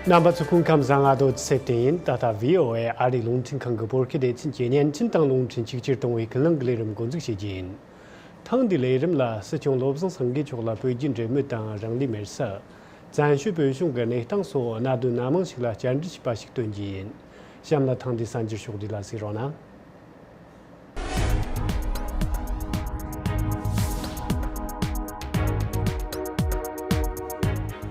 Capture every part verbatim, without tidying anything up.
རྣམ་པ་ཚོ་སྐུ་ཁམས་བཟང་། ང་རྡོ་རྗེ་ཚེ་བརྟན་ཡིན། ད་ལྟ་བྷི་ཨོ་ཨེ་ཨ་རིའི་རླུང་འཕྲིན་ཁང་གི་བོད་སྐད་སྡེ་ཚན་གྱིས་བརྙན་འཕྲིན་དང་རླུང་འཕྲིན་ཆིག་ཁྱེར་གཏོང་བའི་ཀུན་གླེང་གི་ལས་རིམ་འགོ་འཛུགས་བྱེད་རྒྱུ་ཡིན། ཐེངས་འདིའི་ལས་རིམ་ལ་སྲིད་སྐྱོང་བློ་བཟང་སེང་གེ་མཆོག་ལ་བོད་བརྒྱུད་འབྲེལ་མོལ་དང་། རང་ལུས་མེར་སྲེག་བཙན་བྱོལ་བོད་གཞུང་གི་གནས་སྟངས་སོགས་གནད་དོན་སྣ་མང་ཞིག་ལ་བཅར་འདྲི་བྱས་པ་ཞིག་སྟོན་རྒྱུ་ཡིན། གཤམ་ལ་ཐེངས་འདིའི་གསར་འགྱུར་ཕྱོགས་བསྡུས་ལ་གཟིགས་རོགས་གནང་།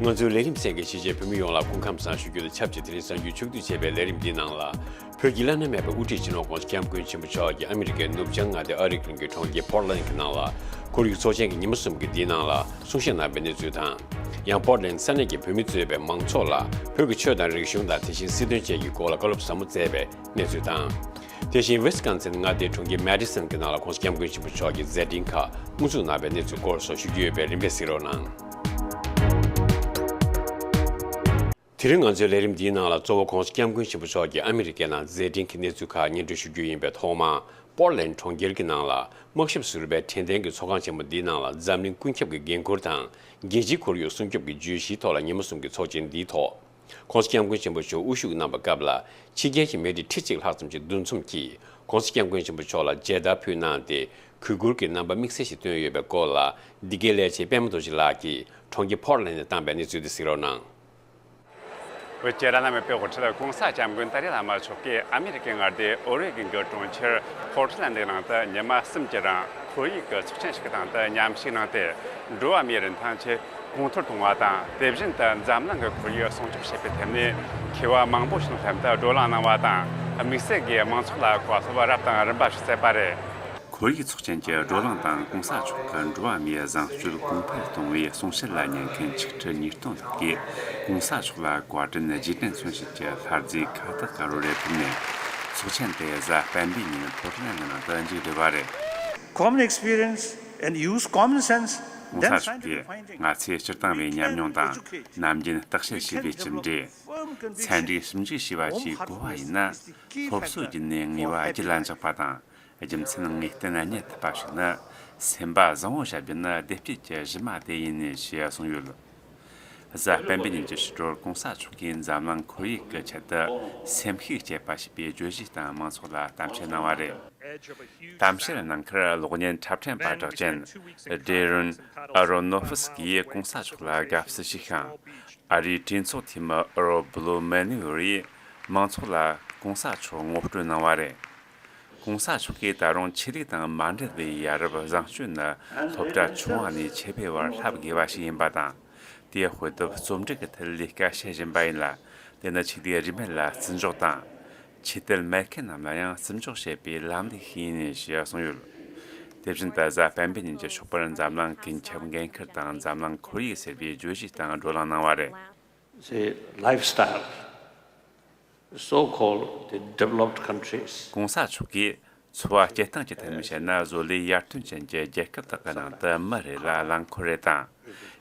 ང་ཚོའི་ལས་རིམ་གསན་མཁན་ཆེད་མཁས་བོད་མི་ཡོངས་ལ་སྐུ་ཁམས་བཟང་ཞུ་རྒྱུ་དང་ཆབས་ཅིག་དེ་རིང་གསར་འགྱུར་ཕྱོགས་བསྡུས་བྱས་པའི་ལས་རིམ་འདིའི་ནང་ལ། བོད་ཀྱི་བླ་ན་མེད་པའི་དབུ་ཁྲིད་སྤྱི་ནོར་༸གོང་ས་༸སྐྱབས་མགོན་ཆེན་པོ་མཆོག་གིས་ཨ་མི་རི་ཀའི་ནུབ་བྱང་མངའ་སྡེ་ཨོ་རི་གོན་གྱི་གྲོང་ཁྱེར་པོར་ལན་གྱི་ནང་ལ་ཁོར་ཡུག་ཚོགས་ཆེན་གྱི་ཉི་མ་གསུམ་གྱི་འདིའི་ནང་ལ་གསུང་བཤད་གནང་བའི་གནས་ཚུལ་དང་། ཡང་པོར་ལན་ས་གནས་ཀྱི་བོད་མི་གཙོས་པའི་མང་ཚོགས་ལ་བོད་ཀྱི་ཆོས་དང་རིག་གཞུང་དང་། དེ་བཞིན་སྲིད་དོན་བཅས་ཀྱི་སྐོར་ལ་བཀའ་སློབ་ཟབ་མོ་སྩལ་བའི་གནས་ཚུལ་དང་། དེ་བཞིན་ཝི་སི་ཀོན་སིན་མངའ་སྡེའི་གྲོང་ཁྱེར་མེ་ཌི་སོན་གྱི་ནང་ལ་༸གོང་ས་༸སྐྱབས་མགོན་ཆེན་པོ་མཆོག་གི་མཛད་འཕྲིན་ཁག་དབུ་འཛུགས་གནང་བའི་གནས་ཚུལ་སྐོར་སོགས་ཞུ་རྒྱུ་ཡོད་པས་རིམ་པས་གཟིགས་རོགས་གནང་། དེ་རིང་ང་ཚོའི་ལས་རིམ་འདིའི་ནང་ལ་གཙོ་བོ་༸གོང་ས་༸སྐྱབས་མགོན་ཆེན་པོ་མཆོག་གི་ཨ་མི་རི་ཀའི་ནང་མཛད་འཕྲིན་གྱི་གནས་ཚུལ་ཁག་སྙན་སྒྲོན་ཞུ་རྒྱུ་ཡིན་པས། ཐོག་མར་པོར་ལན་གྲོང་ཁྱེར་གྱི་ནང་ལ་དམག་ཞབས་ཟུར་པའི་དྲན་རྟེན་གྱི་ཚོགས་ཁང་ཆེན་མོ་འདིའི་ནང་ལ་འཛམ་གླིང་ཀུན་ཁྱབ་ཀྱི་འགན་འཁུར་དང་རྒྱལ་སྤྱིའི་ཁོར་ཡུག་སྲུང་སྐྱོབ་ཀྱི་བརྗོད་གཞིའི་ཐོག་ལ་ཉིན་མོ་གསུམ་གྱི་ཚོགས་ཆེན་འདིའི་ཐོག ༸གོང་ས་༸སྐྱབས་མགོན་ཆེན་པོ་མཆོག་དབུ་བཞུགས་གནང་བའི་སྐབས་ལ་ཕྱི་རྒྱལ་གྱི་མི་སྡེ་ཁྲི་གཅིག་ལྷག་ཙམ་གྱི་འདུ་འཛོམས་ཀྱིས་༸གོང་ས་༸སྐྱབས་མགོན་ཆེན་པོ་མཆོག་ལ་མཇལ་དར་ཕུལ་གནང་སྟེ། གུས་བཀུར་གྱི་རྣམ་པ་དམིགས་བསལ་ཞིག་བཏོན་ཡོད་པའི་སྐོར་ལ། འདི་གའི་ལས་བྱེད་པད་མ་རྡོ་རྗེ་ལགས་ཀྱིས་གྲོང་ཁྱེར་པོར་ལན་ནས་བཏང་པའི་གནས་ཚུལ་དེ་གཟིགས་རོགས་གནང་། བོད་ཀྱི་བླ་ན་མེད་པའི་དབུ་ཁྲིད་༸གོང་ས་༸སྐྱབས་མགོན་ཏཱ་ལའི་བླ་མ་མཆོག་གིས་ཨ་མི་རི་ཀའི་མངའ་སྡེ་ཨོ་རེ་གོན་གྱི་གྲོང་ཁྱེར་པོར་ཊི་ལན་ཌི་ནང་དུ་ཉི་མ་གསུམ་གྱི་རིང་ཁོར་ཡུག་གི་ཚོགས་ཆེན་ཞིག་གི་སྟེང་དུ་མཉམ་ཞུགས་གནང་སྟེ། འགྲོ་བ་མིའི་རིན་ཐང་ཆེད་གོང་མཐོར་གཏོང་བ་དང་། དེ་བཞིན་དུ་འཛམ་གླིང་གི་ཁོར་ཡུག་སྲུང་སྐྱོབ་བྱེད་པའི་ཐད་ནས་མཁས་པ་མང་པོ་ཞིག་ལྷན་དུ་བགྲོ་གླེང་གནང་བ་དང་། དམིགས་བསལ་གྱིས་མང་ཚོགས་ལ་གོ་སློབ་རབ་དང་རིམ་པ་ཞིག་སྩལ་པ་རེད། ཁོར་ཡུག་ཚོགས་ཆེན་གྱི་བགྲོ་གླེང་དང་༸གོང་ས་མཆོག་གི་འགྲོ་བ་མིའི་བཟང་སྤྱོད་གོང་འཕེལ་གཏོང་བའི་གསུང་བཤད་ལ་ཉན་མཁན་ཆིག་ཁྲི་ཉིས་སྟོང་ལྷག་གིས་༸གོང་ས་མཆོག་ལ་བཀའ་དྲིན་རྗེས་དྲན་མཚོན་བྱེད་ཀྱི་ལྷ་རྫས་ཁ་བཏགས་དཀར་པོ་རེ་ཕུལ་ནས། ཚོགས་ཆེན་དེ་གཟའ་སྤེན་པའི་ཉིན་པོར་ཊི་ལན་ཌི་ནང་དུ་མཇུག་བསྒྲིལ་བ་རེད། Common experience and use common sense, ༸གོང་ས་མཆོག་གིས་ང་ཚོས་སྤྱིར་བཏང་བའི་ཉམས་མྱོང་དང་ནམ་རྒྱུན་བརྟག་དཔྱད་བྱས་པའི་གྲུབ་འབྲས། ཚན་རིག་ཞིབ་འཇུག་བྱས་པ་བཅས་གོ་བ་ཡིན་ན། སློབ་གསོ་བརྒྱུད་ནས་ངེས་པ་རྒྱུད་ལ་འཇགས་པ་དང་། རྒྱུ་མཚན་ངེས་གཏན་རྙེད་ཐུབ་པ་ཞིག་ནི། སེམས་པ་བཟང་བོ་བྱ་རྒྱུ་ནི་བདེ་སྐྱིད་ཀྱི་གཞི་མ་དེ་ཡིན། ཞེས་གསུངས་ཡོད། གཟའ་སྤེན་པའི་ཉིན་གྱི་ཕྱི་དྲོར་༸གོང་ས་མཆོག་གིས་འཛམ་གླིང་ཁོར་ཡུག་གི་ཆེད་དུ་སེམས་ཤུགས་བསྐྱེད་པ་ཞེས་པའི་བརྗོད་གཞིའི་སྟེང་མང་ཚོགས་ལ་གཏམ་བཤད་གནང་བ་རེད། གཏམ་བཤད་གནང་ཁར་གློག་བརྙན་འཁྲབ་ཕྲེང་པ་གྲགས་ཅན་ཌེ་རོན་ཨ་རོ་ནོ་ཕི་སི་ཀི་ཡིས་༸གོང་ས་མཆོག་ལ་དགའ་བསུ་ཞུས་ཤིང་། ཨ་རིའི་གྲོས་ཚོགས་འཐུས་མི་ཨོ་རོ་བྷུ་ལོ་མེ་ནུ་ཡོ་རིས་མང་ཚོགས་ལ་༸གོང་ས་མཆོག་ངོ་སྤྲོད་གནང་བ་རེད། ༸གོང་ས་མཆོག་གིས་ད་རུང་ཆོས་ལུགས་དང་མ་འབྲེལ་བའི་ཡ་རབས་བཟང་སྤྱོད་ནི་སློབ་གྲྭ་ཆུང་བ་ནས་ཆེ་བའི་བར་བསླབ་དགོས་པ་ཞིག་ཡིན་པ་དང་། དེའི་དཔེ་དེབ་རྩོམ་སྒྲིག་གི་ཐད་ལས་ཀ་བྱེད་བཞིན་པ་ཡིན་ལ། དེ་ནི་ཆོས་ལུགས་རིས་མེད་ལ་བརྩི་འཇོག་དང་། ཆོས་དད་མེད་མཁན་རྣམས་ལ་ཡང་བརྩི་འཇོག་བྱེད་པའི་ལམ་ལུགས་ཤིག་ཡིན། ཞེས་གསུངས་ཡོད། དེ་བཞིན་དུ་གཟའ་སྤེན་པའི་ཉིན་གྱི་ཞོགས་པར་འཛམ་གླིང་ཀུན་ཁྱབ་འགན་འཁུར་དང་འཛམ་གླིང་ཁོར་ཡུག་ཟེར་བའི་བརྗོད་གཞིའི་སྟེང་བགྲོ་གླེང་གནང་བ་རེད། Say, lifestyle, so-called the developed countries. ༸གོང་ས་མཆོག་གིས་འཚོ་བ་སྐྱེལ་སྟངས་ཀྱི་ཐད་ནས་བཤད་ན། བཟོ་ལས་ཡར་ཐོན་ཅན་གྱི་རྒྱལ་ཁབ་དག་གི་ནང་དུ་མི་རེ་ལ་རླངས་འཁོར་རེ་དང་།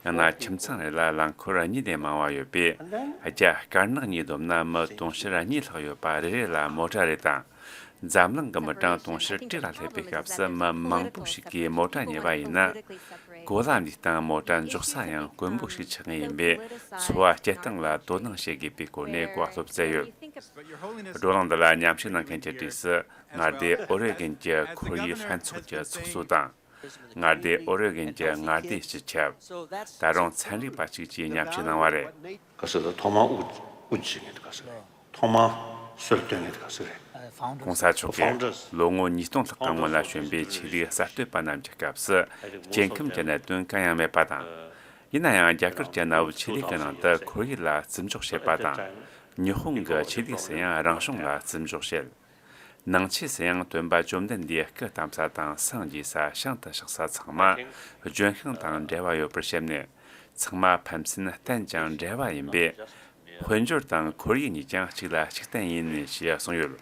ཡང་ན་ཁྱིམ་ཚང་རེ་ལ་རླངས་འཁོར་གཉིས་ལས་མང་བ་ཡོད་པས། རྒྱ་དཀར་ནག་གཉིས་བསྡོམས་ན་མི་དུང་ཕྱུར་གཉིས་ལྷག་ཡོད་པ་རེ་རེ་ལ་མོ་ཊ་རེ་དང་། འཛམ་གླིང་གི་མི་གྲངས་དུང་ཕྱུར་དྲུག་ལ་སླེབས་པའི་སྐབས་སུ་མི་མང་པོ་ཞིག་གིས་མོ་ཊ་ཉོས་པ་ཡིན་ན། གོ་ལ་འདིའི་སྟེང་མོ་ཊ་འཇོག་ས་ཡང་དཀོན་པོ་ཞིག་ཆགས་ངེས་ཡིན་པས། འཚོ་བ་སྐྱེལ་སྟངས་ལ་དོ་སྣང་བྱེད་དགོས་པའི་སྐོར་ནས་བཀའ་སློབ་སྩལ་ཡོད། བགྲོ་གླེང་འདི་ལ་མཉམ་ཞུགས་གནང་མཁན་གྱི་གྲས་སུ་མངའ་སྡེ་ཨོ་རེ་གོན་གྱི་ཁོར་ཡུག་ལྷན་ཚོགས་ཀྱི་ཚོགས་གཙོ་དང་། མངའ་སྡེ་ཨོ་རེ་གོན་གྱི་མངའ་སྡེའི་སྤྱི་ཁྱབ། ད་རུང་ཚན་རིག་པ་གཅིག་བཅས་མཉམ་ཞུགས་གནང་བ་རེད། ག་ཟེར་ད་ཐོག་མར་དབུ་དབུ་འབྱེད་མཁན་དེ་ག་ཟེར་རེད། ཐོག་མར་སྲོལ་གཏོད་མཁན་དེ་ག་ཟེར་རེད། ༸གོང་ས་མཆོག་གིས་ལོ་ངོ་ཉིས་སྟོང་ལྷག་གི་སྔོན་ལ་བྱོན་པའི་ཆོས་ལུགས་གསར་གཏོད་པ་རྣམས་ཀྱི་སྐབས་སུ་སྐྱེ་ཁམས་ཀྱི་གནད་དོན་གང་ཡང་མེད་པ་དང་། ཡིན་ན་ཡང་རྒྱ་གར་གྱི་གནའ་བོའི་ཆོས་ལུགས་ཀྱི་ནང་དུ་ཁོར་ཡུག་ལ་བརྩི་འཇོག་བྱེད་པ་དང་། ཉི་ཧོང་གི་ཆོས་ལུགས་སུ་ཡང་རང་བྱུང་ལ་བརྩི་འཇོག་བྱེད། ནང་ཆོས་སུ་ཡང་སྟོན་པ་བཅོམ་ལྡན་འདས་སྐུ་བལྟམས་ས་དང་སངས་རྒྱས་ས་བྱང་དུ་གཤེགས་ས་ཚང་མ་ལྗོན་ཤིང་དང་འབྲེལ་བ་ཡོད་པར་བཤད་ནས། ཚང་མ་ཕན་ཚུན་བརྟེན་ཅིང་འབྲེལ་བ་ཡིན་པས། དཔལ་འབྱོར་དང་ཁོར་ཡུག་གཉིས་ཀྱང་གཅིག་ལ་གཅིག་བརྟེན་ཡིན། ཞེས་གསུངས་ཡོད།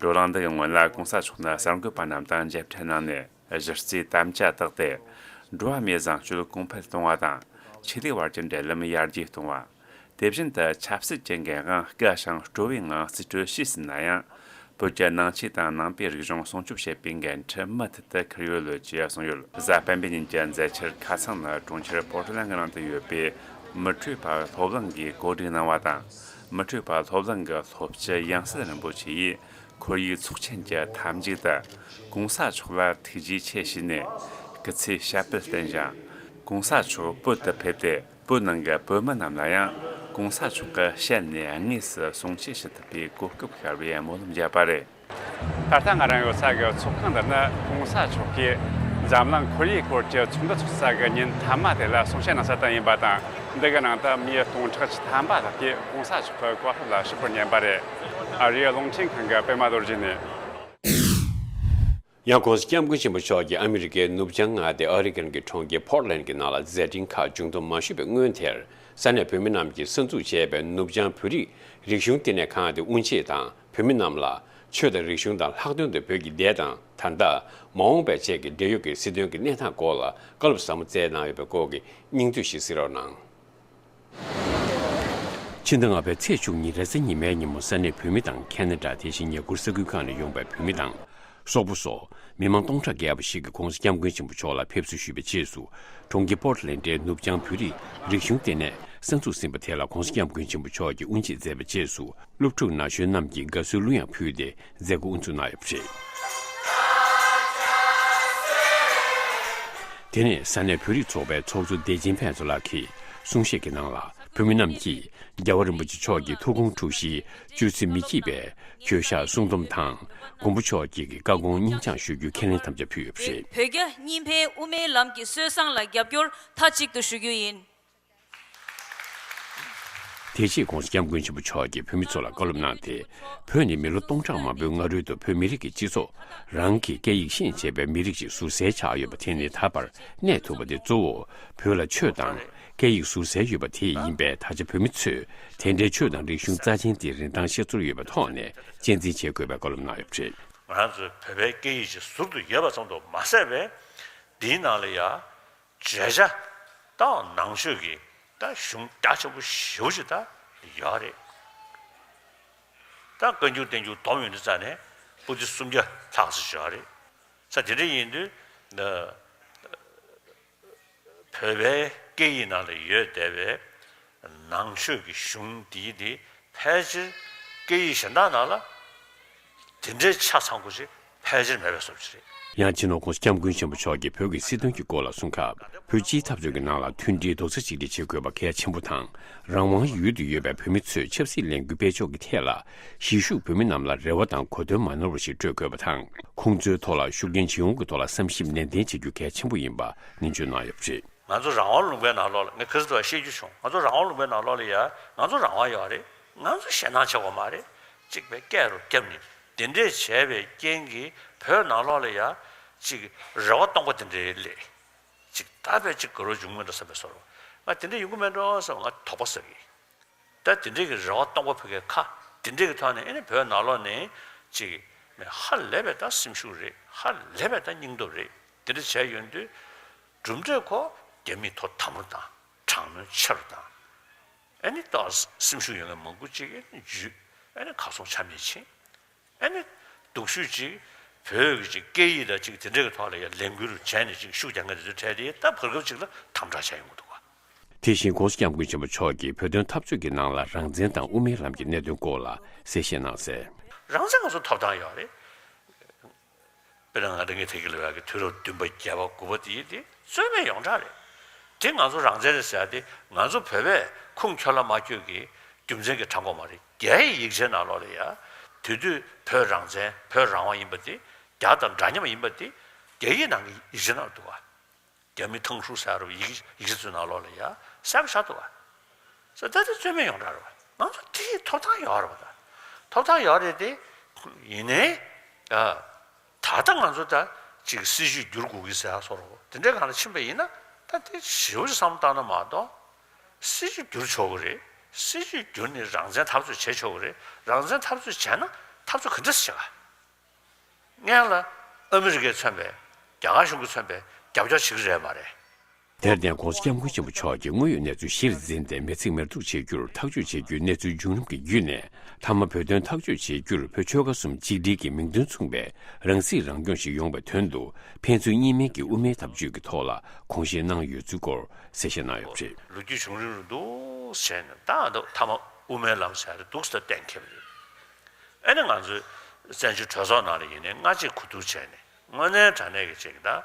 བགྲོ་གླེང་འདི་གི་སྔོན་ལ་༸གོང་ས་མཆོག་ནི་གསར་འགོད་པ་རྣམས་དང་མཇལ་འཕྲད་གནང་ནས། གཞི་རྩའི་དམ་བཅའ་བཏགས་ཏེ། འགྲོ་བ་མིའི་བཟང་སྤྱོད་གོང་འཕེལ་གཏོང་བ་དང་། ཆོས་ལུགས་བར་གྱི་འབྲེལ་ལམ་ཡར་རྒྱས་གཏོང་བ། དེ་བཞིན་དུ་ཆབ་སྲིད་ཀྱི་འགན་དབང་བསྐྱར་ཞིང་སྤྲོ་བའི་ངང་རྩིས་སྤྲོད་བྱས་ཟིན་ན་ཡང་། བོད་ཀྱི་ནང་ཆོས་དང་ནང་པའི་རིག་གཞུང་སྲུང་སྐྱོབ་བྱེད་པའི་འགན་འཁྲི་མུ་མཐུད་དུ་འཁུར་ཡོད་ལོ་ཅེས་གསུངས་ཡོད། གཟའ་སྤེན་པའི་ཉིན་གྱི་མཛད་འཆར་ཁ་ཚང་ནི་གྲོང་ཁྱེར་པོར་ཊི་ལན་གྱི་ནང་དུ་ཡོད་པའི་མི་འཕྲོད་པ་སློབ་གླིང་གིས་གོ་སྒྲིག་གནང་བ་དང་། མི་འཕྲོད་པ་སློབ་གླིང་གི་སློབ་སྤྱི་ཡང་སྲིད་རིན་པོ་ཆེ་ཡིས་ཁོར་ཡུག་ཚོགས་ཆེན་གྱི་མཐའ་མཇུག་ཏུ་༸གོང་ས་མཆོག་ལ་ཐུགས་རྗེ་ཆེ་ཞུས་ནས། སྐུ་ཚེ་ཞབས་པད་བརྟན་ཞིང་༸གོང་ས་མཆོག་བོད་དུ་ཕེབས་ཏེ། བོད་ནང་གི་བོད་མི་རྣམས་ལ་ཡང་༸གོང་ས་མཆོག་གི་ཞལ་ནས་དངོས་སུ་གསུང་ཆོས་ཞུ་ཐུབ་པའི་གོ་སྐབས་ཤར་བའི་སྨོན་ལམ་བརྒྱབ་པ་རེད། ད་ལྟ་ང་རང་ཡོད་ས་གི་ཚོགས་ཁང་འདི་ནི་༸གོང་ས་མཆོག་གིས་འཛམ་གླིང་ཁོར་ཡུག་སྐོར་གྱི་ཚོགས་འདུ་ཚོགས་ས་གི་ཉིན་མཐའ་མ་དེ་ལ་གསུང་བཤད་གནང་ས་དེ་ཡིན་པ་དང་། འདི་གི་ནང་དུ་མི་སྟོང་ཕྲག་བཅུ་ཐམ་པ་ལྷག་གིས་༸གོང་ས་མཆོག་གི་བཀའ་སློབ་ལ་ཞུགས་པར་ཉན་པ་རེད། ཨ་རིའི་རླུང་འཕྲིན་ཁང་གི་པད་མ་རྡོ་རྗེ་ནས། ཡང་༸གོང་ས་༸སྐྱབས་མགོན་ཆེན་པོ་མཆོག་གིས་ཨ་མི་རི་ཀའི་ནུབ་བྱང་མངའ་སྡེ་ཨོ་རི་གོན་གྱི་གྲོང་ཁྱེར་ཕོར་ཊི་ལན་གྱི་ནང་ལ་མཛད་འཕྲིན་ཁག་མཇུག་བསྡོམས་མ་ཞུས་པའི་སྔོན་དེར། ས་གནས་བོད་མི་རྣམས་ཀྱིས་གསར་འཛུགས་བྱས་པའི་ནུབ་བྱང་བོད་རིགས་རིག་གཞུང་བསྟི་གནས་ཁང་དེ་དབུ་འབྱེད་དང་། བོད་མི་རྣམས་ལ་ཆོས་དང་རིག་གཞུང་དང་ལྷག་དོན་དུ་བོད་ཀྱི་འདས་དང་ད་ལྟ། མ་འོངས་པའི་ཆེད་ཀྱི་འབྲེལ་ཡོད་ཀྱི་སྲིད་དོན་གྱི་གནས་སྟངས་སྐོར་ལ་བཀའ་སློབ་ཟབ་མོ་སྩལ་གནང་ཡོད་པའི་སྐོར་གྱི་སྙིང་བསྡུས་ཤིག་གཟིགས་རོགས་གནང་། ཕྱི་ཟླ་ལྔ་པའི་ཚེས་བཅུ་གཉིས་རེས་གཟའ་ཉི་མའི་ཉིན་མོ་ས་གནས་བོད་མི་དང་ཁེ་ན་ཌ། དེ་བཞིན་ཉེ་འཁོར་ས་ཁུལ་ཁག་ནས་ཡོང་པའི་བོད་མི་དང་། སོག་པོ་སོགས་མི་མང་སྟོང་ཕྲག་བརྒལ་བ་ཞིག་གིས་༸གོང་ས་༸སྐྱབས་མགོན་ཆེན་པོ་མཆོག་ལ་ཕེབས་བསུ་ཞུས་པའི་རྗེས་སུ། གྲོང་ཁྱེར་པོར་ཊི་ལན་ཌའི་ནུབ་བྱང་བོད་རིགས་རིག་གཞུང་ལྟེ་གནས་གསར་འཛུགས་ཟིན་པ་དེ་ལ་༸གོང་ས་༸སྐྱབས་མགོན་ཆེན་པོ་མཆོག་གིས་དབུ་འབྱེད་མཛད་པའི་རྗེས་སུ། སློབ་ཕྲུག་ན་གཞོན་རྣམས་ཀྱིས་དགའ་བསུའི་གླུ་དབྱངས་ཕུལ་ཏེ་མཛད་སྒོ་དབུ་འཛུགས་གནང་ཡོད་པ་རེད། དེ་ནས་ས་གནས་བོད་རིགས་ཚོགས་པའི་ཚོགས་གཙོ་བདེ་ཆེན་ཕུན་ཚོགས་ལགས་ཀྱིས་གསུང་བཤད་ཀྱི་ནང་ལ། བོད་མི་རྣམས་ཀྱིས་རྒྱལ་བ་རིན་པོ་ཆེ་མཆོག་གི་ཐུགས་དགོངས་འཁྲུགས་གཞིའི་སྤྱོད་ཚུལ་མི་བསྐྱིས་པའི་གུས་ཞབས་གསུང་འདོམས་དང་། མགོན་པོ་མཆོག་གི་བཀའ་དགོངས་སྙིང་བཅངས་ཞུ་རྒྱུའི་ཁས་ལེན་དམ་བཅའ་ཕུལ་ཡོད་པ་རེད། བོད་རྒྱ་གཉིས་ཕན་དབུ་མའི་ལམ་གྱི་སྲོལ་བཟང་ལ་རྒྱབ་སྐྱོར་མཐའ་གཅིག་ཏུ་ཞུ་རྒྱུ་ཡིན། དེ་རྗེས་༸གོང་ས་༸སྐྱབས་མགོན་ཆེན་པོ་མཆོག་གིས་བོད་མི་ཚོ་ལ་བཀའ་སློབ་གནང་སྟེ། བོད་ནི་མི་ལོ་སྟོང་ཕྲག་མང་པོའི་སྔ་རོལ་དུ་བོད་མི་རིགས་ཀྱི་སྤྱི་ཚོགས་རང་གི་སྐད་ཡིག་ཤེས་བྱས་པའི་མི་རིགས་ཤིག་ཟུར་གསལ་ཆགས་ཡོད་པ་དེ་ནི་ད་བར་གནས་ཐུབ་པ་དེ་གཙོ་བོ་བོད་ལ་ཆོས་དང་སྐད་ཡིག་ཟུར་གསལ་ཡོད་པ་དེ་ཡིན་པས། ད་ཆ་བོད་མི་ཚོས་དེ་འདྲའི་ཆོས་དང་རིག་གཞུང་རྩ་ཆེན་དེའི་རིན་ཐང་ཤེས་ཚོར་ཡོད་པའི་ཐོག་ནས་གཅེས་འཛིན་བྱེད་དགོས་པའི་བཀའ་སློབ་གནང་ཡོད་པ་རེད། ང་རང་ཚོའི་བོད་པའི་སྐད་ཡིག་ཅིག་ཟུར་དུ་ཡོད་པ་ཙམ་དུ་མ་ཟད་པའི་འདིའི་ནང་ལ་ཡ། བརྗོད་བྱ་དང་ནང་ཆོས་ཀྱི་ད་གཞུང་རྒྱ་ཆེན་པོ་ཞེ་པོ་ཅིག་ད་ཡོད་རེད། ད་བཀའ་འགྱུར་བསྟན་འགྱུར་སྡོམ་ཡོང་དུས་ཙ་ནས་པོ་ཏི་སུམ་བརྒྱ་ལྷག་ཙམ་ཡོད་རེད། ས་དེ་འདྲ་ཡིན་དུས་ད་བོད་པའི་སྐད་ཡིག་ནང་ལ་ཡོད་བསྡད་པའི་ནང་ཆོས་ཀྱི་གཞུང་འདིའི་དེ་ཕལ་ཆེར་སྐད་ཡིག་གཞན་དག་ནང་ལ་དེ་འདྲའི་ཆ་ཚང་པོ་ཅིག་ཕལ་ཆེར་མེད་པའི་བཟོ་ཅིག་རེད། ཡང་སྤྱི་ནོར་༸གོང་ས་༸སྐྱབས་མགོན་ཆེན་པོ་མཆོག་གིས་བོད་ཀྱི་སྲིད་དོན་གྱི་སྐོར་ལ་གསུངས་སྐབས། བོད་སྤྱིའི་འཐབ་རྩོད་ཀྱི་ནང་ལ་མཐུན་སྒྲིལ་རྡོག་རྩ་གཅིག་སྒྲིལ་བྱེད་དགོས་པ་གལ་ཆེན་པོ་དང་། རང་དབང་ཡུལ་དུ་ཡོད་པའི་བོད་མི་ཚོས་ཆབ་སྲིད་ལས་འགུལ་སྤེལ་ཕྱོགས་ཀྱི་ཐད་ལ་གཞིས་བཞུགས་བོད་མི་རྣམས་ལ་རེ་བ་དང་གོ་སྟོན་མ་ནོར་བ་ཞིག་སྤྲོད་དགོས་པ་དང་། ཁོང་ཚོའི་ཐོག་ལ་ཤུགས་རྐྱེན་བྱེད་ཡོང་གི་ཐོག་ལ་བསམ་ཞིབ་ནན་ཏན་བྱེད་རྒྱུ་གལ་ཆེན་པོ་ཡིན་པ་ནན་བརྗོད་གནང་ཡོད་པ་རེད། ང་ཚོ་རང་དབང་ལུང་པའི་ནང་ལོགས་ལ་ངས་ཁ་སང་དུ་བཤད་རྒྱུ་བྱུང་། ང་ཚོ་རང་དབང་ལུང་པའི་ནང་ལོགས་ལ་ཡ་ང་ཚོ་རང་དབང་ཡོད་རེད། ང་ཚོ་ཞེད་སྣང་བྱེད་དགོས་མ་རེད། གཅིག་པའི་སྐད་རུ་བརྒྱབ་ནས་དེ་འདྲས་བྱས་པའི་རྐྱེན་གྱིས་བོད་ནང་ལོགས་ལ་ཡ་གཅིག་རེ་བ་སྟོང་པ་དེ་འདྲས་སླེབས། གཅིག་ད་བས་གཅིག་དགའ་རབ་བྱུང་མེད་འགྲོ་བསམ་པའི་བཟོ་འདྲ། ང་དེ་འདྲས་ཡོང་གི་མེད་འགྲོ་བསམ་ང་དོགས་པ་ཟ་གི། ད་དེ་འདྲས་ཀྱི་རེ་བ་སྟོང་པ་ཕ་གིའི་ཁ་དེ་འདྲས་ཀྱི་ཐོག་ནས་ཨེ་ནི་བོད་ནང་ལོགས་ནས་གཅིག་ཧ་ལས་པའི་ད་སེམས་ཤུགས་རེད། ཧ་ལས་པའི་ད་སྙིང་སྟོབས་རེད། དེ་འདྲ་བྱས་ཡོང་དུས་གྲུབ་འབྲས་ཁོ་རྒྱ་མིས་ཐོག་དམ་རུ་བཏང་། དྲག་གནོན་ཆེ་རུ་བཏང་། ཨེ་ནི་ད་སེམས་ཤུགས་ཡོད་མཁན་མང་པོ་ཅིག་ཨེ་ནི་འཇུས། ཨེ་ནི་གར་སོང་ཆ་མེད་ཕྱིན། ཨེ་ནི་སྡུག་ཤོས་ཅིག་བོད་ཀྱི་ཅིག་སྐད་ཡིག་དང་ཅིག་དེ་འདྲའི་གི་ཐོག་ལ་ཡང་ལས་འགུལ་བྱས་ནས་ཅིག་ཤུགས་རྒྱག་མཁན་དེ་ཚོའི་གྲས་དེ་ད་བར་སྐབས་ཅིག་ལ་དམ་དྲག་བྱས་ཡོང་གི་འདུག་ག། དེ་བཞིན་༸གོང་ས་༸སྐྱབས་མགོན་ཆེན་པོ་མཆོག་གིས་བོད་དོན་འཐབ་རྩོད་ཀྱི་ནང་ལ་རང་བཙན་དང་དབུ་མའི་ལམ་གྱི་གནད་དོན་སྐོར་ལ་གསལ་བཤད་གནང་གསལ། རང་བཙན་ང་ཚོ་ཐོབ་ཐང་ཡོད་རེད། དཔེར་ན་ང་རང་གི་ཐད་ཀྱི་ལ་ཡག་གི་དུས་རབས་བདུན་པ་བརྒྱད་པ་དགུ་པ་དེ་ཡིན་ཏེ་རྩོད་མེད་ཡོངས་གྲགས་རེད། དེ་ང་ཚོ་རང་བཙན་རེད་ཟེར་ཡ་དེ་ང་ཚོ་བོད་པས་ཁུངས་འཁྱོལ་ལ་མ་འཁྱོལ་གྱི་རྒྱུ་མཚན་གྱི་དྲང་པོ་མ་རེད། རྒྱའི་ཡིག་ཆའི་ནང་ལོགས་ལ་ཡ་དེ་དུས་བོད་རང་བཙན་བོད་རང་དབང་ཡིན་པ་དེ་རྒྱ་དང་འདྲ་མཉམ་ཡིན་པ་དེ་རྒྱ་ཡིག་ནང་གི་ཡིག་ཆའི་ནང་འདུག་ག། རྒྱ་མི་ཐང་ཧྲུའུ་ཟེར་བ་ཡིག་ཡིག་ཆ་ཚོའི་ནང་ལོགས་ལ་ཡ་གསལ་པོ་ཆགས་འདུག་ག། ས་ད་དེ་རྩོད་མེད་ཡོངས་གྲགས་རེད་བ། ང་ཚོ་དེའི་ཐོབ་ཐང་ཡོད་རེད་བ། ད་ཐོབ་ཐང་ཡོད་རེད་དེ། ཡིན་ནའི། ཨ། ད་ལྟ་ང་ཚོ་ད་ཅིག་སྲིད་ཇུས་བསྒྱུར་དགོས་ཀྱི་ཟེར་ཡ་བཟོ་འདྲ་དེ་འདྲའི་སྒང་ལ་ཕྱིན་པ་ཡིན་ན་ད་དེ་ཞེ་པོ་ཅིག་བསམ་བློ་བཏང་ན་མ་གཏོགས། སྲིད་ཇུས་བསྒྱུར་ཆོག་གི་རེད། སྲིད་ཇུས་བསྒྱུར་ནས་རང་བཙན་འཐབ་རྩོད་བྱེད་ཆོག་གི་རེད། རང་བཙན་འཐབ་རྩོད་བྱས་ན་འཐབ་རྩོད་ག་འདྲ་སེ་བྱེད་ག། སྔོན་ལ་ཨ་མི་རི་ཀས་མཚོན་པའི་རྒྱ་གར་གཞུང་གིས་མཚོན་པའི་རྒྱབ་སྐྱོར་བྱེད་ཀྱི་རེད་མ་རེད། དེར་བརྟེན་༧གོང་ས་༧སྐྱབས་མགོན་ཆེན་པོ་མཆོག་གིས་དངོས་ཡོད་གནས་ཚུལ་གཞིར་འཛིན་ཏེ་མི་ཚེ་མེར་གཏུགས་བྱེད་རྒྱུར་ཐག་གཅོད་བྱེད་རྒྱུའི་གནས་ཚུལ་བྱུང་རིམ་གྱི་བརྒྱུད་ནས། མཐའ་མ་བོད་དོན་ཐག་གཅོད་བྱེད་རྒྱུར་བོད་ཆོལ་ཁ་གསུམ་གཅིག་སྒྲིལ་གྱི་མིང་དོན་མཚུངས་པའི་རང་སྲིད་རང་སྐྱོང་ཞིག་ཡོང་བའི་དོན་དུ་ཕན་ཚུན་གཉིས་སྨན་གྱི་དབུ་མའི་ཐབས་ཇུས་ཀྱི་ཐོག་ལ་དགོངས་བཞེས་གནང་ཡོད་ཚུལ་སྐོར་གསལ་བཤད་གནང་ཡོད་པ་རེད། ལོ་རྒྱུས་བྱུང་རིམ་རུ་འདུག་བྱས་ནས་ད་འདུག་མཐའ་མ་དབུ་མའི་ལམ་ཟེར་ཡ་དེ་འདུག་སེ་གཏན་འཁེལ་བ་རེད། ཨ་ནི་ང་ཚོའི་བཙན་བྱོལ་གྲོས་ཚོགས་ནང་ལ་ཡིན་ནའི་སྔ་རྗེས་གོ་བསྡུར་བྱས་ནས་དངོས་གནས་དྲང་གནས་ཀྱི་ཅིག་ད།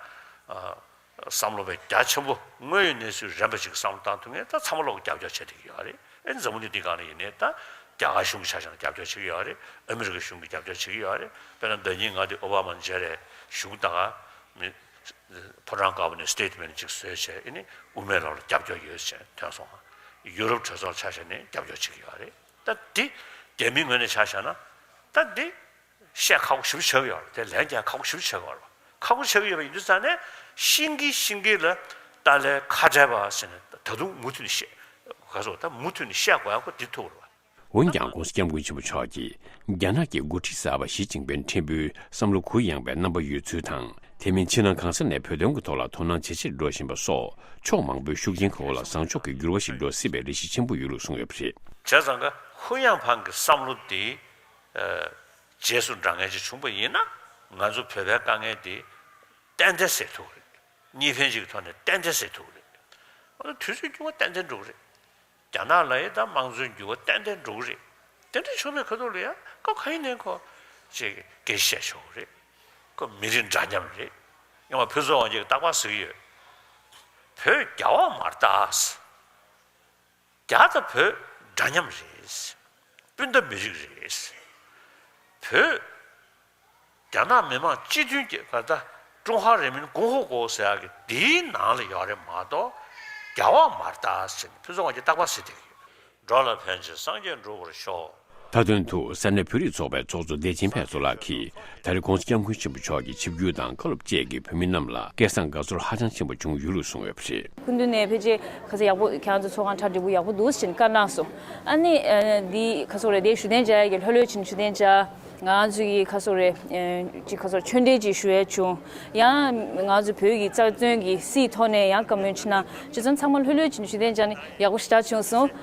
བསམ་བློ་བའི་རྒྱ་ཆེན་པོ་དངོས་ཡོད་གནས་ཚུལ་རན་པ་ཞིག་བསམ་བློ་བཏང་ཐུབ་མཁན་ད་ཚང་མ་ལོག་རྒྱབ་སྐྱོར་བྱེད་བསྡད་ཀྱི་ཡོད་རེད། ཨེ་འཛམ་བུ་གླིང་འདི་སྒང་ལ་ཡིན་ནའི་ད་རྒྱ་གར་གཞུང་གི་ཆ་བཞག་ན་རྒྱབ་སྐྱོར་བྱེད་ཀྱི་ཡོད་རེད། ཨ་མི་རི་ཀའི་གཞུང་གིས་རྒྱབ་སྐྱོར་བྱེད་ཀྱི་ཡོད་རེད། དཔེར་ན་ཟླ་ཉིན་ང་འདི་ཨོ་བྷ་མ་མཇལ་རེད། གཞུང་ད་ག་མི་ཕོ་བྲང་དཀར་པོ་ནས་སི་ཊེ་ཊི་མེན་ཊི་ཅིག་བཟོས་བྱས་ཨེ་ནི་དབུ་མའི་ལམ་ལ་རྒྱབ་སྐྱོར་ཡོད་ཅེས་ཐོན་སོང་ང་། ཡུ་རོབ་གྲོས་ཚོགས་ཆ་བཞག་ནས་རྒྱབ་སྐྱོར་བྱེད་ཀྱི་ཡོད་རེད། ད་འདི་རྒྱ་མིའི་ངོས་ནས་ཆ་བཞག་ན་ད་འདི། བཤད་ཁག་པོ་ཞེ་པོ་ཆགས་ཀྱི་ཡོད་རེད། དེ་ལན་རྒྱག་ཁག་པོ་ཞེ་པོ་ཆགས་ཀྱི་ཡོད་རེད། ཁག་པོ་ཆགས་ཀྱི་ཡོད་པ་ཡིན་དུས་ཙང་ནས་ཤིང་གི་ཤིང་གི་ལ་ཏཱ་ལའི་ཁ་བྲལ་བ་ཟེར་ནས་ད་དུང་མུ་མཐུད་ནས་བཤད། ག་སོ་ད་མུ་མཐུད་ནས་བཤད་དགོས་ཡག་པོ་འདི་ཐུག་རེད་བ། འོན་ཀྱང་༧གོང་ས་༧སྐྱབས་མགོན་ཆེན་པོ་མཆོག་གིས་རྒྱ་ནག་གི་འགོ་ཁྲིད་གསར་པ་ཞི་ཅིན་ཕིང་ཕྲན་བུའི་བསམ་བློ་གུ་ཡངས་པའི་རྣམ་པ་ཡོད་ཚུལ་དང་། དེ་མིན་ཕྱི་ནང་གང་ས་ནས་བོད་དོན་གྱི་ཐོག་ལ་དོ་སྣང་ཇེ་ཆེར་འགྲོ་བཞིན་པ་སོགས་ཕྱོགས་མང་པོའི་ཤུགས་རྐྱེན་ཁག་ལ་བཟང་ཕྱོགས་ཀྱི་འགྱུར་བ་ཞིག་འགྲོ་སྲིད་པའི་རེ་ཞིག་ཆེན་པོ་ཡོད་ལུགས་གསུངས་ཡོད་པ་རེད། བྱས་ཙང་ཀ་ཧུ་ཡང་ཕང་གི་བསམ་བློ་དེ། རྗེས་སུ་འབྲང་མཁན་ཅིག་བྱུང་པ་ཡིན་ན་ང་ཚོ་བོད་པའི་དཀའ་ངལ་དེ་ཏན་ཏན་སེལ་ཐུབ་ཀྱི་རེད། གཉིས་ཕན་གཅིག་གི་ཐོག་ནས་ཏན་ཏན་སེལ་ཐུབ་ཀྱི་རེད། འོ་ན་དུས་ཚོད་འགྱུར་བ་ཏན་ཏན་འགྲོ་གི་རེད། རྒྱ་ནག་ལ་ཡི་ད་དམངས་གཙོའི་འགྱུར་བ་ཏན་ཏན་འགྲོ་གི་རེད། དེ་འདྲ་བྱུང་བའི་ཁ་ཐུག་ལ་ཡང་སྐབས་ག་ཡིན་ནའི་ཁོ་ཅིག་སྐད་ཆ་བཤད་ཆོག་གི་རེད། ཁོ་མི་རིགས་འདྲ་མཉམ་རེད། ཡང་ན་ཕུན་ཚོགས་དབང་རྒྱལ་གྱིས་རྟག་པར་ཟེར་གྱི་ཡོད། བོད་རྒྱ་དབར་མ་ལྟ། རྒྱ་དང་བོད་འདྲ་མཉམ་རེད། སྤུན་ཟླ་མི་རིགས་རེད། བོད་རྒྱ་ནག་མི་དམངས་སྤྱི་མཐུན་གྱི་ག་ད་ཀྲུང་ཧྭ་རིན་མིན་གོང་ཧོ་གོ་ཟེར་ཡག་གི་དེའི་ནང་ལ་ཡོད་རེད་མ་གཏོགས་རྒྱ་དབར་མ་ལྟ་ཟེར་ནས་ཕུན་ཚོགས་དབང་རྒྱལ་རྟག་པར་ཟེར་བསྡད་ཀྱི་ཡོད། འགྲོ་ལ་ཕན་ཕྱིར་སངས་རྒྱས་འགྲུབ་པར་ཤོག། མཐའ་དོན་དུ་ས་གནས་བོད་རིགས་ཚོགས་པའི་ཚོགས་གཙོ་བདེ་ཆེན་ཕུན་ཚོགས་ལགས་ཀྱིས་ད་རེས་༧གོང་ས་༧སྐྱབས་མགོན་ཆེན་པོ་མཆོག་གི་ཆིབས་བསྒྱུར་དང་བཀའ་སློབ་བཅས་ཀྱིས་བོད་མི་རྣམས་ལ་སྐལ་བཟང་དགའ་ཚོར་ཧ་ཅང་ཆེན་པོ་བྱུང་ཡོད་ལུགས་གསུངས་ཡོད་པ་རེད། སྐུ་མདུན་ནས་ཕལ་ཆེར་ཁ་ས་ཡག་པོ་ཁྱེད་རང་ཚོ་ཚོགས་ཁང་གྲ་སྒྲིག་པོ་ཡག་པོ་འདུག་ཟེར་བཀའ་གནང་སོང་། ཨ་ནི་འདི་ཁ་སོ་རེད་དེ་ཞུ་གཏན་འཇལ་ཡག་གི་ལྷོད་ལྷོད་བྱས་ནས་ཞུ་གཏན་འཇལ། ང་ཚོ་གི་ཁ་སོ་རེད་ཅིག་ཁ་སོ་ཆོས་འབྲེལ་ཅིག་ཞུ་ཡག་བྱུང་། ཡང་ང་ཚོ་བོད་ཀྱི་རྩ་དོན་གྱི་སྲིད་ཐོག་ནས་ཡང་བཀའ་མོལ་ཅིག་གནང་། ཅི་ཙམ་ཚང་མ་ལྷོད་ལྷོད་བྱས་ནས་ཞུ་གཏན་འཇལ་ནས་ཡག་པོ་ཞེ་དྲག་བྱུང་སོང་།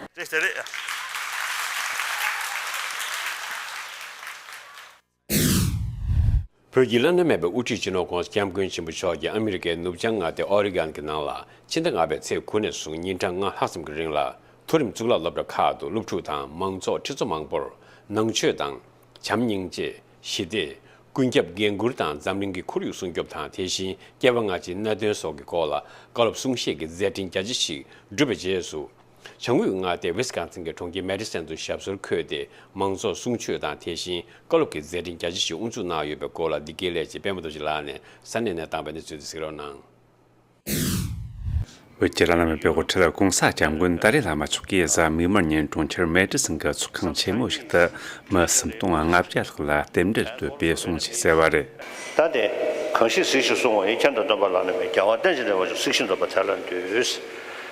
བོད་ཀྱི་བླ་ན་མེད་པའི་དབུ་ཁྲིད་སྤྱི་ནོར་༧གོང་ས་༧སྐྱབས་མགོན་ཆེན་པོ་མཆོག་གིས་ཨ་མི་རི་ཀའི་ནུབ་བྱང་མངའ་སྡེ་ཨོ་རི་གོན་གྱི་ནང་ལ་ཕྱི་ཟླ་ལྔ་པའི་ཚེས་དགུ་ནས་བཟུང་ཉིན་གྲངས་ལྔ་ལྷག་ཙམ་གྱི་རིང་ལ་མཐོ་རིམ་གཙུག་ལག་སློབ་གྲྭ་ཁག་ཏུ་སློབ་ཕྲུག་དང་མང་ཚོགས་ཁྲི་ཚོ་མང་པོར་ནང་ཆོས་དང་། བྱམས་སྙིང་རྗེ། ཞི་བདེ། ཀུན་ཁྱབ་འགན་འཁུར་དང་འཛམ་གླིང་གི་ཁོར་ཡུག་སྲུང་སྐྱོབ་དང་དེ་བཞིན་སྐྱེ་བ་སྔ་ཕྱིའི་གནད་དོན་སོགས་ཀྱི་སྐོར་ལ་བཀའ་སློབ་གསུང་བཤད་ཀྱི་མཛད་འཕྲིན་རྒྱ་ཆེ་ཞིག་བསྒྲུབས་པའི་རྗེས་སུ། བྱང་ངོས་མངའ་སྡེ་ཝི་སི་ཀོན་སིན་གྱི་གྲོང་ཁྱེར་མེ་ཌི་སན་དུ་ཞབས་སོར་འཁོད་དེ་མང་ཚོགས་གསུང་ཆོས་དང་དེ་བཞིན་བཀའ་སློབ་ཀྱི་མཛད་འཕྲིན་རྒྱ་ཆེ་ཞིག་དབུ་འཛུགས་གནང་ཡོད་པའི་སྐོར་ལ་འདི་གའི་ལས་བྱེད་པད་མ་རྡོ་རྗེ་ལགས་ནས་ས་གནས་ནས་བཏང་པའི་གནས་ཚུལ་དེ་གཟིགས་རོགས་གནང་། བོད་ཀྱི་བླ་ན་མེད་པའི་དབུ་ཁྲིད་༧གོང་ས་༧སྐྱབས་མགོན་ཏཱ་ལའི་བླ་མ་མཆོག་གིས་གཟའ་མིག་དམར་ཉིན་གྲོང་ཁྱེར་མེ་ཏི་སན་གྱི་ཚོགས་ཁང་ཆེན་མོ་ཞིག་ཏུ་མི་སུམ་སྟོང་ལྔ་བརྒྱ་ལྷག་ལ་རྟེན་འབྲེལ་བསྟོད་པའི་གསུང་ཆོས་སྩལ་བ་རེད། ད་དེ་གང་ཞིག་གཟིགས་ཤིག་གསུང་བ་ཡི། ཁྱབ་བདག་སྟོན་པ་བླ་ན་མེད། རྒྱལ་བ་བསྟན་ཅིང་འདིར་བཞུགས། གཟིགས་ཤིག་འདོད་པ་དེ་ལ་འདུད།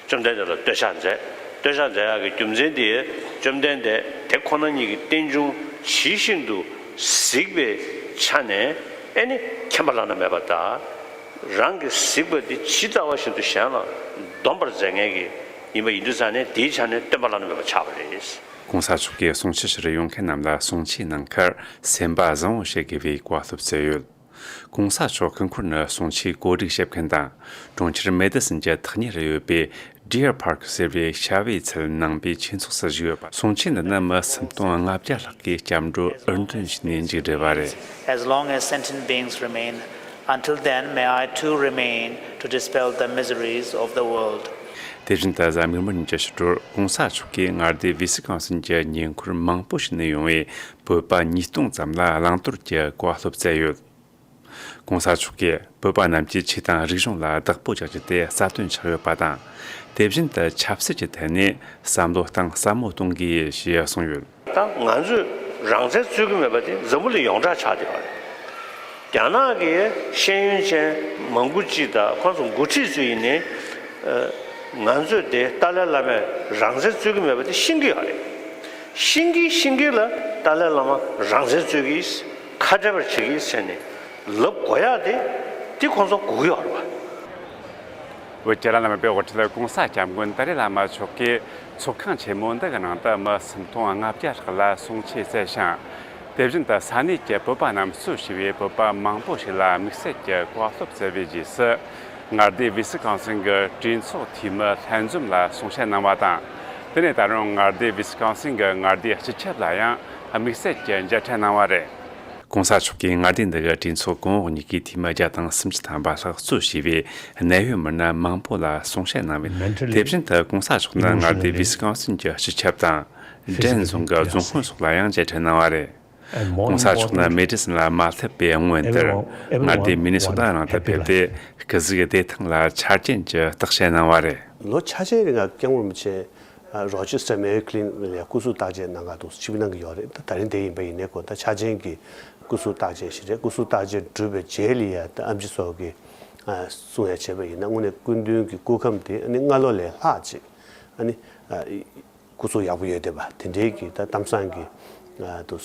བཅོམ་ལྡན་འདས་ལ་བསྟོད་ཕྱག་མཛད། བསྟོད་ཕྱག་མཛད་ཡག་གི་རྒྱུ་མཚན་དེ་བཅོམ་ལྡན་འདས་དེ་ཁོ་ན་ཉིད་ཀྱི་རྟེན་འབྱུང་ཇི་བཞིན་དུ་གཟིགས་པའི་ཆ་ནས་ཨེ་ནི་མཁྱེན་པ་བླ་ན་མེད་པ་དང་། རང་གིས་གཟིགས་པ་འདི་ཇི་ལྟ་བ་བཞིན་དུ་གཞན་ལ་འདོམས་པར་མཛད་མཁན་གྱི་ཡིན་པ་ཡིན་དུས་ཙང་ནས་དེའི་ཆ་ནས་སྟོན་པ་བླ་ན་མེད་པ་ཆགས་པ་རེད།༧གོང་ས་མཆོག་གིས་གསུང་ཆོས་ཕྱིར་ཡོང་མཁན་རྣམས་ལ་གསུང་ཆོས་གནང་ཁར་སེམས་པ་བཟང་བོ་བྱེད་དགོས་པའི་བཀའ་སློབ་སྩལ་ཡོད། ༧གོང་ས་མཆོག་སྐུ་འཁོར་ནས་གསུང་ཆོས་གོ་སྒྲིག་བྱེད་མཁན་དང་། གྲོང་ཁྱེར་མེ་ཏི་སན་གྱི་ཐག་ཉེ་རུ་ཡོད་པའི་Deer Park ཟེར་བའི་བྱ་བའི་ཚལ་ནང་པའི་ཆོས་ཚོགས་སུ་བཞུགས་ཡོད་པ། གསུང་ཆོས་འདི་ནི་མི་སུམ་སྟོང་ལྔ་བརྒྱ་ལྷག་གིས་སྐྱབས་འགྲོ་འུར་འདོན་བྱས་ནས་མཇུག་བསྒྲིལ་བ་རེད། As long as sentient beings remain, until then may I too remain to dispel the miseries of the world. དེ་བཞིན་དུ་གཟའ་མིག་དམར་ཉིན་གྱི་ཕྱི་དྲོར་༧གོང་ས་མཆོག་གིས་མངའ་སྡེ་ཝི་སི་ཀོན་སིན་གྱི་ཉེ་འཁོར་མང་པོ་ཞིག་ནས་ཡོང་བའི་བོད་པ་ཉིས་སྟོང་ཙམ་ལ་བླང་དོར་གྱི་བཀའ་སློབ་སྩལ་ཡོད། ༧གོང་ས་མཆོག་གིས་བོད་པ་རྣམས་ཀྱི་ཆོས་དང་རིག་གཞུང་ལ་བདག་པོ་རྒྱག་རྒྱུ་དེ་རྩ་དོན་ཆགས་ཡོད་པ་དང་། དེ་བཞིན་དུ་ཆབ་སྲིད་ཀྱི་ཐད་ནས་བསམ་བློ་གཏིང་ཟབ་མོ་གཏོང་དགོས་ཞེས་གསུངས་ཡོད། ད་ང་ཚོས་རང་བཙན་རྩོད་ཀྱི་མེད་པ་དེ་འཛམ་བུ་གླིང་ཡོངས་གྲགས་ཆགས་བསྡད་པ་རེད། རྒྱ་ནག་གི་ཤེས་ཡོན་ཅན་མང་པོ་ཅིག་དང་ཁོང་ཚོ་འགོ་ཁྲིད་ཚོ་ཡིན་ནའི། ཨ། ང་ཚོས་དེ་ཏཱ་ལའི་བླ་མས་རང་བཙན་རྩོད་ཀྱི་མེད་པ་དེ་ཤེས་ཀྱི་ཡོད་རེད། ཤེས་ཀྱི་ཤེས་ཀྱི་ལ་ཏཱ་ལའི་བླ་མ་རང་བཙན་རྩོད་ཀྱི་ཡིན། ཁ་བྲལ་བར་བྱེད་ཀྱི་ཡིན་ཟེར་ནས་ལབ་དགོས་ཡག་དེ་དེ་ཁོང་ཚོ་དགོས་ཀྱི་ཡོད་རེད་པ། བོད་ཀྱི་བླ་ན་མེད་པའི་དབུ་ཁྲིད་༸གོང་ས་༸སྐྱབས་མགོན་ཏཱ་ལའི་བླ་མ་མཆོག་གིས་ཚོགས་ཁང་ཆེན་མོ་འདི་གི་ནང་དུ་མི་སུམ་སྟོང་ལྔ་བརྒྱ་ལྷག་ལ་གསུང་ཆོས་སྩལ་ཞིང་། དེ་བཞིན་དུ་ས་གནས་ཀྱི་བོད་པ་རྣམས་གཙོས་བྱས་པའི་བོད་པ་མང་པོ་ཞིག་ལ་དམིགས་བསལ་གྱི་བཀའ་སློབ་སྩལ་བའི་རྗེས་སུ། མངའ་སྡེ་ཝི་སི་ཀོན་སིན་གྱི་གྲོས་ཚོགས་འཐུས་མི་ལྷན་འཛོམས་ལ་གསུང་བཤད་གནང་བ་དང་། དེ་ནས་ད་རུང་མངའ་སྡེ་ཝི་སི་ཀོན་སིན་གྱི་མངའ་སྡེའི་སྤྱི་ཁྱབ་ལ་ཡང་དམིགས་བསལ་གྱི་མཇལ་འཕྲད་གནང་བ་རེད། ༸གོང་ས་མཆོག་གིས་མངའ་སྡེ་འདི་གའི་གྲོས་ཚོགས་གོང་འོག་གཉིས་ཀའི་འཐུས་མི་བརྒྱ་དང་སུམ་ཅུ་ཐམ་པ་ལྷག་གཙོས་བྱས་པའི་གནད་ཡོད་མི་སྣ་མང་པོ་ལ་གསུང་བཤད་གནང་བས། དེ་བཞིན་དུ་༸གོང་ས་མཆོག་ནི་མངའ་སྡེ་ཝི་སི་ཀོན་སིན་གྱི་སྤྱི་ཁྱབ་དང་། ཌེན་རྫོང་གི་རྫོང་དཔོན་སོགས་ལ་ཡང་མཇལ་འཕྲད་གནང་བ་རེད། ༸གོང་ས་མཆོག་ནི་མེ་ཌི་སིན་ལ་མ་སླེབས་པའི་སྔོན་དུ་མངའ་སྡེ་མི་ནི་སོ་ཏ་ནང་དུ་ཕེབས་ཏེ། སྐུ་གཟུགས་བདེ་ཐང་ལ་ཆ་རྐྱེན་གྱི་བརྟག་དཔྱད་གནང་བ་རེད། ལོ་ཆ་ཆེན་རིང་ལ་སྐྱབས་མགོན་རིན་པོ་ཆེ་རོ་ཅེ་སི་ཊར་མེ་ཡོ་ཀི་ལི་ནིག་ལ་སྐུ་གཟུགས་བརྟག་དཔྱད་གནང་ག་འདུག་ཆིབས་གནང་གི་ཡོད་རེད། ད་ད་རིང་དེ་ཡིན་པ་ཡིན་ནའི་ཁོ་ད་ཆ་ཆེན་གྱི་སྐུ་གཟུགས་བརྟག་དཔྱད་ཞིག་རེད། སྐུ་གཟུགས་བརྟག་དཔྱད་གྲུབ་པའི་རྗེས་ལ་ཡ་ད་ཨེམ་ཆི་སོགས་ཀྱིས་གསུང་ཡ་བྱས་པ་ཡིན་ན། དངོས་གནས་སྐུ་མདུན་གྱི་སྐུ་ཁམས་དེ་ཨ་ནི་སྔ་ལོ་ལས་ལྷག་ཅིག་ཨ་ནི། སྐུ་གཟུགས་ཡག་པོ་ཡོད་བསྡད་པ་དེ་འདྲའི་གི་ད་གཏམ་བཟང་གི་ཨ་དུ་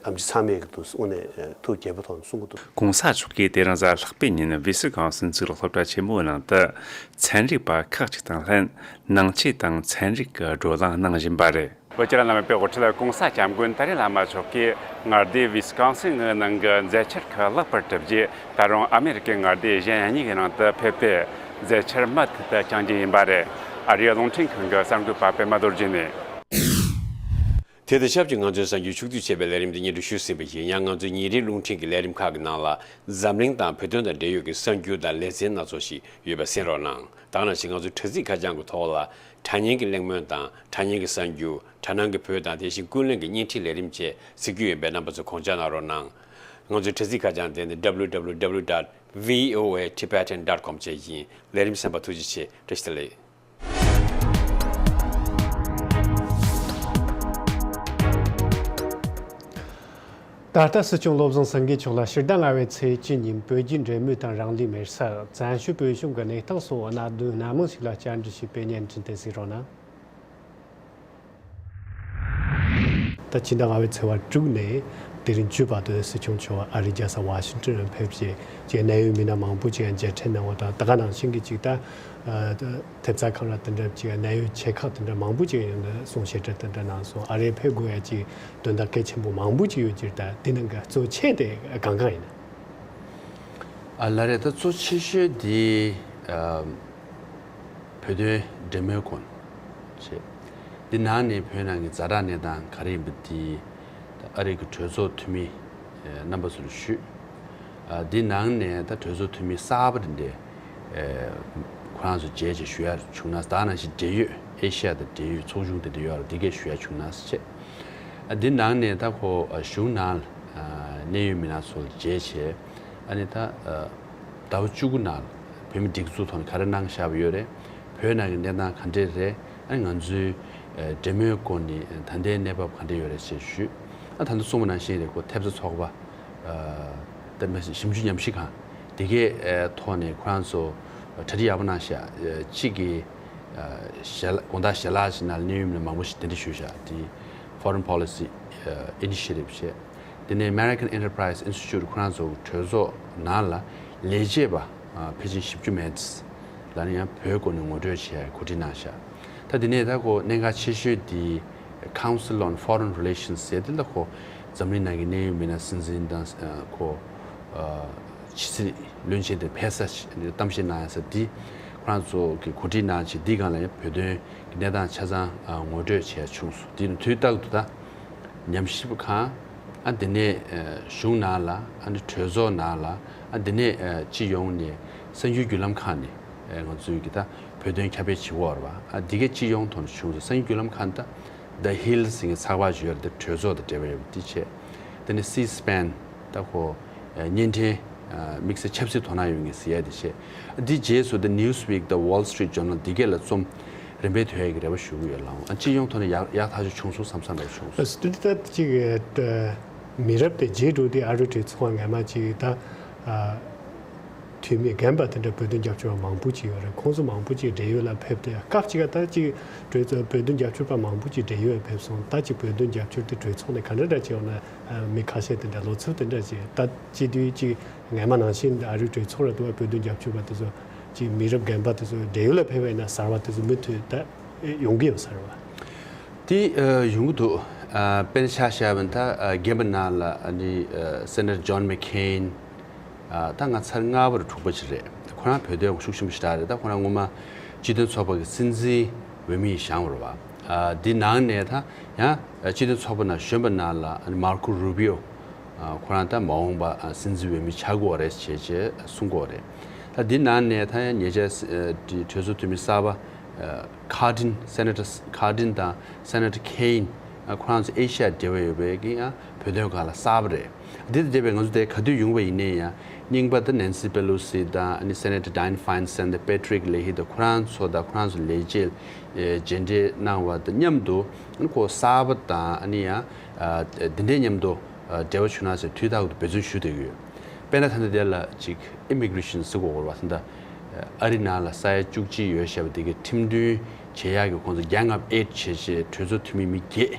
ཨམ་ཆི་ཚང་མས་གི་དུ་དངོས་གནས་ཐུགས་དགྱེས་པོ་ཐོག་ནས་གསུང་གི་འདུག ༸གོང་ས་མཆོག་གིས་དེ་རིང་གཟའ་ལྷག་པའི་ཉིན་ཝི་སི་ཀོན་སིན་གཙུག་ལག་སློབ་གྲྭ་ཆེན་མོའི་ནང་དུ་ཚན་རིག་པ་ཁག་ཅིག་དང་ལྷན་ནང་ཆོས་དང་ཚན་རིག་གི་བགྲོ་གླེང་གནང་བཞིན་པ་རེད། བོད་ཀྱི་བླ་ན་མེད་པའི་དབུ་ཁྲིད་༸གོང་ས་༸སྐྱབས་མགོན་ཏཱ་ལའི་བླ་མ་མཆོག་གིས་མངའ་སྡེ་ཝི་སི་ཀོན་སིན་ནང་གི་མཛད་འཆར་ཁག་ལེགས་པར་གྲུབ་རྗེས། ད་རུང་ཨ་མེ་རི་ཀའི་མངའ་སྡེ་གཞན་གཉིས་ཀྱི་ནང་དུ་ཕེབས་ཏེ། མཛད་འཆར་མུ་མཐུད་དུ་བསྐྱང་རྒྱུ་ཡིན་པ་རེད། ཨ་རིའི་རླུང་འཕྲིན་ཁང་གི་གསར་འགོད་པ་པད་མ་རྡོ་རྗེ་ནས། དེ་དང་ཆབས་ཅིག་ང་ཚོའི་གསར་འགྱུར་ཕྱོགས་བསྡུས་བྱས་པའི་ལས་རིམ་འདི་སྙན་སྒྲོན་ཞུས་ཟིན་པ་ཡིན། ཡང་ང་ཚོའི་ཉིན་རེའི་རླུང་འཕྲིན་གྱི་ལས་རིམ་ཁག་གི་ནང་ལ་འཛམ་གླིང་དང་བོད་དོན་དང་འབྲེལ་ཡོད་ཀྱི་གསར་འགྱུར་དང་ལེ་ཚན་སྣ་ཚོགས་ཤིག་ཡོད་པ་གསན་རོགས་གནང་། ད་ག་ནང་བཞིན་ང་ཚོའི་དྲ་ཚིགས་ཁ་བྱང་གི་ཐོག་ལ་དྲ་བརྙན་གྱི་གླེང་མོལ་དང་དྲ་བརྙན་གྱི་གསར་འགྱུར། དྲ་སྣང་གི་བོད་དང་དེ་བཞིན་ཀུན་གླེང་གི་བརྙན་འཕྲིན་ལས་རིམ་བཅས་གཟིགས་རྒྱུ་ཡིན་པས་རྣམ་པ་ཚོས་དགོངས་འཇགས་གནང་རོགས་གནང་། ང་ཚོའི་དྲ་ཚིགས་ཁ་བྱང་དེ་ནི་W W W dot V O A Tibetan dot com བཅས་ཡིན། ལས་རིམ་གསན་པར་ཐུགས་རྗེ་ཆེ། བཀྲ་ཤིས་བདེ་ལེགས། ད་ལྟ་སྲིད་སྐྱོང་བློ་བཟང་སེང་གེ་མཆོག་ལ་ཕྱི་ཟླ་ལྔ་པའི་ཚེས་བཅུ་ཉིན་བོད་རྒྱུད་འབྲེལ་མོལ་དང་རང་ལུས་མེར་སྲེག་བཙན་བྱོལ་བོད་གཞུང་གི་གནས་སྟངས་སོགས་གནད་དོན་སྣ་མང་ཞིག་ལ་བཅར་འདྲི་ཞུས་པའི་བརྙན་འཕྲིན་དེ་གཟིགས་རོགས་གནང་། ད་ཕྱི་ཟླ་ལྔ་པའི་ཚེས་པ་དྲུག་ནས་དེ་རིང་བཅུ་བར་དུ་སྲིད་སྐྱོང་མཆོག་ཨ་རིའི་རྒྱལ་ས་ཝ་ཤིང་ཏོན་ཕེབས་རྗེས་ཀྱི་གནད་ཡོད་མི་སྣ་མང་པོ་ཅིག་མཇལ་འཕྲད་གནང་བ་དང་། ད་ག་ནང་བཞིན་གྱི་ཅིག་ད་ཐེབས་རྩ་ཁང་ར་དེ་འདྲ་ཅིག་གནད་ཡོད་ཆེ་ཁག་དེ་འདྲ་མང་པོ་ཅིག་ཡོང་ནས་གསུང་བཤད་འདྲ་དེ་འདྲ་གནང་སོང་། ཨ་རིར་ཕེབས་དགོས་ཡ་ཅིག་དོན་དག་གལ་ཆེན་པོ་མང་པོ་ཅིག་ཡོད་ཀྱི་རེད། ད་དེ་ནང་གི་གཙོ་ཆེ་དེ་གང་གང་ཡིན་ན། ཨ་ལགས་རེད། ད་གཙོ་ཆེ་ཤོས་དེ་ཨ་བོད་དོན་འབྲེལ་མོལ་སྐོར་བྱས། འདི་ནང་ནས་བོད་ནང་གི་ཛ་དྲག་གནས་སྟངས་ག་རེ་ཡིན་པ་དེ་ད་ཨ་རི་གི་གྲོས་ཚོགས་འཐུས་མི་ཨ་རྣམ་པ་ཚོ་ལ་ཞུས། ཨ་འདི་ནང་ནས་ད་གྲོས་ཚོགས་འཐུས་མི་གསར་པ་དེ་འདྲས་ཨ་ཁོ་རང་ཚོ་མཇལ་བྱས་ཞུ་ཡ་བྱུང་ན། ད་ནང་བཞིན་འབྲེལ་ཡོད་ཨེ་ཤ་ཡ་དང་འབྲེལ་ཡོད་ཚོགས་ཆུང་དེ་འདྲ་ཡོད་རེད། འདི་གས་ཞུ་ཡ་བྱུང་ན་ཟེར་བྱས། ཨ་འདི་ནང་ནས་ད་ཁོ་ཨ་གཞུང་ནང་ལ་ཨ་གནད་ཡོད་མི་སྣ་ཚོ་ལ་མཇལ་བྱས། ཨ་ནི་ད་ཨ་ཟླ་བ་བཅུ་དགུ་ནང་ལ་བོད་མི་སྒྲིག་འཛུགས་ཐོག་ནས་ག་རེ་གནང་བཞག་པ་ཡོད་རེད། བོད་ནང་གི་གནས་སྟངས་ག་འདྲས་རེད། ཨ་ནི་ང་ཚོའི་ཨ་འབྲེལ་མོལ་སྐོར་ནས་ད་ལྟའི་གནས་བབ་ག་འདྲས་ཡོད་རེད་ཅེས་ཞུས། ཨ་ད་ལྟ་གསུངས་པ་ནང་བཞིན་རེད། ཁོ་ཐེབས་རྩ་ཚོགས་པ་ཨ་ད་ཞིབ་འཇུག་ཉམས་ཞིབ་ཁང་དེ་གའི་ཨ་ཐོག་ནས་ཁོ་རང་ཚོ་གྲ་སྒྲིག་ཡག་པོ་གནང་ཤག་ཨ་གཅིག་གིས་ཨ་ཞལ་དགོང་དག་ཞལ་ལག་ཅིག་ནང་ལ་གནད་ཡོད་མི་སྣ་མང་པོ་ཞིག་གདན་འདྲེན་ཞུས་ཤག་དེ་Foreign Policy ཨ་Initiative བྱས། དེ་ནས་American Enterprise Institute ཁོ་རང་ཚོ་གྲོས་ཚོགས་ནང་ལ་ལས་བྱེད་པ་ཨ་ཕལ་ཆེར་བཞི་བཅུ་མན་ཙམ་ལ་ནི་ཡང་བོད་སྐོར་ནས་ངོ་སྤྲོད་བྱས་གོ་སྒྲིག་གནང་ཤག་ད་དེ་ནས་ད་ཁོ་གནད་འགག་ཆེ་ཤོས་དེ་Council on Foreign Relations ཟེར་དེ་ལ་ཁོ་འཛམ་གླིང་ནང་གི་གནད་ཡོད་མི་སྣ་སྲིད་འཛིན་དང་ཨ་ཁོ་ཨ་ཕྱི་སྲིད་བློན་ཆེན་དེ་ཕེབས་ས་གཏམ་བཤད་གནང་ཡ་ས་འདི་ཁོ་རང་ཚོ་གི་གོ་སྒྲིག་གནང་བྱས། འདི་སྒང་ལ་ཡང་བོད་དོན་གྱི་གནས་སྟངས་ཆ་ཚང་ཨ་ངོ་སྤྲོད་བྱས་བྱུང་སོང་། འདི་ནི་དུས་རྟག་ཏུ་ད་ཉམས་ཞིབ་ཁང་ཨ་དེ་ནས་ཨ་གཞུང་ནང་ལ་ཨ་ནི་གྲོས་ཚོགས་ནང་ལ་ཨ་དེ་ནས་ཨ་སྤྱི་ཡོངས་ནས་གསར་འགྱུར་བརྒྱུད་ལམ་ཁག་ནས་ཨ་ང་ཚོའི་གི་ད་བོད་དོན་ཁྱབ་སྤེལ་བྱེད་ཀྱི་ཡོད་རེད་པ། ཨ་འདི་གའི་སྤྱི་ཡོངས་ཐོག་ནས་བྱུང་སོང་། གསར་འགྱུར་བརྒྱུད་ལམ་ཁག་ད། The Hill ཟེར་མཁན་ཚགས་པར་ཅིག་ཡོད་རེད། དེ་གྲོས་ཚོགས་དང་འབྲེལ་བ་ཡོད་པ་འདི་བྱས། དེ་ནས་C-SPAN ད་ཁོ་བརྙན་འཕྲིན་དམིགས་བསལ་ཆབ་སྲིད་དོ་སྣང་ཡོད་མཁན་ཟེར་ཡ་དེ་བྱས། འདི་རྗེས་སུ་The Newsweek ད་Wall Street Journal འདི་གས་ལ་རྩོམ་རིམ་པས་ཐོན་ཡ་གི་རེ་བ་ཞུ་གི་ཡོད་ལགས། ཨ་སྤྱི་ཡོངས་ཐོག་ནས་ཡག་ཡག་ཐག་ཆོད་བྱུང་སོང་བསམ་བསམ་འདྲ་བྱུང་སོང་། ཨ་སི་ཏུ་ད་ཅིག་མི་རབས་དེ་རྗེས་འགྲོ་དེ་ཨ་རུ་གྲོས་ཚོགས་ངོ་མ་ཅིག་ད་ཨ། འཐུས་མི་རྒན་པ་དེ་འདྲ་བོད་དོན་རྒྱབ་སྐྱོར་བ་མང་པོ་ཅིག་ཡོད་རེད། ཁོང་ཚོ་མང་པོ་ཅིག་འབྲེལ་ཡོད་ལ་ཕེབས་ཏེ། སྐབས་ཅིག་ད་ཅིག་གྲོས་ཚོགས་བོད་དོན་རྒྱབ་སྐྱོར་པ་མང་པོ་ཅིག་འབྲེལ་ཡོད་ཕེབས་སོང་། ད་ཅིག་བོད་དོན་རྒྱབ་སྐྱོར་དེ་གྲོས་ཚོགས་ནས་ག་འདྲ་འདྲ་བྱས་ཡོང་ན་མི་ཁ་ཤས་དེ་འདྲ་ལོ་ཚོད་དེ་འདྲ་ཅིག་ད་སྤྱི་འཐུས་ཅིག་ངས་མ་ནང་བཞིན་ཨ་རིའི་གྲོས་ཚོགས་ར་དུ་བ་བོད་དོན་རྒྱབ་སྐྱོར་པ་དེ་ཚོ་ ཅིག་མི་རབས་རྒན་པ་དེ་ཚོ་བགྲེས་ཡོལ་ལ་ཕེབས་པ་ཡིན་ན་གསར་བ་དེ་ཚོ་མུ་མཐུད་ད་ཡོང་གི་ཡོད་ས་རེད་བ། དེ་ཡོང་གི་འདུག་དཔེར་ན་ཆ་བཞག་པ་ཡིན་ད་རྒན་པ་ནང་ལ་ནི་སེ་ནེ་ཊར་ཇོན་མེག་ཁེན། ད་ང་ཚར་ལྔ་པར་དྲུག་པ་ཅིག་རེད། ཁོ་རང་བོད་དོན་ཤུགས་ཆེན་པོ་ཞེ་དྲག་རེད། ད་ཁོ་རང་སྔོན་མ་སྤྱི་མཐུན་ཚོགས་པ་གི་སྲིད་འཛིན་འོས་མི་བཞེངས་པ་རེད་བ། འདི་ནང་ནས་ད་ཡང་སྤྱི་མཐུན་ཚོགས་པ་ནང་གཞོན་པ་ནང་ལ་མར་ཁོ་རུ་བྷི་ཡོ། ཁོ་རང་ད་མ་འོངས་པ་སྲིད་འཛིན་འོས་མི་ཆགས་དགོས་རེད་ཅེས་ཅེས་གསུང་གི་ཡོད་རེད། ད་འདི་ནང་ནས་ད་ཡང་ཉེ་ཆར་གྲོས་ཚོགས་འཐུས་མི་གསར་པ་ཁར་ཏིན། སེ་ནེ་ཊར་ཁར་ཏིན་དང་སེ་ནེ་ཊར་ཁེན། ཁོ་རང་ཚོ་ཨེ་ཤ་ཡ་འབྲེལ་བ་ཡོད་པའི་གི་ཡང་བོད་དོན་སྒང་ལ་གསར་པ་རེད། འདི་དང་འབྲེལ་བའི་ང་ཚོ་དེ་ག་དུས་ཡོང་བ་ཡིན་ནའི་ཡང་རྙིང་པ་ད་ནེན་སི་པེ་ལོ་སི་དང་ཨ་ནི་སེ་ནེ་ཊར་ཌ་ཡན་ཧྥ་ཡིན་སན་དང་པེ་ཊི་རིག་ལེ་ཧི་དང་ཁོ་རང་ཚོ་དང་ཁོ་རང་ཚོ་ལས་བྱེད་མཇལ་འཕྲད་གནང་བ་དང་མཉམ་དུ་ཨ་ནི་ཁོ་གསར་པ་དང་ཨ་ནི་ཡང་འདི་འདྲའི་མཉམ་དུ་འབྲེལ་བ་བྱུང་ན་ཟེར་དུས་རྟག་ཏུ་འབད་བརྩོན་ཞུ་བསྡད་ཀྱི་ཡོད། དཔེར་ན་ད་ལྟ་དེ་ལ་ཅིག་ཨི་མི་གྷི་རེ་ཤན་ཟེར་དགོས་རེད་བ། ད་ལྟ་ཨ་རི་ནང་ལ་ས་ཡ་བཅུ་གཅིག་ཡོད་བཞག་པ་དེ་གའི་ཁྲིམས་མཐུན་བྱེད་ཡག་གི་ཁོང་ཚོ་རྒྱལ་ཁབ་ཨེ་ཊི་བྱས་བྱས་གྲོས་ཚོགས་འཐུས་མི་མི་བརྒྱད་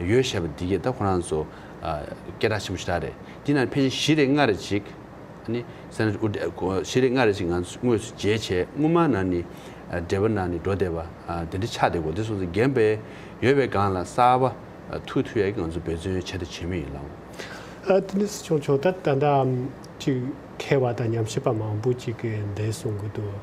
ཡོད་བཞག་པ་དེ་གའི་ད་ཁོ་རང་ཚོ་སྐད་གྲགས་ཆེན་པོ་ཞེ་དྲག་རེད། དེ་ནང་ཕལ་ཆེར་བཞི་རེ་ལྔ་རེ་ཅིག་ཨ་ནི་སེ་ནེ་ཊར་ཨུ་བཞི་རེ་ལྔ་རེ་ཅིག་ང་ཚོ་དངོས་སུ་མཇལ་བྱས་སྔོན་མ་ནང་ནས་འབྲེལ་བ་ནང་ནས་འགྲོ་བསྡད་པ་དེ་འདྲ་ཆགས་བསྡད་ཀྱི་ཡོད། དེ་སོང་ཙང་རྒན་པའི་ཡོད་པའི་སྒང་ལ་གསར་པ་ཐུག་ཐུབ་ཡག་གི་ང་ཚོ་འབད་བརྩོན་བྱས་དང་བྱེད་མུས་ཡིན་ལགས། ཨ་དེ་ནི་སྲིད་སྐྱོང་མཆོག་ད་ད་ལྟ་ཅིག་མཁས་པ་དང་ཉམས་ཞིབ་པ་མང་པོ་ཅིག་གིས་འདི་གསུང་གི་འདུག་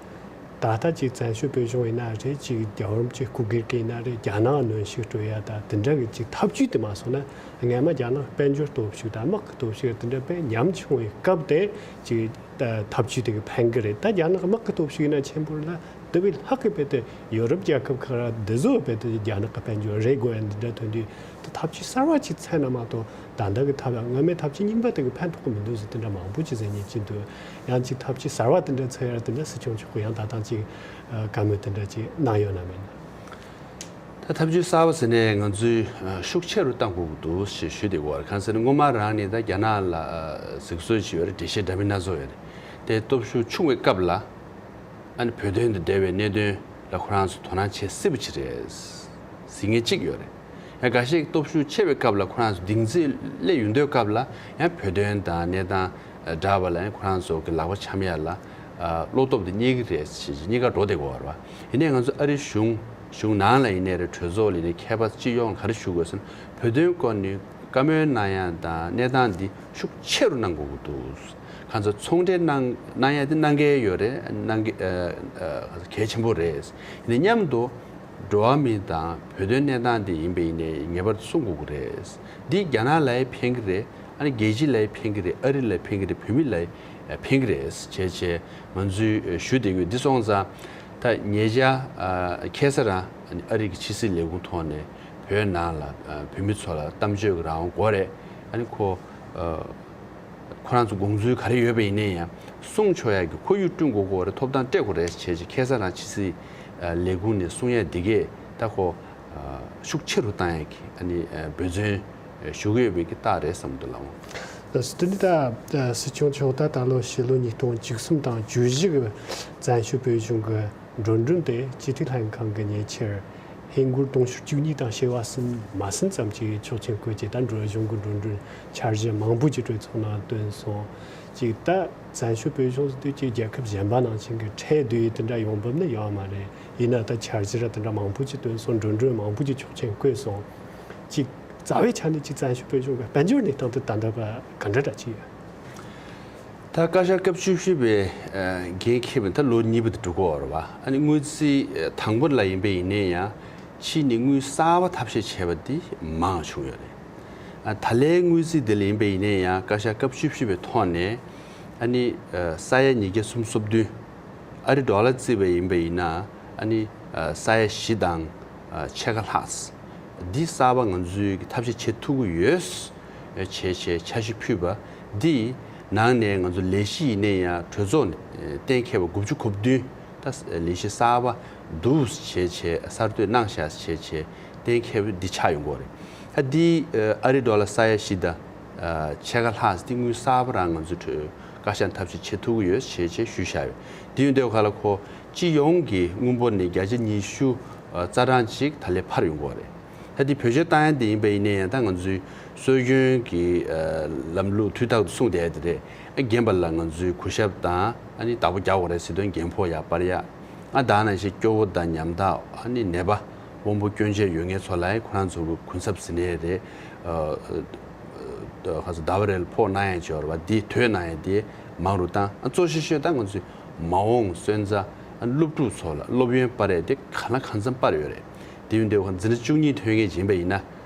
ད་ལྟ་ཅིག་བཙན་བྱོལ་བོད་གཞུང་ཡིན་ན་རེད། ཅིག་རྒྱལ་བ་རིན་པོ་ཆེ་སྐུ་སྒེར་གྱི་ཡིན་ན་རེད། རྒྱ་ནག་གནོན་ཤུགས་སྤྲོད་ཡ་ད་དེ་འདྲ་གི་ཅིག་ཐབས་ཇུས་དེ་མ་སོང་ན་སྔན་མ་རྒྱ་ནག་དཔལ་འབྱོར་སྟོབས་ཤུགས་དང་དམག་གི་སྟོབས་ཤུགས་དེ་འདྲ་དཔེ་ཉམས་ཆུང་བའི་སྐབས་དེ་ཅིག་ཐབས་ཇུས་དེ་གི་ཕན་གི་རེད། ད་རྒྱ་ནག་གི་དམག་གི་སྟོབས་ཤུགས་ཡིན་ན་ཆེན་པོ་རེད་ལ། དེ་བས་ལྷག་གི་བས་ཏེ་ཡོ་རོབ་རྒྱལ་ཁབ་ཁག་ར་འདི་ཚོ་བས་ཏེ་རྒྱ་ནག་གི་དཔལ་འབྱོར་རེད་དགོས་ཡ་འདི་འདྲ་ཐོན་དུས་ད་ཐབས་ཇུས་གསར་བ་ཅིག་འཚོལ་ན་མ་གཏོགས་ད་ལྟ་གི་ཐབས་ཡང་སྔ་མའི་ཐབས་ཇུས་རྙིང་པ་དེ་གི་ཕན་ཐོགས་གི་མི་འདུག་ཟེར་དེ་འདྲ་མང་པོ་ཅིག་ཟེར་མཁན་ཅིག་འདུག་ཡང་ཅིག་ཐབས་ཇུས་གསར་བ་དེ་འདྲ་འཚོལ་ཡ་དེ་འདྲ་སྲིད་སྐྱོང་མཆོག་གི་ཡང་ད་ཐེངས་ཅིག་བཀའ་མོལ་དེ་འདྲ་ཅིག་གནང་ཡོད་ན་མེད་ན། ད་ཐབས་ཇུས་གསར་བ་ཟེར་ནས་ང་ཚོས་ཤུགས་ཆེ་རུ་བཏང་དགོས་ཀྱི་འདུག་ཞེས་ཞུས་བསྡད་ཀྱི་ཡོད་རེད། གང་ཟེར་ན་སྔོན་མ་རང་ནས་ད་རྒྱ་ནག་ལ་གཟིགས་ཚོད་ཅིག་ཡོད་རེད། འགྲེལ་བཤད་འདྲ་མིན་སྣ་ཚོགས་ཡོད་རེད། དེ་སྟོབས་ཤུགས་ཆུང་བའི་སྐབས་ལ། ཨ་ནི་བོད་དོན་དང་འབྲེལ་བའི་གནད་དོན་ལ་ཁོ་རང་ཚོ་དོ་སྣང་བྱེད་སྲིད་པ་ཅིག་རེད། གཟིགས་མཁན་གཅིག་ཡོད་རེད། ཡང་འགའ་ཤས་ཀྱི་སྟོབས་ཤུགས་ཆེ་བའི་སྐབས་ལ་ཁོ་རང་ཚོ་གདེང་ཚོད་སླེབས་ཡོང་དུས་སྐབས་ལ་ཡང་བོད་དོན་དང་གནས་སྟངས་འདྲ་བ་ལ་ཡང་ཁོ་རང་ཚོ་གི་ལག་པ་འཆང་ཡ་ལ་བློ་སྟོབས་དེ་རྙེད་ཀྱི་རེད་ཞེས་གཉིས་ཀ་འགྲོ་བསྡད་དགོས་པ་རེད་བ། ཡིན་ནའི་ང་ཚོ་ཨ་རིའི་གཞུང་གཞུང་ནང་ལ་ཡིན་ནའི་རེད། གྲོས་ཚོགས་ལ་ཡིན་ནའི་མཁས་པ་སྤྱི་ཡོངས་ལ་ག་རེ་ཞུ་དགོས་ཟེར་ན་བོད་དོན་སྐོར་ནས་བཀའ་མོལ་གནང་ཡ་དང་གནས་སྟངས་འདི་ཤུགས་ཆེ་རུ་གནང་དགོས་ཀྱི་འདུག་གང་ཚོ་ཚོང་འབྲེལ་གནང་གནང་ཡ་དེ་གནང་གལ་ཡོད་རེད། གནང་གི་ཨ་ཨ་གལ་ཆེན་པོ་རེད། ཡིན་ནའི་མཉམ་དུ་འགྲོ་བ་མི་དང་བོད་དོན་གནས་སྟངས་དེ་ཡིན་པ་ཡིན་ནའི་ངེས་པར་དུ་སྲུང་དགོས་ཀྱི་རེད། འདི་རྒྱ་ནག་ལ་ཡང་ཕན་གྱི་རེད། ཨ་ནི་རྒྱལ་སྤྱི་ལ་ཡང་ཕན་གྱི་རེད། ཨ་རི་ལ་ཕན་གྱི་རེད། བོད་མི་ལ་ཡང་ཕན་གྱི་རེད་བྱས་བྱས་ང་ཚོས་ཞུ་བསྡད་ཡོད། འདི་སོང་ཙང་ད་ཉེ་ཆར་ཨ་ཁ་སང་རང་ཨ་ནི་ཨ་རི་གི་ཕྱི་སྲིད་ལས་ཁུངས་ཐོག་ནས་བོད་ནང་ལ་ཨ་བོད་མི་ཚོ་ལ་གཏམ་བརྗོད་ཀྱི་རང་དབང་དགོས་རེད། ཨ་ནི་ཁོ་ཨ། ཁོ་རང་ཚོ་དགོངས་ཚུལ་ག་རེ་ཡོད་པ་ཡིན་ནའི་ཡང་གསུང་ཆོག་ཡག་གི་ཁོར་ཡུག་བསྐྲུན་དགོས་ཀྱི་རེད། ཐོབ་ཐང་སྤྲད་དགོས་རེད་བྱས་རྗེས་ཁ་སང་རང་ཕྱི་སྲིད་ལས་ཁུངས་ནས་གསུང་ཡ་འདི་གས་ད་ཁོ་ཤུགས་ཆེ་རུ་བཏང་ཡག་གི་ཨ་ནི་འབད་བརྩོན་ཞུ་གི་ཡོད་པའི་གི་རྟགས་རེད་བསམ་འདུག་ལགས། དེ་ནི་ད་སྲིད་སྐྱོང་མཆོག་ད་ད་ལོ་ཕྱི་ལོ་ཉིས་སྟོང་བཅུ་གསུམ་དང་བཅུ་བཞི་གི་བཙན་བྱོལ་བོད་གཞུང་གི་འགྲོ་གྲོན་དེ་སྤྱི་འཐུས་ལྷན་ཁང་གི་ཉེ་ཆར་ཧིན་སྒོར་དུང་ཕྱུར་བཅུ་གཉིས་དང་བྱེ་བ་གསུམ་མ་ཟིན་ཙམ་གྱི་ཆོག་མཆན་བཀོད་རྗེས་ད་འགྲོ་གཞུང་གི་འགྲོ་གྲོན་འཆར་གཞི་མང་པོ་ཅིག་གྲོས་ཚོགས་ནང་བཏོན་སོང་། ཅིག་ད་བཙན་བྱོལ་བོད་གཞུང་ཟེར་དུས་ཅིག་རྒྱལ་ཁབ་གཞན་པ་ནང་བཞིན་གྱི་ཁྲལ་བསྡུ་ཡས་དེ་འདྲ་ཡོང་འབབ་ནི་ཡོད་མ་རེད། ཡིན་ན་ད་འཆར་གཞི་ར་དེ་འདྲ་མང་པོ་ཅིག་བཏོན་སོང་། འགྲོ་གྲོན་མང་པོ་ཅིག་ཆོག་མཆན་བཀོད་སོང་། ཅིག་རྩ་བའི་ཆ་ནས་ཅིག་བཙན་བྱོལ་བོད་གཞུང་གི་དཔལ་འབྱོར་གནས་སྟངས་དེ་ད་ལྟ་བར་ག་འདྲ་འདྲ་ཅིག་ཡོད། ད་བཀའ་ཤག་སྐབས་བཅུ་བཞི་པའི་འགན་འཁྱེར་བ་ད་ལོ་གཉིས་པ་དེ་འགྲོ་གི་ཡོད་རེད་བ། ཨ་ནི་དངུལ་རྩིས་དང་པོ་ལ་ཡིན་པ་ཡིན་ནའི་ཡང་ཕྱིས་ནས་དངུལ་གསར་པ་ཐབས་ཤེས་བྱས་པ་དེ་མང་བྱུང་ཡོད་རེད། ད་ལན་དངུལ་རྩིས་དེ་ལ་ཡིན་པ་ཡིན་ནའི་ཡང་བཀའ་ཤག་སྐབས་བཅུ་བཞི་པའི་ཐོག་ནས་ཨ་ནི་ས་ཡ་ཉིས་བརྒྱ་སུམ་ཅུ་སོ་བདུན། ཨ་རི་ཌོ་ལར་བརྩིས་པ་ཡིན་པ་ཡིན་ན་ཨ་ནི་ས་ཡ་བཞི་དང་ཕྱེད་ཀ་ལྷག་འདི་གསར་པ་ང་ཚོས་ཀྱི་ཐབས་ཤེས་བྱེད་ཐུབ་ཀྱི་ཡོད། བྱས་བྱས་འཆར་གཞི་ཕུལ་བ་འདི་ནང་ནས་ང་ཚོ་ལས་གཞི་ཡིན་ནའི་ཡང་གྲོས་ཚོགས་ནས་གཏན་འཁེལ་བ་དགུ་བཅུ་གོ་བདུན་ད་ལས་གཞི་གསར་པ་འདུག་བྱས་བྱས་གསར་གཏོད་གནང་བཞག་བྱས་བྱས་གཏན་འཁེལ་བ་འདི་ཆགས་ཡོང་གི་རེད། ད་འདི་ཨ་རི་ཌོ་ལར་ས་ཡ་བཞི་དང་ཕྱེད་ཀ་ལྷག་འདི་དངུལ་གསར་པ་རང་ང་ཚོ་གྲོས་བཀའ་ཤག་ཐབས་ཤེས་བྱེད་ཐུབ་ཀྱི་ཡོད་བྱས་བྱས་ཞུས་བཞག་ཡོད། འདི་ཡོད་འདོད་ག་ལ་ཁོ་སྤྱི་ཡོངས་ཀྱི་དངུལ་འབོར་ནས་བརྒྱ་ཆ་ཉི་ཤུ་རྩ་གྲངས་ཅིག་ད་ལས་འཕར་ཡོང་གི་རེད། ད་འདི་བེད་སྤྱོད་བཏང་ཡ་དེ་ཡིན་པ་ཡིན་ན་ཡང་ད་ང་ཚོའི་སྲོལ་རྒྱུན་གྱི་ལམ་ལུགས་དུས་རྟག་ཏུ་སྲུང་བསྡད་ཡ་དེ་རེད། རྒན་པ་ལ་ང་ཚོའི་གུས་ཞབས་དང་ཨ་ནི་བདག་པོ་རྒྱག་དགོས་རེད་ཟེར་དོན་རྒན་ཕོ་ཡ་སྤར་ཡ། ཨ་ད་ནང་བཞིན་སྐྱོ་བོ་དང་ཉམ་ཐག་ཨ་ནི་ནད་པ་དབང་པོ་སྐྱོན་ཅན་ཡོད་མཁན་ཚོ་ལ་ཁོ་རང་ཚོ་གི་གུན་གསབ་ཟིན་ནས་རེད། ཁ་ཚོ་ཟླ་བ་རེ་ལ་ཕོགས་གནང་ཡ་བྱས་པ་རེད་བ། འདི་དོད་གནང་ཡ་དེ་མང་རུ་བཏང་། ཨ་གཙོ་ཆེ་ཤོས་ད་ང་ཚོའི་མ་འོངས་སོན་རྩ་ཨ་སློབ་ཕྲུག་ཚོ་ལ་སློབ་ཡོན་སྤར་ཡ་དེ་གང་ལ་གང་འཚམ་སྤར་ཡོད་རེད། དེ་ཡིན་དུས་འཛིན་གྲྭ་བཅུ་གཉིས་ཐོན་མཁན་ཅིག་ཡིན་པ་ཡིན་ན།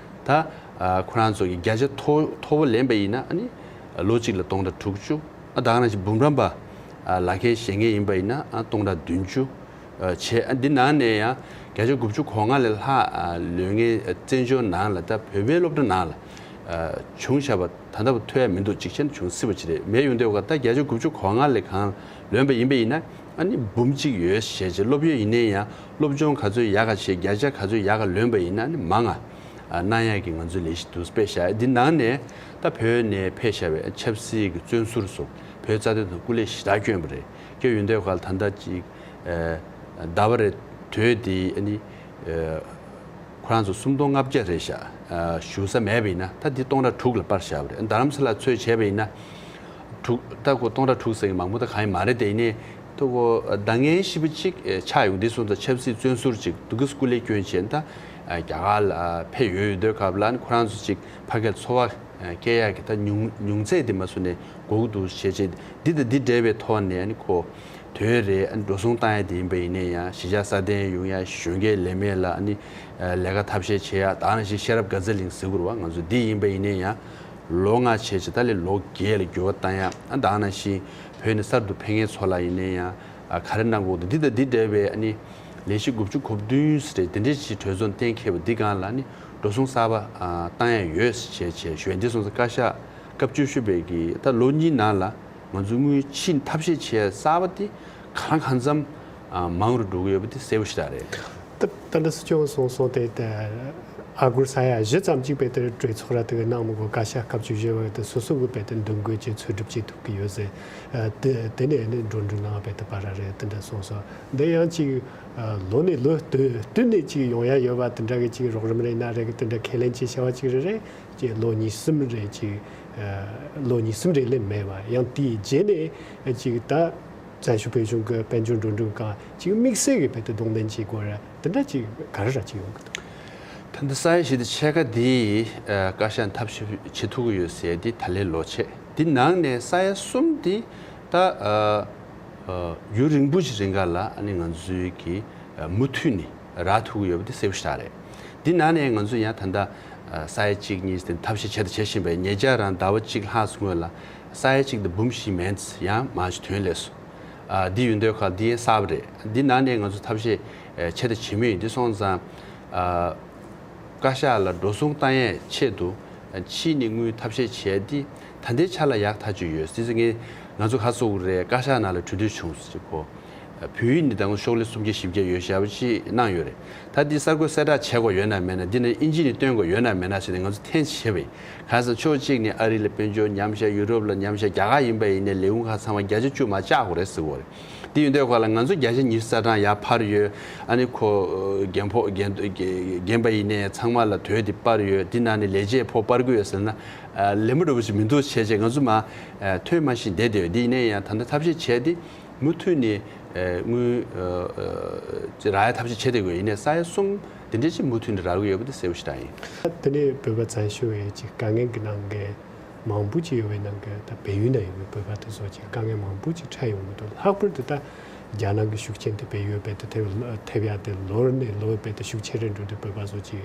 ད་ཁོ་རང་ཚོ་གི་བརྒྱ་ཆ་མཐོ་མཐོ་པོ་ལེན་པ་ཡིན་ན་ཨ་ནི་ལོ་གཅིག་ལ་སྟོང་ཕྲག་དྲུག་ཅུ། ཨ་ད་ག་ནང་བཞིན་འབུམ་རམས་པ་ལག་ཁྱེར་བཞེས་མཁན་ཡིན་པ་ཡིན་ན་ཨ་སྟོང་ཕྲག་བདུན་ཅུ་བྱས། ཨ་འདི་ནང་ནས་ཡང་བརྒྱ་ཆ་དགུ་བཅུ་གོ་ལྔ་ལས་ལྷག་ལོན་མཁན་བཙན་བྱོལ་ནང་ལ་ད་བོད་པའི་སློབ་གྲྭ་ནང་ལ་བྱུང་བཞག་པ་ད་ལྟ་བར་ཐོན་ཡ་མི་འདུག་གཅིག་བྱས་ན་བྱུང་སྲིད་པ་ཅིག་རེད། མེད་ཡོང་དུས་ད་བརྒྱ་ཆ་དགུ་བཅུ་གོ་ལྔ་ལས་གང་ལོན་པ་ཡིན་པ་ཡིན་ན་ཨ་ནི་འབུམ་གཅིག་ཡོད་བྱས་བྱས། སློབ་ཡོན་ཡིན་ནའི་ཡང་སློབ་སྦྱོང་ག་ཚོད་ཡག་ག་བྱས་བརྒྱ་ཆ་ག་ཚོད་ཡག་ག་ལོན་པ་ཡིན་ན་ཨ་ནི་མང་ང་གནང་ཡག་གི་ང་ཚོའི་ལས་གཞི་འདུག་སྤེལ་བཞག་འདི་ནང་ནས་ད་བོད་ནས་ཕེབས་བཞག་པའི་ཆབ་སྲིད་ཀྱི་བཙོན་ཟུར་སོགས་བོད་རྩ་དོན་དུ་སྐུ་ལས་ཞེ་དྲག་བསྐྱོན་པ་རེད། བསྐྱོན་ཡོང་དུས་ད་ལྟ་ཅིག་ཟླ་བ་རེ་དོད་དེ་ཨ་ནི་ཁོ་རང་ཚོ་སུམ་སྟོང་ལྔ་བརྒྱ་རེད་བཞག་བཞུགས་ས་མེད་པ་ཡིན་ན་ད་འདི་སྟོང་ཕྲག་དྲུག་ལ་སྤར་བཞག་པ་རེད། རྡ་རམ་ས་ལ་ཚོད་བྱས་པ་ཡིན་ན། དྲུག་ད་ཁོ་སྟོང་ཕྲག་དྲུག་ཟེར་གི་མང་པོ་ད་གང་ཡང་མ་རེད། དེ་ནས་ད་ཁོ་ཟླ་ངན་ཞེ་པོ་ཅིག་ཆགས་ཡོང་དུས་སོང་ཙང་ཆབ་སྲིད་བཙོན་ཟུར་ཅིག་འདུག་གི་སྐུ་ལས་བསྐྱོན་བྱས་ད་རྒྱ་གར་ལ་ཕེབས་ཡོད་ཡོད་དུས་སྐབས་ལ་ཁོ་རང་ཚོ་ཅིག་ཕ་གིར་འཚོ་བ་སྐྱེལ་ཡག་གི་ད་ཉུང་ཉུང་ཚད་དེ་མ་སུ་ནས་དགོས་ཀྱི་འདུག་བྱས་བྱས་འདི་དང་འདི་འབྲེལ་བའི་ཐོག་ནས་ཁོ་དོད་རེད། འགྲོ་སོང་བཏང་ཡ་དེ་ཡིན་པ་ཡིན་ནའི་ཡང་གཞིས་ཆགས་སྲ་བརྟན་ཡོང་ཡ། གཞོན་སྐྱེས་ལས་མེད་ལ་ལས་ཀ་ཐབས་ཤེས་བྱེད་ཡ། ད་ནང་བཞིན་ཤེས་རབ་དགའ་ཚལ་གླིང་ཟེར་དགོས་རེད་བ། ང་ཚོ་འདི་ཡིན་པ་ཡིན་ནའི་ཡང་ལོ་ལྔ་བྱས་བྱས་ད་ལས་ལོ་བརྒྱད་ལ་འགྱུར་བ་བཏང་ཡ། ཨ་ད་ནང་བཞིན་བོད་ནས་གསར་དུ་ཕེབས་མཁན་ཚོ་ལ་ཡིན་ནའི་ཡང་ཨ་ག་རེ་གནང་དགོས་འདུག་འདི་དང་འདི་འབྲེལ་བའི་ཨ་ནི་ལས་གཞི་དགུ་བཅུ་གོ་བདུན་ཟེར་དེ་འདྲའི་ཞིག་གྲོས་ཚོགས་གཏན་འཁེལ་བ་འདི་སྒང་ལ་ཨ་ནི་འགྲོ་སོང་གསར་པ་ཨ་བཏང་ཡ་ཡོད་ཟེར་བྱས་བྱས་ཞུ་ཡ། འདི་སོང་ཙང་བཀའ་ཤག་སྐབས་བཅུ་བཞི་པའི་གི་ད་ལོ་གཉིས་ནང་ལ་ང་ཚོ་དངུལ་ཕྱིན་ཐབས་ཤེས་བྱས་གསར་པ་དེ་གང་ལ་གང་འཚམ་ཨ་མང་རུ་འགྲོ་གི་ཡོད་པ་དེ་གསལ་པོ་ཞེ་དྲག་རེད། ད་ད་ལྟ་སུ་སྐྱོང་སོང་སོང་དེ་ད་ཨ་སྒོར་ས་ཡ་བཞི་ཙམ་ཅིག་བེད་སྤྱོད་གྲོས་ཚོགས་ར་དེ་གི་གནང་མི་དགོས། བཀའ་ཤག་སྐབས་བཅུ་བཞི་པ་དེ་སོ་སོ་གི་བེད་སྤྱོད་འདུ་འགོད་ཅིག་འཚོལ་སྒྲུབ་བྱེད་ཐུབ་ཀྱི་ཡོད་ཟེར། ཨ་དེ་དེ་ནས་ནི་འགྲོ་འགྲུལ་ནང་བེད་སྤྱོད་པ་ར་རེད། དེ་འདྲ་སོང་སོང་འདི་ཡང་ཅིག་ཨ་ལོ་ནས་ལོ་བསྟུད་བསྟུད་ནས་ཅིག་ཡོང་ཡ་ཡོད་པ་དེ་འདྲ་གི་ཅིག་རོགས་རམ་རེད་ན་རེད་གི་དེ་འདྲ་ཁས་ལེན་ཅིག་བྱ་བ་ཅིག་རེད་རེད། ཅིག་ལོ་གཉིས་གསུམ་རེ་ཅིག་ཨ་ལོ་གཉིས་གསུམ་རེ་ལས་མེད་པ། ཡང་དེའི་རྗེས་ནས་ཅིག་ད་བཙན་བྱོལ་བོད་གཞུང་གི་དཔལ་འབྱོར་འགྲོ་གྲོན་སྒང་ཅིག་དམིགས་བསལ་གྱི་བེད་སྤྱོད་གདོང་ལེན་བྱེད་དགོས་རེད། དེ་འདྲ་ཅིག་ག་རེ་ར་ཅིག་ཡོང་གི་འདུག་ད་ལྟ་ས་ཡ་བཞི་དང་ཕྱེད་ཀ་འདི་ཨ་བཀའ་ཤག་ཐབས་ཤེས་བྱེད་ཐུབ་ཀྱི་ཡོད་ཟེར་འདི་ད་ལོའི་ལོ་ཆེད་འདི་ནང་ནས་ས་ཡ་གསུམ་འདི་ད་ཨ་ཨ་ཡུན་རིང་པོ་ཞིག་རིང་ག་ལ་ཨ་ནི་ང་ཚོའི་གི་ཨ་མུ་མཐུད་ནས་རག་ཐུབ་ཀྱི་ཡོད་པ་དེ་གསལ་པོ་ཞེ་དྲག་རེད། འདི་ནང་ནས་ང་ཚོ་ཡང་ད་ལྟ་ཨ་ས་ཡ་གཅིག་གཉིས་དེ་ཐབས་ཤེས་བྱས་དང་བྱེད་བཞིན་པའི་ཉེ་ཆར་རང་ཟླ་བ་གཅིག་ལྷག་སྔོན་ལ་ས་ཡ་གཅིག་དང་འབུམ་བཞི་མན་ཙམ་ཡང་མང་ཞིག་ཐོན་སླེབས་སོང་། ཨ་འདི་ཡོད་དུས་ཁ་འདི་ཡང་གསར་པ་རེད། འདི་ནང་ནས་ང་ཚོ་ཐབས་ཤེས་ཨ་བྱས་དང་བྱེད་མུས་ཡིན། འདི་སོང་ཙང་ཨ་བཀའ་ཤག་ལ་འགྲོ་སོང་བཏང་ཡས་ཆེད་དུ་ཕྱིས་ནས་དངུལ་ཐབས་ཤེས་བྱས་ཏེ་ད་ལྟའི་ཆ་ལ་ཡག་ཐག་ཆོད་ཡོད། དེ་ཚོ་ངས་ང་ཚོ་ཁ་སོ་རེད། བཀའ་ཤག་ནང་ལ་གྲོས་བསྡུར་བྱུང་ཟེར་གོ། བོད་ཡིག་ནི་ད་ང་ཤོག་ལྷེ་སུམ་བརྒྱ་བཞི་བརྒྱ་ཡོད་བཞག་པ་ཅིག་གནང་ཡོད་རེད། ད་འདི་གསར་འགོད་གསལ་བསྒྲགས་བྱེད་དགོས་ཡོད་ན་མེད་ན། འདི་ནི་ཨིན་ཇི་ནས་སྟོན་དགོས་ཡོད་ན་མེད་ན་ཟེར་ནས་ང་ཚོ་འཐེན་བྱས་པ་ཡིན། གང་ཟེར་ཕྱོགས་གཅིག་ནས་ཨ་རི་ལ་དཔལ་འབྱོར་ཉམས་ཤག་ཡུ་རོབ་ལ་ཉམས་ཤག་རྒྱ་གར་ཡིན་པ་ཡིན་ནའི་ལས་ཁུངས་ཁག་ཚང་མ་བརྒྱ་ཆ་བཅུ་མར་བཅག་དགོས་རེད་ཟེར་གོ་རེད། དེ་ཡིན་དུས་ཁ་ལ་ང་ཚོ་བརྒྱ་ཆ་ཉི་ཤུ་རྩ་གྲངས་ཡར་འཕར་ཡོད། ཨ་ནི་ཁོ་རྒན་ཕོ་རྒན་རྒན་པ་ཡིན་ནའི་ཚང་མ་ལ་དོད་དེ་སྤར་ཡོད། དེ་ནང་ནས་ལས་བྱེད་ཕོ་སྤར་གི་ཡོད་ཟེར་ན་ལེན་པ་འགྲོ་བ་ཞིག་མི་འདུག་བྱས་བྱས་ང་ཚོ་མ་ཐོན་མ་ཤེས་བསྡད་དེ་ཡོད། དེ་ཡིན་ནའི་ཡང་ད་ལྟ་ཐབས་ཤེས་བྱས་ཏེ་མུ་མཐུད་ནས་དངུལ་རག་ཡ་ཐབས་ཤེས་བྱེད་བསྡད་དགོས། ཡིན་ནའི་ས་ཡ་གསུམ་དེ་འདྲ་ཅིག་མུ་མཐུད་ནས་རག་གི་ཡོད་པ་དེ་གསལ་པོ་ཞེ་དྲག་ཡིན། དེ་ནས་བོད་པ་བཙན་བྱོལ་བའི་ཅིག་དཀའ་ངལ་གྱི་ནང་གི་མང་པོ་ཅིག་ཡོད་པའི་ནང་གི་ད་བལ་ཡུལ་ན་ཡོད་པའི་བོད་པ་དེ་ཚོ་ཅིག་དཀའ་ངལ་མང་པོ་ཅིག་འཕྲད་ཡོང་གི་འདུག་ལྷག་པར་དུ་ད་རྒྱ་ནག་གི་ཤུགས་རྐྱེན་དེ་བལ་ཡུལ་བལ་དུ་ཐེབས་ཐེབས་ཡ་དེ་ལོ་ནས་ལོ་བལ་དུ་ཤུགས་ཆེ་རུ་འགྲོ་དུས་བོད་པ་ཚོ་ཅིག་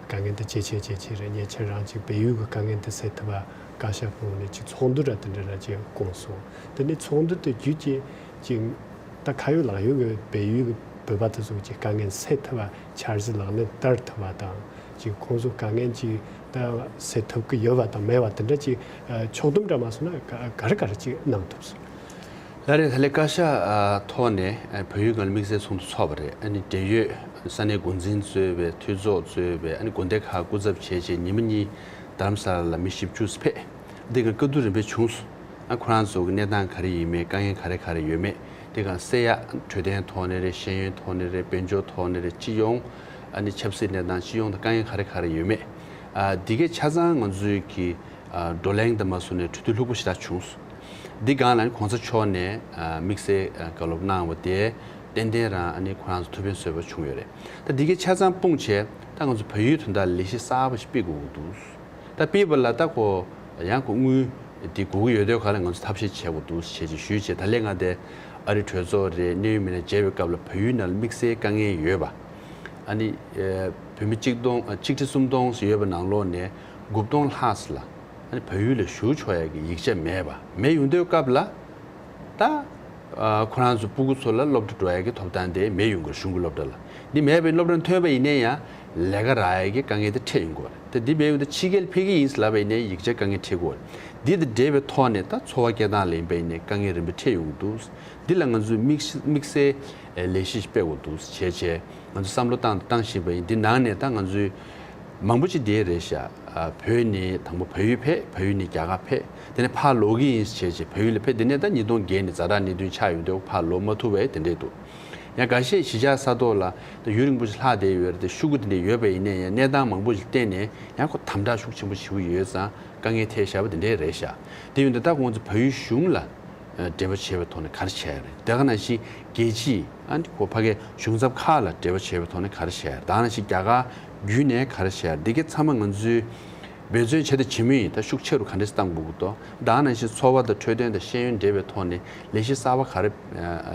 དཀའ་ངལ་དེ་ཇེ་ཆེ་ཇེ་ཆེ་རེད། ཉེ་ཆར་རང་ཅིག་བལ་ཡུལ་གྱི་དཀའ་ངལ་དེ་སེལ་ཐུབ་པ་བཀའ་ཤག་ཕུག་ནས་ཅིག་ཚོགས་འདུ་ར་དེ་འདྲ་ར་ཅིག་བསྐོངས་སོང་། དེ་ནས་ཚོགས་འདུ་དེ་བརྒྱུད་ཅིག་ཅིག་ད་ཁ་ཡོད་ལག་ཡོད་ཀྱི་བལ་ཡུལ་གྱི་བོད་པ་དེ་ཚོ་ཅིག་དཀའ་ངལ་སེལ་ཐུབ་པ་འཆར་གཞི་ལག་ལེན་བསྟར་ཐུབ་པ་དང་། ཅིག་ཁོང་ཚོ་དཀའ་ངལ་ཅིག་ད་སེལ་ཐུབ་ཀྱི་ཡོད་པ་དང་མེད་པ་དེ་འདྲ་ཅིག་ཕྱོགས་བསྡོམས་འདྲ་མ་སོང་ན་ག་ག་རེ་ག་རེ་ཅིག་གནང་ཐུབ་སོང་། ལགས་རེད། ད་ལན་བཀའ་ཤག་ཨ་ཐོག་ནས་ཨ་བལ་ཡུལ་སྒང་ལ་དམིགས་བསལ་ཚོགས་འདུ་ཚོགས་པ་རེད། ཨ་ནི་འབྲེལ་ཡོད་ས་གནས་འགོ་འཛིན་གཙོས་པའི་འཐུས་ཚོགས་གཙོས་པའི་ཨ་ནི་དགོན་སྡེ་ཁག་སྐུ་ཚབ་བྱས་བྱས་ཉི་མ་གཉིས་རྡ་རམ་ས་ལ་ལ་མི་བཞི་བཅུ་ཙམ་ཕེབས། འདི་ག་བཀའ་བསྡུར་རིམ་པས་བྱུང་སོང་། ཨ་ཁོ་རང་ཚོ་གི་གནས་སྟངས་ག་རེ་ཡིན་མེད། དཀའ་ངལ་ག་རེ་ག་རེ་ཡོད་མེད་དེ་ག་སེལ་ཡ་འཕྲོད་བསྟེན་ཐོག་ནས་རེད། ཤེས་ཡོན་ཐོག་ནས་རེད། དཔལ་འབྱོར་ཐོག་ནས་རེད། སྤྱི་ཡོངས་ ཨ་ནི་ཆབ་སྲིད་གནས་སྟངས་སྤྱི་ཡོངས་དང་དཀའ་ངལ་ག་རེ་ག་རེ་ཡོད་མེད། ཨ་འདི་གའི་ཆ་ཚང་ང་ཚོའི་གི་ཨ་བགྲོ་གླེང་དང་མ་སོང་ནས་གྲོས་བསྡུར་ལྷུག་པོ་ཞེ་དྲག་བྱུང་སོང་། འདི་སྒང་ལ་ནི་གོང་ས་མཆོག་ནས་ཨ་དམིགས་བསལ་ཨ་བཀའ་སློབ་གནང་བ་དེ་ཏན་ཏན་རང་ཨ་ནི་ཁོ་རང་ཚོ་ཐུགས་ཕན་གསོས་པ་བྱུང་ཡོད་རེད། ད་འདི་གའི་ཆ་ཚང་སྤུངས་བྱས་ད་ང་ཚོ་བལ་ཡུལ་དོན་དག་ལས་གཞི་གསར་པ་ཞིག་སྤེལ་དགོས་ཀྱི་འདུག་ད་སྤེལ་བ་ལ་ད་ཁོ་ཡང་ཁོ་དངུལ་འདི་དགོས་ཀྱི་ཡོད་དུས་ག་ལ་ང་ཚོ་ཐབས་ཤེས་བྱེད་དགོས་འདུག་ཞེས་ཅིག་ཞུས་བྱས། ད་ལན་ང་དེ་ཨ་རི་གྲོས་ཚོགས་རེད། གནད་ཡོད་མི་སྣ་མཇལ་བའི་སྐབས་ལ་བལ་ཡུལ་ནང་ལ་དམིགས་བསལ་དཀའ་ངལ་ཡོད་པ། ཨ་ནི་ཨེ་བོད་མི་གཅིག་སྟོང་ཨ་གཅིག་ཁྲི་སུམ་སྟོང་ཞིག་ཡོད་པའི་ནང་ལོགས་ནས་དགུ་སྟོང་ལྷག་ཙམ་ལ་ཨ་ནི་བལ་ཡུལ་ལ་བཞུགས་ཆོག་ཡ་གི་ཡིག་ཆ་མེད་པ། མེད་ཡོང་དུས་སྐབས་ལ་ད་ཨ་ཁོ་རང་ཚོ་སྤུ་གུ་ཚོ་ལ་སློབ་གྲྭ་འགྲོ་ཡ་གི་ཐོབ་ཐང་དེ་མེད་ཡོང་གི་རེད། གཞུང་གི་སློབ་གྲྭ་ལ། འདི་མེད་པའི་སློབ་གྲྭ་ཐོན་པ་ཡིན་ནའི་ཡང་ལས་ཀ་རག་ཡ་གི་དཀའ་ངལ་དེ་འཕྲད་ཡོང་གི་རེད། ད་འདི་མེད་ཡོང་དུས་ཕྱི་རྒྱལ་ཕེབས་ཀྱི་ཡིན་ཟེར་ལབ་པ་ཡིན་ནའི་ཡིག་ཆ་དཀའ་ངལ་འཕྲད་ཀྱི་ཡོད་རེད། འདི་དང་འབྲེལ་བའི་ཐོག་ནས་ད་འཚོ་བ་སྐྱེལ་སྟངས་ལ་ཡིན་པ་ཡིན་ནའི་དཀའ་ངལ་རིམ་པས་འཕྲད་ཡོང་གི་འདུག་འདི་ལ་ང་ཚོས་དམིགས་དམིགས་བསལ་ལས་གཞི་ཞིག་སྤེལ་དགོས་འདུག་བྱས་བྱས་ང་ཚོ་བསམ་བློ་བཏང་བཏང་བཞིན་པ་ཡིན། འདི་ནང་ནས་ད་ང་ཚོའི་མང་པོ་ཅིག་དེ་རེད་ཤག་ཨ་བོད་ནས་དང་པོ་བལ་ཡུལ་ཕེབས། བལ་ཡུལ་ནས་རྒྱ་གར་ཕེབས། དེ་ནས་ཕར་ལོག་གི་ཡིན་བྱས་བྱས་བལ་ཡུལ་ལ་ཕེབས། དེ་ནས་ད་ཉིས་སྟོང་བརྒྱད་ནས་ཛ་དྲག་གནད་དོན་ཆགས་ཡོང་དུས་ཕར་ལོག་མ་ཐུབ་པ་དེ་འདྲས་འདུག་ཡང་འགའ་ཤས་གཞིས་ཆགས་ས་ཐོག་ལ་ད་ཡུན་རིང་པོ་ཞིག་ལྷག་བསྡད་ཡོད་རེད་དེ། ཤོག་གུ་དེ་འདྲས་ཡོད་པ་ཡིན་ནའི་ཡང་གནས་སྟངས་མང་པོ་ཞིག་བརྟེན་ནས་ཡང་ཁོ་དམ་དྲག་ཤུགས་ཆེན་པོ་བྱེད་ཀྱི་ཡོད་ཙང་དཀའ་ངལ་འཕྲད་བཞག་པ་དེ་འདྲས་རེད་ཤག་དེ་ཡིན་དུས་ད་ཁོང་ཚོ་བལ་ཡུལ་གཞུང་ལ་འབྲེལ་བ་བྱས་པའི་ཐོག་ནས་ག་རེ་བྱས་རེད། དེ་ག་ནང་བཞིན་རྒྱལ་སྤྱིའི་ཨ་ནི་ཁོ་ཕ་གའི་གཞུང་ཚབ་ཁག་ལ་འབྲེལ་བ་བྱས་པའི་ཐོག་ནས་ག་རེ་བྱས་རེད། དེ་ག་ནང་བཞིན་རྒྱ་གར་བརྒྱུད་ནས་ག་རེ་བྱས་རེད། འདི་གའི་ཚང་མ་ང་ཚོའི་འབད་བརྩོན་བྱས་དང་བྱེད་མུས་ཡིན། ད་ཤུགས་ཆེ་རུ་ག་འདྲས་བཏང་དགོས་ཀྱི་འདུག་དེ་ག་ནང་བཞིན་འཚོ་བ་དང་འཕྲོད་བསྟེན་དང་ཤེས་ཡོན་འབྲེལ་བའི་ཐོག་ནས་ལས་གཞི་གསར་པ་ག་རེ་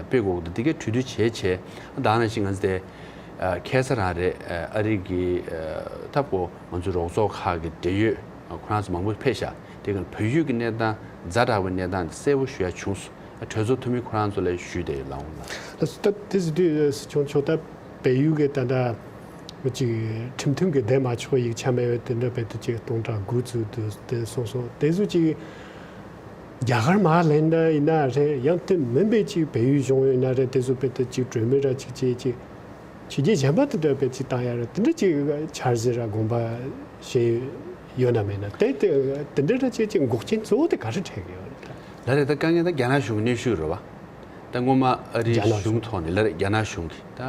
སྤེལ་དགོས་ཀྱི་འདུག་འདི་གའི་གྲོས་བསྡུར་བྱས་བྱས། དེ་ག་ནང་བཞིན་ང་ཚོ་དེ་ཁ་སང་རང་རེད། ཨ་རི་གི་ད་ཁོ་ང་ཚོའི་རོགས་ཚོགས་ཁག་གི་འབྲེལ་ཡོད་ཁོ་རང་ཚོ་མང་པོ་ཕེབས་ཤག་དེ་ག་བལ་ཡུལ་གྱི་གནས་སྟངས་ཛ་དྲག་པའི་གནས་སྟངས་དེ་གསལ་པོ་ཞུ་ཡ་བྱུང་སོང་། གྲོས་ཚོགས་འཐུས་མི་ཁོ་རང་ཚོ་ལ་ཞུས་ཏེ་ལའོ་ལ། ད་ད་དེ་ཟེར་དུས་སྲིད་སྐྱོང་མཆོག་ད་བལ་ཡུལ་གྱི་ད་ལྟ་ཅིག་ཁྲིམས་མཐུན་གྱི་བསྡད་མ་ཆོག་ཡིག་ཆ་མེད་པའི་དེ་འདྲ་བལ་དུ་ཅིག་སྟོང་ཕྲག་དགུ་ཙམ་དུ་དེ་སོང་སོང་། དེ་ཚོ་ཅིག་རྒྱ་གར་མར་ལེན་ན་ཡིན་ན་རེད། ཡང་དེ་མིན་པའི་ཅིག་བལ་ཡུལ་གཞུང་ཡིན་ན་རེད། དེ་ཚོ་བལ་དུ་ཅིག་གྲོས་མོལ་ར་ཅིག་བྱེད་ཅིག་ཕྱི་རྒྱལ་གཞན་པ་དེ་འདྲ་བལ་ཅིག་བཏང་ཡ་རེད། དེ་འདྲ་ཅིག་འཆར་གཞི་ར་དགོངས་པ་བཞེས་ཡོད་ན་མེད་ན། དེ་དེ་དེ་འདྲ་ར་ཅིག་ཅིག་འགོག་རྐྱེན་གཙོ་བོ་དེ་ག་རེ་འཕྲད་ཀྱི་ཡོད་རེད། ལ་རེད། ད་དཀའ་ངལ་ད་རྒྱ་ནག་གཞུང་གི་གནོན་ཤུགས་རེད་བ། ད་སྔོན་མ་ཨ་རིའི་རྒྱ་ནག་གཞུང་གཞུང་ཐོག་ནས་ལ་རེད། རྒྱ་ནག་གཞུང་གིས་ད་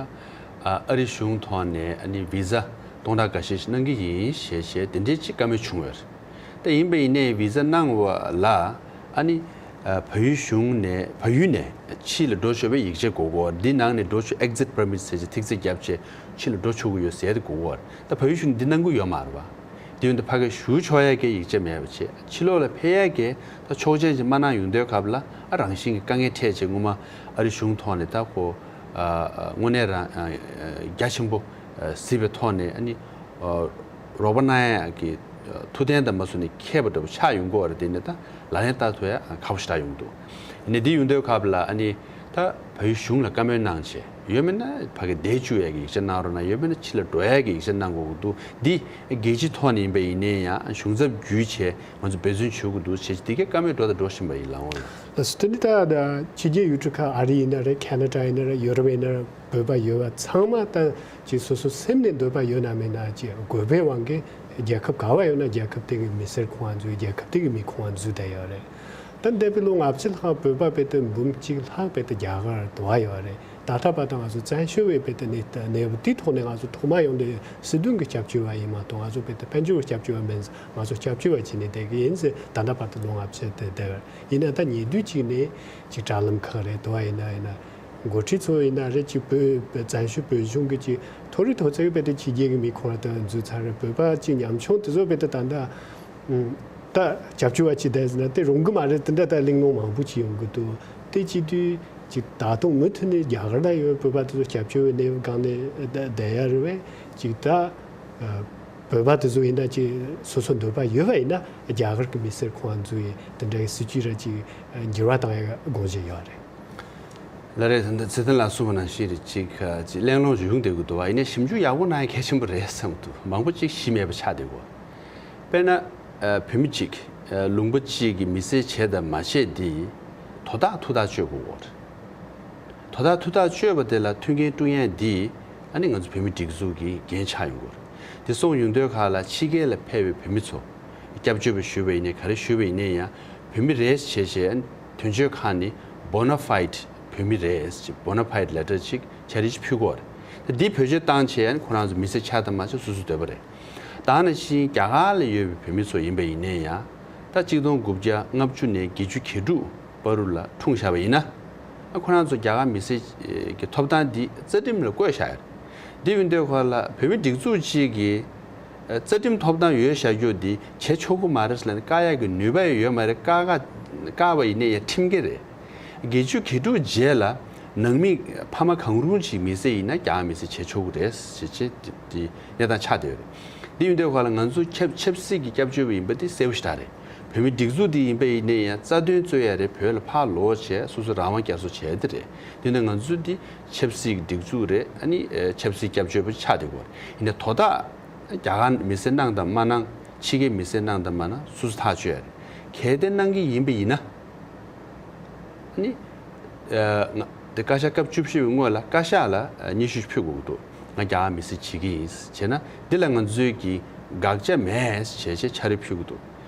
ཨ་ཨ་རིའི་གཞུང་ཐོག་ནས་ཨ་ནི་བི་ཟ་སྟོང་ཕྲག་འགའ་ཤས་ཤིག་གནང་གི་ཡིན་ཞེས་བཤད། དེ་འདྲའི་ཅིག་བཀའ་མོལ་བྱུང་ཡོད་རེད། ད་ཡིན་པ་ཡིན་ནའི་བི་ཟ་གནང་བ་ལ་ཨ་ནི་ཨ་བལ་ཡུལ་གཞུང་ནས་བལ་ཡུལ་ནས་ཕྱི་ལ་འགྲོ་ཆོག་པའི་ཡིག་ཆ་དགོས་ཀྱི་ཡོད་རེད། འདི་ནང་ནས་འགྲོ་ཆོག exit permit་ཟེར་ཅིག་ཐིག་ཚད་བརྒྱབ་བྱས་ཕྱི་ལ་འགྲོ་ཆོག་གི་ཡོད་ཟེར་དེ་དགོས་ཀྱི་ཡོད་རེད། ད་བལ་ཡུལ་གཞུང་འདི་གནང་གི་ཡོད་མ་རེད་བ། དེ་ཡོད་དུས་ཕ་གིར་བཞུགས་ཆོག་ཡ་གི་ཡིག་ཆ་མེད་པ་བྱས། ཕྱི་ལོགས་ལ་ཕེབས་ཡ་གི་ད་ཆོག་མཆན་ཅིག་མ་གནང་ཡོང་དུས་སྐབས་ལ་ཨ་རང་བཞིན་གྱི་དཀའ་ངལ་འཕྲད་བྱས། ངོ་མ་ཨ་རི་གཞུང་ཐོག་ནས་ད་ཁོ་ཨ་ཨ་དངོས་གནས་རང་ཨ་ཨ་རྒྱ་ཆེན་པོ་ཨ་གཟིགས་པའི་ཐོག་ནས་ཨ་ནི་ཨ་རོགས་པ་གནང་ཡ་གི་ཨ་ཐུགས་གཏན་དང་མ་སོང་ནས་འཁེལ་བ་འདྲ་པོ་ཆགས་ཡོང་གི་ཡོད་རེད། དེ་ནས་ད་ལག་ལེན་བསྟར་ཐུབ་ཡ་ཁག་པོ་ཞེ་དྲག་ཡོང་གི་འདུག་ཨ་ནི་འདི་ཡོང་དུས་སྐབས་ལ་ཨ་ནི་ད་བལ་ཡུལ་གཞུང་ལ་བཀའ་མོལ་གནང་བྱས། ཡོད་མེད་ན་ཕ་གི་བསྡད་བཅུག་ཡ་གི་ཡིག་ཆ་གནང་རོགས་གནང་། ཡོད་མེད་ན་ཕྱི་ལ་འགྲོ་ཡ་གི་ཡིག་ཆ་གནང་དགོས་ཀྱི་འདུག་འདི་རྒྱལ་སྤྱི་ཐོག་ནས་ཡིན་པ་ཡིན་ནའི་ཡང་གཞུང་ཚབ་བརྒྱུད་བྱས་ང་ཚོ་འབད་བརྩོན་བྱེད་དགོས་འདུག་བྱས་དེ་གའི་བཀའ་མོལ་འགྲོ་དང་འགྲོ་བཞིན་པ་ཡིན་ལགས་འོང་ལགས། ལགས་སོ། དེ་ནི་ད་ཕྱི་རྒྱལ་ཡུལ་གྲུ་ཁག་ཨ་རི་ཡིན་ན་རེད། ཁ་ན་ཌ་ཡིན་ན་རེད། ཡོ་རོབ་ཡིན་ན་རེད། བོད་པ་ཡོད་པ་ཚང་མ་ད་ཅིག་སོ་སོ་སེམས་ནས་འདོད་པ་ཡོད་ན་མེད་ན་ཅིག་དགོས་པའི་དབང་གིས་རྒྱལ་ཁབ་ག་བ་ཡོད་ན་རྒྱལ་ཁབ་དེ་གི་མི་སེར་ཁོང་ང་འཛུལ། རྒྱལ་ཁབ་དེ་གི་མི་ཁོང་ང་འཛུལ་བསྡད་ཡོད་རེད། ད་འདས་པའི་ལོ་ལྔ་བཅུ་ལྷག་བོད་པ་བལ་དུ་འབུམ་གཅིག་ལྷག་བལ་དུ་རྒྱ་གར་དུ་བ་ཡོད་རེད། ད་ལྟ་བར་དུ་ང་ཚོ་བཙན་བྱོལ་བའི་བལ་དུ་གནས་གནས་བབ་དེའི་ཐོག་ནས་ང་ཚོ་ཐོག་མ་ཡོང་དུས་སྲིད་དོན་གྱི་སྐྱབས་བཅོལ་བ་ཡིན་མ་གཏོགས་ང་ཚོ་བལ་དུ་དཔལ་འབྱོར་གྱི་སྐྱབས་བཅོལ་བ་མིན། ང་ཚོ་སྐྱབས་བཅོལ་བ་བྱས་ནས་བསྡད་ཀྱི་ཡིན་ཟེར། ད་ལྟ་བར་དུ་ལོ་ལྔ་བཅུ་དེ་བསྡད་པ་ཡིན་ན། ད་ཉེ་དུས་གཅིག་ནས་ཅིག་དྲ་ལམ་ཁག་རེད་དུ་བ་ཡིན་ན་ཡིན་ན། འགོ་ཁྲིད་ཚོ་ཡིན་ན་རེད། ཅིག་བོད་བཙན་བྱོལ་བོད་གཞུང་གི་ཅིག་མཐོ་རིམ་མཐོ་ཚད་ཀྱི་བལ་དུ་ཕྱི་རྒྱལ་གྱི་མི་ཁོང་ལ་ད་འཛུལ་ཚར་རེད། བོད་པ་ཅིག་ཉམ་ཆུང་དེ་ཚོ་བལ་དུ་ད་ལྟ་ད་སྐྱབས་བཅོལ་བ་ཅིག་བསྡད་ཟིན་ན་དེ་རུང་གི་མ་རེད། དེ་འདྲ་ད་གླེང་སློང་མང་པོ་ཅིག་ཡོང་གི་འདུག་དེ་བྱེད་དུས་ཅིག་ད་དུང་མུ་མཐུད་ནས་རྒྱ་གར་ལ་ཡོད་བོད་པ་དེ་ཚོ་སྐྱབས་བཅོལ་བའི་གནས་བབ་སྒང་ནས་བསྡད་ཡ་རེད་པས། ཅིག་ད་བོད་པ་དེ་ཚོ་ཡིན་ན་ཅིག་སོ་སོ་འདོད་པ་ཡོད་པ་ཡིན་ན་རྒྱ་གར་གྱི་མི་སེར་ཁོང་འཛུལ་ཡས་དེ་འདྲའི་སྲིད་ཇུས་ར་ཅིག་འགྱུར་བ་བཏང་ཡ་དགོངས་བཞེས་ཡོད་རེད། ལགས་རེད། ད་ཚེ་བརྟན་ལགས་གསུངས་པ་ནང་བཞིན་རེད། ཅིག་ཅིག་གླེང་སློང་ཅིག་ཡོང་བསྡད་ཀྱི་འདུག་བ། ཡིན་ནའི་ཞིབ་འཇུག་ཡག་པོ་གནང་ཡ་གལ་ཆེན་པོ་རེད་བསམ་གྱི་འདུག་མང་པོ་ཅིག་གཞི་མེད་པ་ཆགས་བསྡད་ཀྱི་ཡོད། དཔེར་ན་ཨ་བོད་མི་གཅིག་ཨ་ལུང་པ་གཅིག་གི་མི་སེར་བྱས་དང་མ་བྱས་འདི་དོ་བདག་ཐུགས་ཐག་གཅོད་དགོས་ཀྱི་ཡོད་རེད། དོ་བདག་ཐུགས་ཐག་གཅོད་པ་དེ་ལ་མཐུན་རྐྱེན་བསྐྲུན་ཡ་འདི་ཨ་ནི་ང་ཚོ་བོད་མི་སྒྲིག་འཛུགས་ཀྱི་འགན་ཆགས་ཡོང་གི་ཡོད་རེད། དེ་སོང་ཡོང་དུས་ཁ་ལ་ཕྱི་རྒྱལ་ལ་ཕེབས་པའི་བོད་མི་ཚོ་སྐྱབས་བཅོལ་བ་ཞུས་པ་ཡིན་ནའི་ག་རེ་ཞུས་པ་ཡིན་ནའི་ཡང་བོད་མི་རེད་བྱས་བྱས་དོན་གཅོད་ཁང་ནས་bona fide བོད་མི་རེད་ཅེས་bona fide letter ཅིག་ཅར་ཏི་ཅིག་ཕུལ་གྱི་ཡོད་རེད། འདི་བེད་སྤྱོད་བཏང་བྱས་ཁོ་རང་ཚོ་མི་སེར་ཆགས་དང་མ་ཆགས་སོ་སོའི་འདོད་པ་རེད། ད་ནང་བཞིན་རྒྱ་གར་ལ་ཡོད་པའི་བོད་མི་ཚོ་ཡིན་པ་ཡིན་ནའི་ཡང་། ད་གཅིག་སྟོང་དགུ་བརྒྱ་ལྔ་བཅུ་ནས་བརྒྱད་ཅུ་གྱ་དྲུག་བར་དུ་ལ་འཁྲུངས་བཞག་པ་ཡིན་ན། ཁོ་རང་ཚོ་རྒྱ་གར་མི་སེར་གྱི་ཐོབ་ཐང་འདི་རྩ་ཁྲིམས་ལ་བཀོད་བཞག་ཡོད་རེད། འདི་ཡིན་དུས་ཁོ་ལ་བོད་མི་སྒྲིག་འཛུགས་གཅིག་གིས་རྩ་ཁྲིམས་ཐོབ་ཐང་ཡོད་བཞག་རྒྱུ་འདི་བྱེད་ཆོག་གི་མ་རེད་ཟེར་ལབ་ནས་བཀག་ཡག་གི་ནུས་པ་ཡང་ཡོད་མ་རེད། བཀག་བཀག་བཀག་པ་ཡིན་ནའི་ཡང་ཁྲིམས་འགལ་རེད། བརྒྱད་ཅུ་གྱ་དྲུག་རྗེས་ལ་ནང་མི་ཕ་མ་གང་རུང་ཅིག་མི་སེར་ཡིན་ན་རྒྱ་གར་མི་སེར་བྱེད་ཆོག་གི་རེད་ཟེར་བྱས་དེ་དེ་གནས་སྟངས་ཆགས་བསྡད་ཡོད་རེད། འདི་ཡིན་དུས་ཁོ་ལ་ང་ཚོ་ཆབ་ཆབ་སྲིད་ཀྱི་སྐྱབས་བཅོལ་བ་ཡིན་པ་དེ་གསལ་པོ་ཞེ་དྲག་རེད། བོད་མི་སྒྲིག་འཛུགས་འདི་ཡིན་པ་ཡིན་ནའི་ཡང་རྩ་དོན་རྩོད་ཡ་རེད། བོད་ལ་ཕར་ལོག་བྱས་སོ་སོ་རང་དབང་བསྐྱར་གསོ་བྱས་དེ་རེད། དེ་ནས་ང་ཚོ་འདི་ཆབ་སྲིད་ཀྱི་སྒྲིག་འཛུགས་རེད། ཨ་ནི་ཆབ་སྲིད་སྐྱབས་བཅོལ་བ་ཆགས་བསྡད་ཡོད་རེད། ཡིན་ནའི་དོ་བདག་རྒྱ་གར་མི་སེར་གནང་དང་མ་གནང་། ཕྱི་རྒྱལ་མི་སེར་གནང་དང་མ་གནང་སོ་སོ་ཐག་གཅོད་ཡ་རེད། གལ་ཏེ་གནང་གི་ཡིན་པ་ཡིན་ན། ཨ་ནི། ཨ། ང་དེ་བཀའ་ཤག་སྐབས་བཅུ་བཞི་པའི་སྔོན་ལ་བཀའ་ཤག་ལ་ཨ་སྙན་ཞུ་ཕུལ་དགོས་ཀྱི་འདུག་ང་རྒྱ་གར་མི་སེར་བྱེད་ཀྱི་ཡིན་ཟེར་བྱས་ན། འདི་ལ་ང་ཚོས་ཀྱི་དགག་བྱ་མེད་ཟེར་བྱས་བྱས་ཕྱག་བྲིས་ཕུལ་གྱི་འདུག་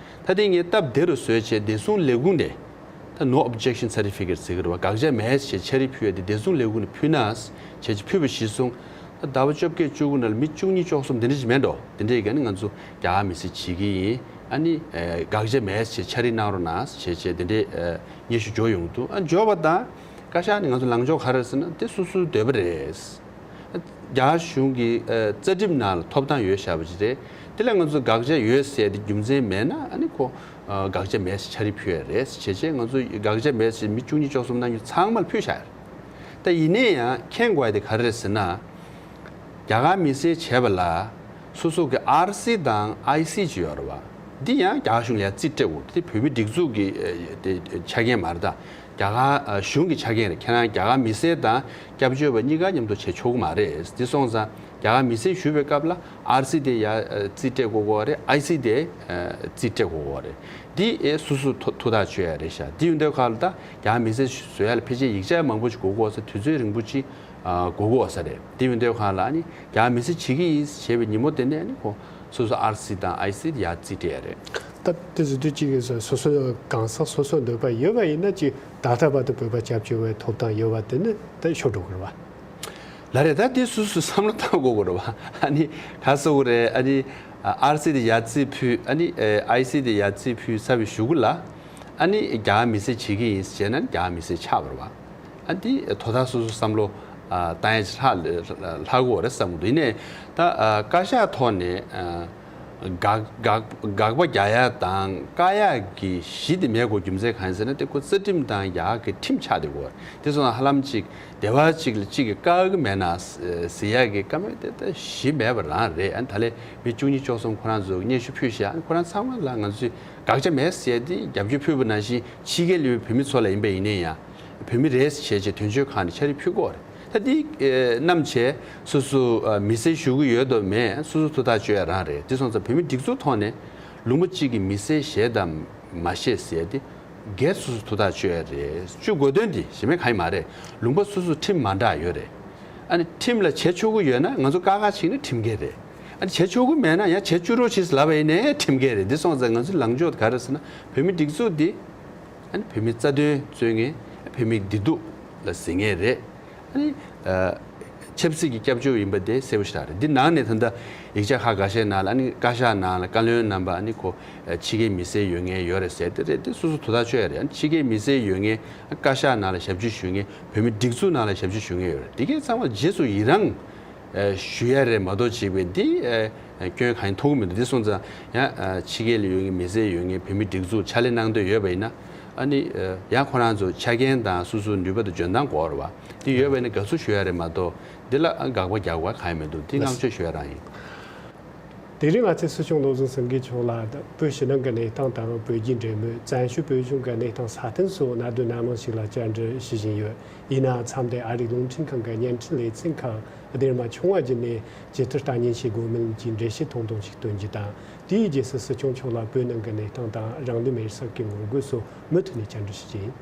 ད་དེ་ངས་སྟབས་བདེ་རུ་བཟོས་བྱས་བདེ་སྲུང་ལས་ཁུངས་ནས། ད་no objection certificate ཟེར་གྱི་རེད་བ། དགག་བྱ་མེད་ཟེར་བྱས་ཕྱག་བྲིས་ཕུལ་ཡ་དེ་བདེ་སྲུང་ལས་ཁུངས་ནས་ཕུལ་ན་ཟེར་བྱས་ཕུལ་བ་གཞིར་བཟུང་། ད་ཟླ་བ་བཅོ་བརྒྱད་བཅུ་དགུ་ནང་ལ་མི་བཅུ་གཉིས་བཅུ་གསུམ་དེ་འདྲ་ཞིག་མེད་འགྲོ། དེ་འདྲ་ཡིན་ན་ང་ཚོ་རྒྱ་གར་མི་སེར་བྱེད་ཀྱི་ཡིན། ཨ་ནི་ཨ་དགག་བྱ་མེད་ཟེར་ཕྱག་བྲིས་གནང་རོགས་གནང་ཟེར་བྱས་བྱས་དེ་འདྲའི་ཨ་སྙན་ཞུ་འབྱོར་ཡོང་གི་འདུག་ཨ་འབྱོར་བ་དང་བཀའ་ཤག་ནས་ང་ཚོ་ལངས་ཕྱོགས་ག་རེ་རེད་ཟེར་ན། དེ་སོ་སོའི་འདོད་པ་རེད། རྒྱ་གཞུང་གི་ཨ་རྩ་ཁྲིམས་ནང་ལ་ཐོབ་ཐང་ཡོད་བཞག་པ་ཅིག་རེད། དེ་ལ་ང་ཚོ་དགག་བྱ་ཡོད་ཟེར་ཏེ་རྒྱུ་མཚན་མེད་ན་ཨ་ནི་ཁོ་ཨ་དགག་བྱ་མེད་ཟེར་ཕྱག་བྲིས་ཕུལ་ཡ་རེད་ཟེར་བྱས་བྱས། ང་ཚོ་དགག་བྱ་མེད་ཟེར་མི་བཅུ་གཉིས་བཅུ་གསུམ་གནང་རྒྱུ་ཚང་མར་ཕུལ་བཞག་ཡ་རེད། ད་ཡིན་ནའི་ཡང་མཁྱེན་དགོས་ཡ་དེ་ག་རེ་རེད་ཟེར་ན། རྒྱ་གར་མི་སེར་བྱས་པ་ལ་སོ་སོ་གི་ཨར་སི་དང་ཨའི་སི་ཅིག་ཡོད་རེད་བ། འདི་ཡང་རྒྱ་གར་གཞུང་ལ་ཡང་རྩིས་སྤྲད་དགོས། དེ་བོད་མི་སྒྲིག་འཛུགས་ཀྱི་ཨ་དེ་ཆ་རྐྱེན་མ་རེད། ད་རྒྱ་གར་ཨ་གཞུང་གི་ཆ་རྐྱེན་རེད། ཁྱེད་རང་རྒྱ་གར་མི་སེར་དང་སྐྱབས་བཅོལ་བ་གཉིས་ཀ་མཉམ་དུ་བྱེད་ཆོག་གི་མ་རེད། འདི་སོང་ཙང་རྒྱ་གར་མི་སེར་ཞུ་བའི་སྐབས་ལ་ཨར་སི་དེ་ཡང་ཨ་རྩིས་སྤྲད་དགོས་ཀྱི་རེད། ཨའི་སི་དེ་ཨ་རྩིས་སྤྲད་དགོས་ཀྱི་རེད། འདི་ཨེ་སོ་སོ་ཐུགས་ཐུགས་ཐག་གཅོད་ཡ་རེད་ཤག་འདི་ཡིན་དུས་ཁ་ལ་ད་རྒྱ་གར་མི་སེར་བཟོ་ཡ་ལ་ཕལ་ཆེར་ཡིག་ཆ་མང་པོ་ཞིག་དགོས་ཀྱི་ཡོད་ས། དུས་ཚོད་རིང་པོ་ཅིག་ཨ་དགོས་ཀྱི་ཡོད་ས་རེད། དེ་ཡིན་དུས་ཁ་ལ་ཨ་ནི་རྒྱ་གར་མི་སེར་བྱེད་ཀྱི་ཡིན་ཞེས་པའི་ཉིན་མོ་དེ་ནས་ཨ་ནི་ཁོ་སོ་སོ་ཨར་སི་དང་ཨའི་སི་ཡར་རྩིས་སྤྲད་ཡ་རེད། ད་དེ་ཟེར་དུས་གཅིག་གིས་སོ་སོ་གང་ཟག་སོ་སོའི་འདོད་པ་ཡོད་པ་ཡིན་ན་ཅིག་ད་ལྟ་བར་དུ་བོད་པ་སྐྱབས་བཅོལ་བའི་ཐོབ་ཐང་ཡོད་པ་དེ་ནི་ད་ཤོར་འགྲོ་གི་རེད་བ། ལགས་རེད། ད་དེ་སོ་སོས་བསམ་བློ་བཏང་དགོས་ཀྱི་རེད་བ། ཨ་ནི་ག་རེ་ཟེར་དགོས་རེད། ཨ་ནི་ཨར་སི་དེ་ཡར་རྩིས་ཕུལ། ཨ་ནི་ཨའི་སི་དེ་ཡར་རྩིས་ཕུལ་ཚར་བའི་གཞུག་གུ་ལ་ཨ་ནི་རྒྱ་གར་མི་སེར་བྱེད་ཀྱི་ཡིན་ཟེར་ན་རྒྱ་གར་མི་སེར་ཆགས་པ་རེད་བ། ཨ་འདི་དོ་བདག་སོ་སོ་བསམ་བློ་ཨ་བཏང་ཡ་ཅིག་ལྷག་ལྷག་གི་ཡོད་རེད་བསམ་གྱི་འདུག་ཡིན་ནའི་ད་ཨ་བཀའ་ཤག་ཐོག་ནས་ཨ་དགག་དགག་དགག་པ་རྒྱག་ཡ་དང་བཀག་ཡ་གི་གཞི་དེ་མེད་དགོས། རྒྱུ་མཚན་གང་ཡིན་ཟེར་ན། དེ་ཁོ་རྩ་ཁྲིམས་དང་རྒྱ་གར་གྱི་ཁྲིམས་ཆགས་བསྡད་ཡོད་རེད། དེ་སོང་ཙང་ཧ་ལམ་ཅིག་སྡེ་བ་གཅིག་ལ་གཅིག་གིས་བཀག་གི་མེད་ན་ཟེར་ཡ་གི་བཀའ་མོལ་དེ་ད་གཞི་མེད་པ་རང་རེད། ཨ་ནི་ད་ལན་མི་བཅུ་གཉིས་བཅུ་གསུམ་ཁོ་རང་ཚོ་སྙན་ཞུ་ཕུལ་ཤག་ཨ་ནི་ཁོ་རང་ཚང་མ་ལ་ང་ཚོས་དགག་བྱ་མེད་ཟེར་ཡ་དེ་རྒྱབ་སྐྱོར་ཕུལ་བ་ནང་བཞིན་ཕྱི་རྒྱལ་ལ་ཡོད་བོད་མི་ཚོ་ལ་ཡིན་པ་ཡིན་ནའི་ཡང་། བོད་མི་རེད་ཟེར་བྱས་བྱས་དོན་གཅོད་ཁང་ནས་ཕྱག་བྲིས་ཕུལ་དགོས་རེད། ད་འདི་ཨེ་བསྣམས་བྱས་སོ་སོ་ཨ་མི་སེར་ཞུ་གི་ཡོད་དང་མེད་སོ་སོ་ཐུགས་ཐག་གཅོད་ཡ་རང་རེད། དེ་སོང་ཙང་བོད་མི་སྒྲིག་འཛུགས་ཐོག་ནས་ལུང་པ་གཅིག་གི་མི་སེར་བཞེས་དང་མ་བཞེས་ཟེར་ཡ་དེ་སྒེར་སོ་སོ་ཐུགས་ཐག་གཅོད་ཡ་རེད། གཅོད་དགོས་དོན་དེ་གཞན་མ་གང་ཡང་མ་རེད། ལུང་པ་སོ་སོ་ཁྲིམས་མ་འདྲ་ཡོད་རེད། ཨ་ནི་ཁྲིམས་ལ་བྱེད་ཆོག་གི་ཡོད་ན་ང་ཚོ་བཀག་བཀག་བྱས་ན་ཁྲིམས་འགལ་རེད། ཨ་ནི་བྱེད་ཆོག་གི་མེད་ན་ཡང་བྱེད་བཅུག་རོགས་བྱེད་ཟེར་ལབ་པ་ཡིན་ནའི་ཁྲིམས་འགལ་རེད། འདི་སོང་ཙང་ང་ཚོའི་ལངས་ཕྱོགས་ག་རེ་ཟེར་ན་བོད་མི་སྒྲིག་འཛུགས་འདི། ཨ་ནི་བོད་མིའི་རྩ་དོན་རྩོད་མཁན། བོད་མིའི་བདེ་སྡུག་ལ་གཟིགས་མཁན་རེད། ཨ་ནི་ཨ་ཆབ་སྲིད་ཀྱི་སྐྱབས་བཅོལ་ཡིན་པ་དེ་གསལ་པོ་ཞེ་དྲག་རེད། འདི་ནང་ནས་ད་ལྟ་ཡིག་ཆ་ཁག་འགའ་ཤས་ནང་ལ། ཨ་ནི་བཀའ་ཤག་ནང་ལ་བཀའ་བློན་རྣམ་པ་ཨ་ནི་ཁོ་ཕྱི་རྒྱལ་མི་སེར་ཡོད་མཁན་ཡོད་རེད་ཟེར་དེ་རེད། དེ་སོ་སོ་ཐུགས་ཐག་གཅོད་ཡ་རེད། ཨ་ནི་ཕྱི་རྒྱལ་མི་སེར་ཡོད་མཁན་བཀའ་ཤག་ནང་ལ་ཞབས་ཕྱི་ཞུ་མཁན། བོད་མི་སྒྲིག་འཛུགས་ནང་ལ་ཞབས་ཕྱི་ཞུ་མཁན་ཡོད་རེད། དེ་གའི་ཚང་མ་རྗེས་སུ་ཡི་རང་ཞུ་ཡ་རེད་མ་གཏོགས་བྱས་པའི་འདི་སྐྱོན་གང་ཡང་མཐོང་གི་མི་འདུག་འདི་སོང་ཙང་ཡང་ཕྱི་རྒྱལ་ལ་ཡོད་མཁན་མི་སེར་ཡོད་མཁན་བོད་མི་སྒྲིག་འཛུགས་ཕྱག་ལས་གནང་འདོད་ཡོད་པ་ཡིན་ན། ཨ་ནི་ཡང་ཁོ་རང་ཚོ་ཆ་རྐྱེན་དང་སོ་སོའི་ནུས་པ་དང་འཇོན་ཐང་དགོས་རེད་བ། འདི་ཡོད་པ་ཡིན་ན་དགའ་བསུ་ཞུ་ཡ་རེད་མ་གཏོགས་འདི་ལ་དགག་པ་རྒྱག་དགོས་གང་ཡང་མི་འདུག་འདི་བསྔགས་བརྗོད་ཞུ་ཡ་རང་ཡིན། དེ་རིང་ང་ཚོས་སྲིད་སྐྱོང་བློ་བཟང་སེང་གེ་མཆོག་ལ་བོད་ཕྱི་ནང་གི་གནས་སྟངས་དང་བོད་རྒྱའི་འབྲེལ་མོལ། བཙན་བྱོལ་བོད་གཞུང་གི་གནས་སྟངས་སྲ་བརྟན་སོགས་གནད་དོན་སྣ་མང་ཞིག་ལ་བཅར་འདྲི་ཞུ་བཞིན་ཡོད། ཡིན་ནའང་མཚམས་དེར་ཨ་རིའི་རླུང་འཕྲིན་ཁང་གི་བརྙན་འཕྲིན་ལེ་ཚན་ཁག་སྡེར་མ་ཆུང་བ་བརྒྱུད་ནས་ཇི་ལྟར་ལྟ་ཉན་བྱེད་དགོས་མིན་གྱི་འགྲེལ་བཤད་ཐུང་ཐུང་ཞིག་སྟོན་རྒྱུ་དང་། དེའི་རྗེས་སུ་སྲིད་སྐྱོང་མཆོག་ལ་བོད་ནང་གི་གནས་སྟངས་དང་རང་ལུས་མེར་སྲེག་གི་ངོ་རྒོལ་སོགས་མུ་མཐུད་ནས་བཅར་འདྲི་ཞུ་རྒྱུ་ཡིན།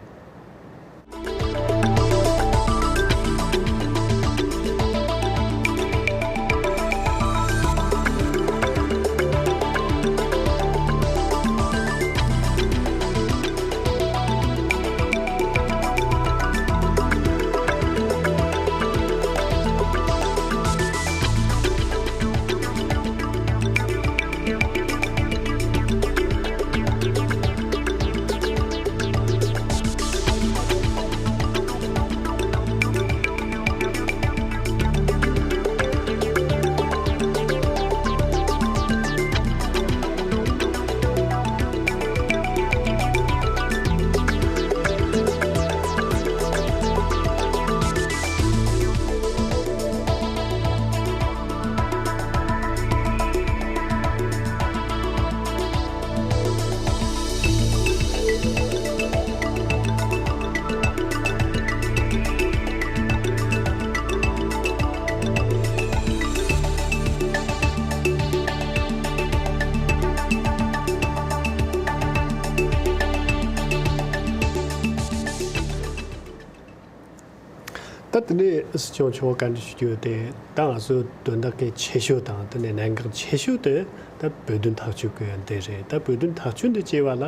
ད་དེ་ནས་སྲིད་སྐྱོང་མཆོག་བཀའ་འདྲི་ཞུ་རྒྱུ་དེ། ད་ང་ཚོའི་དོན་དག་གི་ཆེ་ཤོས་དང་དེ་ནས་གནད་འགག་ཆེ་ཤོས་དེ་ད་བོད་དོན་ཐག་གཅོད་ཀྱི་འདི་རེད། ད་བོད་དོན་ཐག་གཅོད་འདི་བྱས་པ་ལ་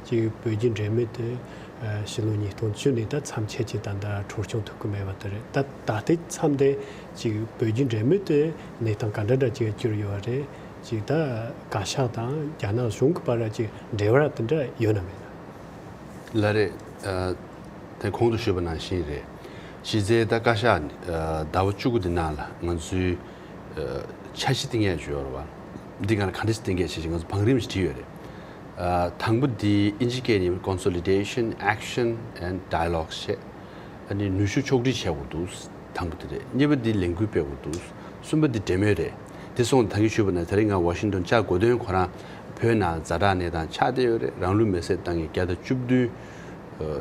ཅིག་བོད་རྒྱའི་འབྲེལ་མོལ་དེ་ཕྱི་ལོ་ཉིས་སྟོང་བཅུ་ནས་ད་མཚམས་ཆད་ཀྱི་ད་ལྟ་འཕྲོ་སྐྱོང་ཐུབ་ཀྱི་མེད་པ་དེ་རེད། ད་ད་ལྟའི་མཚམས་དེ་ཅིག་བོད་རྒྱའི་འབྲེལ་མོལ་དེ་གནས་སྟངས་ག་འདྲ་འདྲ་ཅིག་གྱུར་ཡོད་པ་རེད། ཅིག་ད་བཀའ་ཤག་དང་རྒྱ་ནག་གཞུང་གི་བར་ལ་ཅིག་འབྲེལ་བ་དེ་འདྲ་ཡོད་ན་མེད་ན། ལགས་རེད། ཨ། དེ་གོང་དུ་ཞུས་པ་ནང་བཞིན་རེད། གཞི་རྩའི་ད་བཀའ་ཤག་ཨ་ཟླ་བ་བཅུ་དགུ་འདི་ནང་ལ་ང་ཚོའི་ཨ་འཆར་གཞི་བཏིང་ཡས་ཅིག་ཡོད་རེད་བ། འདི་ག་ལ་ག་འདྲ་ཞིག་བཏིང་གས་བྱས་ཤིག་ང་ཚོ་བང་རིམ་ཞིག་བྲིས་ཡོད་རེད། ཨ། དང་པོ་འདི་ཨིན་ཇི་སྐད་ནས་Consolidation, Action and Dialogue བྱས། ཨ་ནི་ནུས་ཤུགས་ཕྱོགས་སྒྲིག་བྱེད་དགོས་འདུག། དང་པོ་དེ་རེད། གཉིས་པ་འདི་ལས་འགུལ་སྤེལ་དགོས་འདུག། གསུམ་པ་འདི་འབྲེལ་མོལ་རེད། དེ་སོང་ད་གིན་ཞུས་པ་ནང་དེ་རིང་ང་ཝ་ཤིང་ཏོན་བཅར་དགོས་དོན་ཁོ་རང་བོད་ནང་ཛ་དྲག་གནས་སྟངས་ཆགས་བསྡད་ཡོད་རེད། རང་ལུས་མེར་སྲེག་བཏང་མཁན་བརྒྱ་དང་བཅུ་བདུན་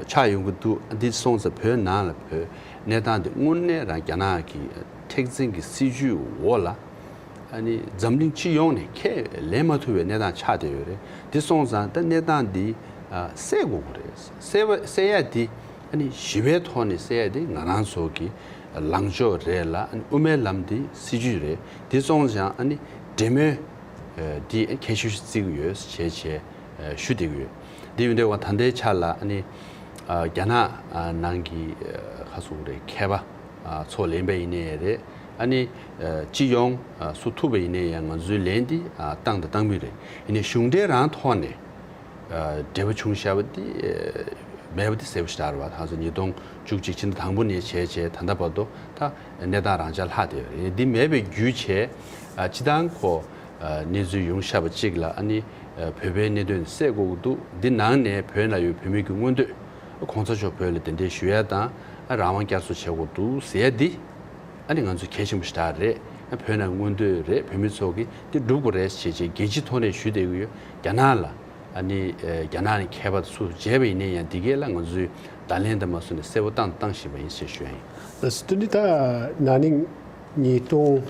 ཆགས་ཡོང་གི་འདུག། འདི་སོང་ཙང་བོད་ནང་ལ་བོད་གནས་སྟངས་འདི་དངོས་གནས་རང་རྒྱ་ནག་གི་མཁྲེགས་འཛིན་གྱི་སྲིད་ཇུས་འོག་ལ། ཨ་ནི་འཛམ་གླིང་སྤྱི་ཡོངས་ནས་ཁས་ལེན་མ་ཐུབ་པའི་གནས་སྟངས་ཆགས་བསྡད་ཡོད་རེད། དེ་སོང་ཙང་ད་གནས་སྟངས་འདི་ཨ་སེལ་དགོས་ཀྱི་རེད། སེལ་བ་སེལ་ཡ་འདི་ཨ་ནི་ཞི་བའི་ཐོག་ནས་སེལ་ཡ་འདི་ང་རང་ཚོ་གི་ལངས་ཕྱོགས་རེད་ལ། ཨ་ནི་དབུ་མའི་ལམ་འདི་སྲིད་ཇུས་རེད། དེ་སོང་ཙང་ཨ་ནི་འབྲེལ་མོལ་ཨ་འདི་གལ་ཆེ་ཤོས་བརྩི་གི་ཡོད་ཅེས་བྱས་ཨ་ཞུ་བསྡད་ཀྱི་ཡོད། འདི་ཡིན་དུས་ད་ལྟའི་ཆ་ལ་ཨ་ནི་ཨ་རྒྱ་ནག་ཨ་ནང་གི་ཨ་ག་རེ་ཟེར་དགོས་རེད། མཁས་པ་ཨ་ཚོ་ལེན་པ་ཡིན་ནའི་རེད། ཨ་ནི་ཨ་སྤྱི་ཡོངས་ཨ་སུ་ཐུབ་པ་ཡིན་ནའི་ཡང་ང་ཚོའི་ལན་འདི་ཨ་བཏང་དང་བཏང་མུས་རེད། ཡིན་ནའི་གཞུང་འབྲེལ་རང་ཐོག་ནས་ཨ་འབྲེལ་བ་བྱུང་བཞག་པ་འདི་ཨ་མེད་པ་འདི་གསལ་པོ་ཞེ་དྲག་རེད་བ། ད་གཟོད་ཉིས་སྟོང་བཅུ་གཅིག་ཕྱི་ཟླ་དང་པོ་ནས་བྱས་བྱས་ད་ལྟ་བར་དུ་ད་གནས་སྟངས་རང་འཇགས་ལྷག་བསྡད་ཡོད་རེད། འདི་མེད་པའི་རྒྱུ་བྱས་ཨ་སྤྱི་བཏང་ཁོ་ཨ་གནས་ཚུལ་ཡོང་བཞག་པ་གཅིག་ལ་ཨ་ནི་ཨ་བོད་པའི་གནད་དོན་སེལ་དགོས་ཀྱི་འདུག། འདི་ནང་ནས་བོད་ནང་ཡོད་བོད་མི་གི་མངོན་འདོད། གོང་ས་མཆོག་བོད་ལ་གདན་འདྲེན་ཞུ་ཡ་དང་། ཨ་རང་དབང་བསྐྱར་གསོ་བྱེད་དགོས་འདུག་ཟེར་ཡ་འདི་ཨ་ནི་ང་ཚོ་གལ་ཆེན་པོ་ཞེ་དྲག་རེད། ཨ་བོད་ནང་མངོན་འདོད་རེད། བོད་མི་ཚོ་གིས་འདི་སྒྲུབ་དགོས་རེད་ཞེས་བྱས་རྒྱལ་སྤྱིའི་ཐོག་ནས་ཞུ་བསྡད་ཀྱི་ཡོད། རྒྱ་ནག་ལ་ཨ་ནི་ཨ་རྒྱ་ནག་ནས་མཁས་པ་ཚོ་མཇལ་བ་ཡིན་ན་ཡང་འདི་གས་ལ་ང་ཚོས་བརྡ་ལན་དང་མ་སོ་ནས་གསལ་པོ་བཏང་བཏང་བཞིན་པ་ཡིན་ཞེས་ཞུ་ཡ་ཡིན། ལགས་སོ། དེ་ནི་ད་ན་ནིང་ཉིས་སྟོང་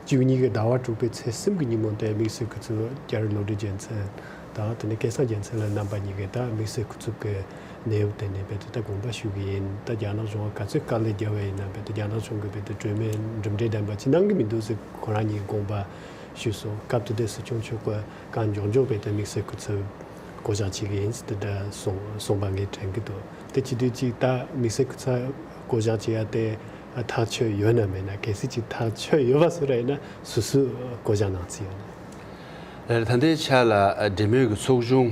བཅུ་གཉིས་ཀྱི་ཟླ་བ་དྲུག་པའི་ཚེས་གསུམ་གྱི་ཉིན་མོ་དེ་དམིགས་བསལ་སྐུ་ཚབ་རྒྱ་རི་བློ་གྲོས་རྒྱལ་མཚན་དང་དེ་ནས་སྐལ་བཟང་རྒྱལ་མཚན་ལགས་རྣམ་པ་གཉིས་ཀས་ད་དམིགས་བསལ་སྐུ་ཚབ་ཀྱི་གནས་བབ་དེ་ནས་རྦད་དེ་ད་དགོངས་པ་ཞུ་གི་ཡིན། ད་རྒྱ་ནག་གཞུང་ག་ཚོད་དཀའ་ལས་བརྒྱབ་པ་ཡིན་ན་རྦད་དེ་རྒྱ་ནག་གཞུང་གིས་རྦད་དེ་གྲོས་མོལ་གྲུབ་འབྲས་ལྡན་པ་ཅིག་གནང་གི་མི་འདུག་ཟེར་ཁོ་རང་གཉིས་དགོངས་པ་ཞུས་སོང་། སྐབས་དེ་དུས་སྲིད་སྐྱོང་མཆོག་གིས་གང་མགྱོགས་མགྱོགས་རྦད་དེ་དམིགས་བསལ་སྐུ་ཚབ་བསྐོ་གཞག་བྱེད་ཀྱི་ཡིན་ཟེར་དེ་འདྲ་གསུངས་གསུངས་པ་ངས་དྲན་གྱི་འདུག། དེ་བྱེད་དུས་ཅིག་ད་དམིགས་བསལ་སྐུ་ཚབ་བསྐོ་གཞག་བྱེད་ཡ་དེ་ཐག་ཆོད་ཡོད་ན་མེད་ན། གལ་སྲིད་ཅིག་ཐག་ཆོད་ཡོད་པ་བཟོ་འདྲ་ཡིན་ན་སུ་སུ་བསྐོ་གཞག་གནང་རྩིས་ཡོད་ན། ལགས་རེད། ད་ལྟའི་ཆ་ལ་འབྲེལ་མོལ་གྱི་ཚོགས་ཆུང་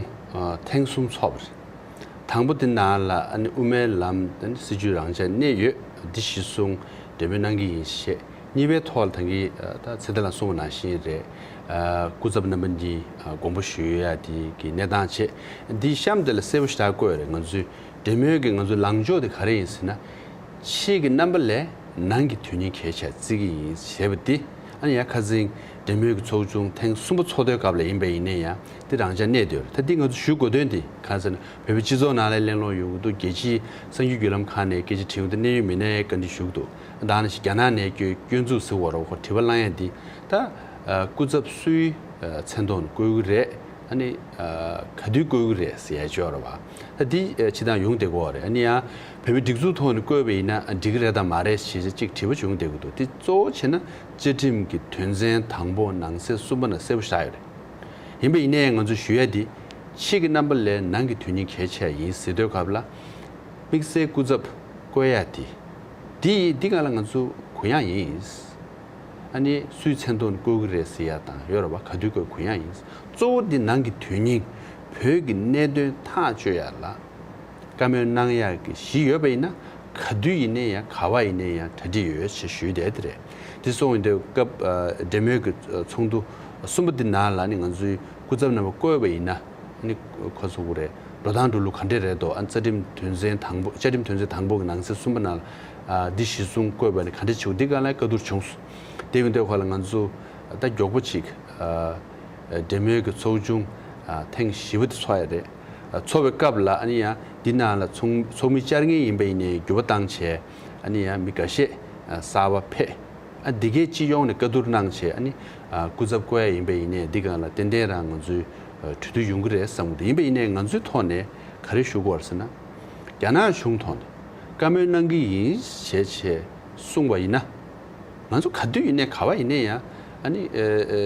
ཐེངས་གསུམ་ཚོགས་པ་རེད། དང་པོ་དེ་ནང་ལ་ཨ་ནི་དབུ་མའི་ལམ་དང་སྲིད་བྱུས་རང་འཇགས་གནས་ཡོད། འདི་གཞིར་བཟུང་འབྲེལ་མོལ་གནང་གི་ཡིན་ཞེས། གཉིས་པའི་ཐོག་ལ་ད་གིན་ད་ཚེ་བརྟན་ལགས་གསུངས་པ་ནང་བཞིན་རེད། སྐུ་ཚབ་རྣམ་པ་གཉིས་དགོངས་པ་ཞུ་ཡ་དེ་གི་གནས་སྟངས་བྱས། འདི་གཤམ་དེ་ལ་གསལ་པོ་ཞེ་དྲག་བཀོད་རེད། ང་ཚོའི་འབྲེལ་མོལ་གྱི་ང་ཚོའི་ལངས་ཕྱོགས་དེ་ག་རེ་ཡིན་ཟེར་ན། ཕྱི་གི་རྣམ་པ་ལས་ནང་གི་དོན་སྙིང་གལ་ཆེ་བརྩི་གི་ཡིན་ཞེས་པ་འདི། ཨ་ནི་ཡང་ཁ་སང་འབྲེལ་མོལ་གྱི་ཚོགས་ཆུང་ཐེངས་གསུམ་པ་ཚོགས་དུས་སྐབས་ལ་ཡིན་པ་ཡིན་ན་ཡང་འདི་རང་འཇགས་གནས་བསྡད་ཡོད་རེད། ད་འདི་ང་ཚོ་ཞུ་དགོས་དོན་འདི་གང་ཟེར་ན། བོད་པའི་སྤྱི་ཚོགས་ནང་ལ་གླེང་སློང་ཡོང་གི་འདུག། རྒྱལ་སྤྱིའི་གསར་འགྱུར་བརྒྱུད་ལམ་ཁག་ནས་སྐད་ཆ་དྲི་བ་འདི་གནད་ཡོད་མི་སྣ་བཀའ་འདྲི་ཞུ་གི་འདུག། ད་ནང་བཞིན་རྒྱ་ནག་ནས་སྐྱོད་སྐྱོན་འཛུགས་ཟེར་བ་རོ་ཁོ་དྲི་བ་གླེང་ཡ་འདི་ད་སྐུ་ཚབ་སུའི་མཚན་ཐོག་ནས་བསྐོ་གི་རེད། ཨ་ནི་ག་དུས་བསྐོ་གི་རེད་ཟེར་ཡ་ཅིག་ཡོད་རེད་བ། ད་འདི་ཕྱི་ཐང་ཡོང་བསྡད་ཀྱི་ཡོད་རེད། ཨ་ནི་ཡང་བོད་མི་སྒྲིག་འཛུགས་ཐོག་ནས་བསྐོས་པ་ཡིན་ན་འགྲིག་གི་རེད་དང་མ་རེད་ཞེས་ཅིག་དྲི་བ་བྱུང་བསྡད་ཀྱི་འདུག། འདི་གཙོ་བོ་བྱས་ན་བཅའ་ཁྲིམས་ཀྱི་དོན་ཚན་དང་པོ་ནང་གསེས་གསུམ་པ་ན་གསལ་པོ་ཞེ་དྲག་ཡོད་རེད། ཡིན་པ་ཡིན་ནའི་ང་ཚོས་ཞུ་ཡ་འདི་ཕྱི་གི་རྣམ་པ་ལས་ནང་གི་དོན་སྙིང་གལ་ཆེ་ཡིན་ཟེར་དུས་སྐབས་ལ། དམིགས་བསལ་སྐུ་ཚབ་བསྐོ་ཡ་དེ། དེ་འདི་ག་ལ་ང་ཚོ་གུ་ཡངས་ཡིན། ཨ་ནི་སུའི་མཚན་ཐོག་ནས་བསྐོ་གི་རེད་ཟེར་ཡ་དང་ཡོད་རེད་བ། ག་དུས་བསྐོ་གུ་ཡངས་ཡིན། གཙོ་བོ་འདི་ནང་གི་དོན་སྙིང་བོད་ཀྱི་གནད་དོན་ཐག་གཅོད་ཡ་ལ་བཀའ་མོལ་གནང་ཡ་གི་གཞི་ཡོད་པ་ཡིན་ན། ག་དུས་ཡིན་ནའི་ཡང་ག་བ་ཡིན་ནའི་ཡང་གྲ་སྒྲིག་ཡོད་ཅེས་ཞུས་བསྡད་དེ་རེད། དེ་སོང་ཡིན་དུས་སྐབས་འབྲེལ་མོལ་གྱི་ཚོགས་འདུ་གསུམ་པ་འདི་ནང་ལ་ནི་ང་ཚོའི་སྐུ་ཚབ་རྣམ་པ་བསྐོས་པ་ཡིན་ན། ནི་ཁོ་ཚོ་གུ་རེ་འགྲོ་སྟངས་འགྲོ་ལུགས་ག་འདྲས་རེད་དོ། ཨ་རྩ་ཁྲིམས་དོན་ཚན་དང་པོ། བཅའ་ཁྲིམས་དོན་ཚན་དང་པོ་གི་ནང་གསེས་གསུམ་པ་ནང་ལ་ཨ་འདི་གཞི་བཟུང་བསྐོས་པ་ནི་ག་འདྲས་བྱུང་། འདི་ག་ལ་བཀའ་བསྡུར་བྱུང་སོང་། དེ་ཡིན་དུས་ཁོ་ལ་ང་ཚོ་ད་མགྱོགས་པོ་ཅིག་ཨ་འབྲེལ་མོལ་གྱི་ཚོགས་ཆུང་ཨ་ཐེངས་བཞི་པ་དེ་ཚོགས་ཡ་རེད། ཨ་ཚོགས་པའི་སྐབས་ལ་ཨ་ནི་ཡང་འདི་ནང་ལ་ཚོགས་ཚོགས་མི་བཅར་མཁན་ཡིན་པ་ཡིན་ནའི་འགྱུར་བ་བཏང་བྱས། ཨ་ནི་ཡང་མི་འགའ་ཤས་ཨ་གསར་པ་ཕེབས། ཨ་འདི་གའི་སྤྱི་ཡོངས་ནས་བཀའ་བསྡུར་གནང་བྱས། ཨ་ནི་ཨ་སྐུ་ཚབ་བསྐོ་ཡ་ཡིན་པ་ཡིན་ནའི་འདི་སྒང་ལ་ཏན་ཏན་རང་ང་ཚོའི་ཨ་གྲོས་བསྡུར་ཡོང་གི་རེད་བསམ་གི་འདུག། ཡིན་པ་ཡིན་ནའི་ང་ཚོའི་ཐོག་ནས་ག་རེ་ཞུ་དགོས་རེད་ཟེར་ན། རྒྱ་ནག་གཞུང་ཐོག་ནས་བཀའ་མོལ་གནང་གི་ཡིན་ཞེས་བྱས་ གསུངས་པ་ཡིན་ན། ང་ཚོ་ག་དུས་ཡིན་ནའི་ག་བ་ཡིན་ནའི་ཡང་ཨ་ནི་ཨ་ཨ་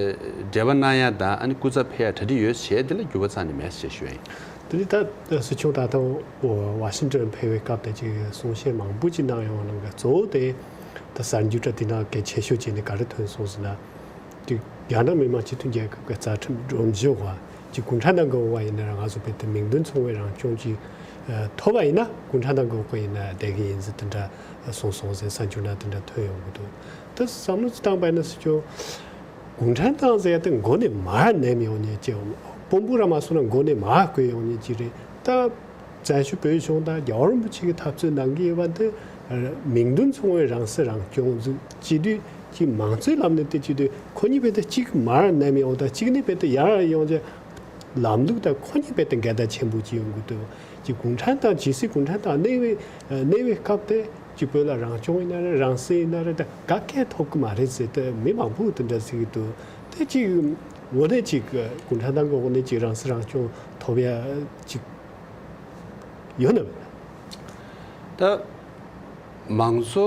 འབྲེལ་བ་གནང་ཡ་དང་ཨ་ནི་སྐུ་ཚབ་ཕེབས་ཡ་གྲ་སྒྲིག་ཡོད་ཞེས་དེ་ལ་འགྱུར་བ་རྩ་ནས་མེད་ཞེས་ཞུ་ཡ་ཡིན། དེ་ནི་ད་སྲིད་སྐྱོང་ད་ལྟ་ཝ་ཤིང་ཏོན་ཕེབས་པའི་སྐབས་དེ་ཅིག་གསུང་བཤད་མང་པོ་ཅིག་གནང་ཡོང་བ་ནང་གི་གཙོ་བོ་དེ་ད་གསར་འགྱུར་འདྲ་དེ་ནང་གལ་ཆེ་ཤོས་ཅིག་ནི་ག་རེ་ཐོན་སོང་ཟེར་ན། དེ་རྒྱ་ནག་མི་དམངས་སྤྱི་མཐུན་རྒྱལ་ཁབ་ཀྱི་རྩ་ཁྲིམས་སྒྲོམ་གཞི་འོག་ཅིག་གུང་ཁྲན་ཏང་གི་འོག་ཡིན་ན་ར་ང་ཚོ་བོད་དུ་མིང་དོན་མཚུངས་པའི་རང་སྐྱོང་ཅིག་ཐོབ་པ་ཡིན་ན་གུང་ཁྲན་ཏང་གི་འོག་ཡིན་ན་བསྡད་ཀྱི་ཡིན་ཟེར་དེ་འདྲ་གསུངས་སོང་ཟེར་གསར་འགྱུར་ནང་དེ་འདྲ་ཐོན་ཡོང་གི་འདུག་ད་བསམ་བློ་ཅིག་བཏང་པ་ཡིན་ན་སྲིད་སྐྱོང་གུང་ཁྲན་ཏང་ཟེར་ཡ་དེ་མགོ་ནས་མར་ནེམ་ཡོང་མཁན་ཅིག་དཔོན་པོ་ར་མ་སོང་ན་མགོ་ནས་མར་བསྐོས་ཡོང་མཁན་ཅིག་རེད། ད་བཙན་བྱོལ་བོད་གཞུང་དང་རྒྱལ་བ་རིན་པོ་ཆེ་གི་འཐབ་རྩོད་གནང་གི་ཡོད་པ་འདི་མིང་དོན་མཚུངས་པའི་རང་སྲིད་རང་སྐྱོང་ཟིག་བྱེད་དུས་ཀྱི་མང་གཙོའི་ལམ་ནས་དེ་བྱེད་དུས་ཁོ་གཉིས་བོད་དུ་གཅིག་མར་ནེམ་ཡོང་དང་གཅིག་ནས་བོད་དུ་ཡར་ཡོང་རྒྱུ་ལམ་ལུགས་དང་ཁོ་གཉིས་བོད་དུ་འགལ་ཟླ་ཆེན་པོ་ཅིག་ཡོང་གི་འདུག་ཀྱི་གུང་ཁྲན་ཏང་ཇི་སྲིད་གུང་ཁྲན་ཏང་གནས་པའི་གནས་པའི་སྐབས་དེ་ཀྱི་བོད་ལ་རང་སྐྱོང་ཡིན་ན་རེད་རང་སྲིད་ཡིན་ན་རེད་ད་ག་གས་ཐོབ་གི་མ་རེད་ཟེར་ཏེ་མི་མང་པོ་དེ་འདྲ་ཟེར་གི་འདུག་དེ་ཅིག་འོ་ནས་ཅིག་གུང་ཁྲན་ཏང་གི་འོག་ནས་ཅིག་རང་སྲིད་རང་སྐྱོང་ཐོབ་ཡ་ཅིག་ཡོད་ན་མེད་ན། ད་མང་གཙོ་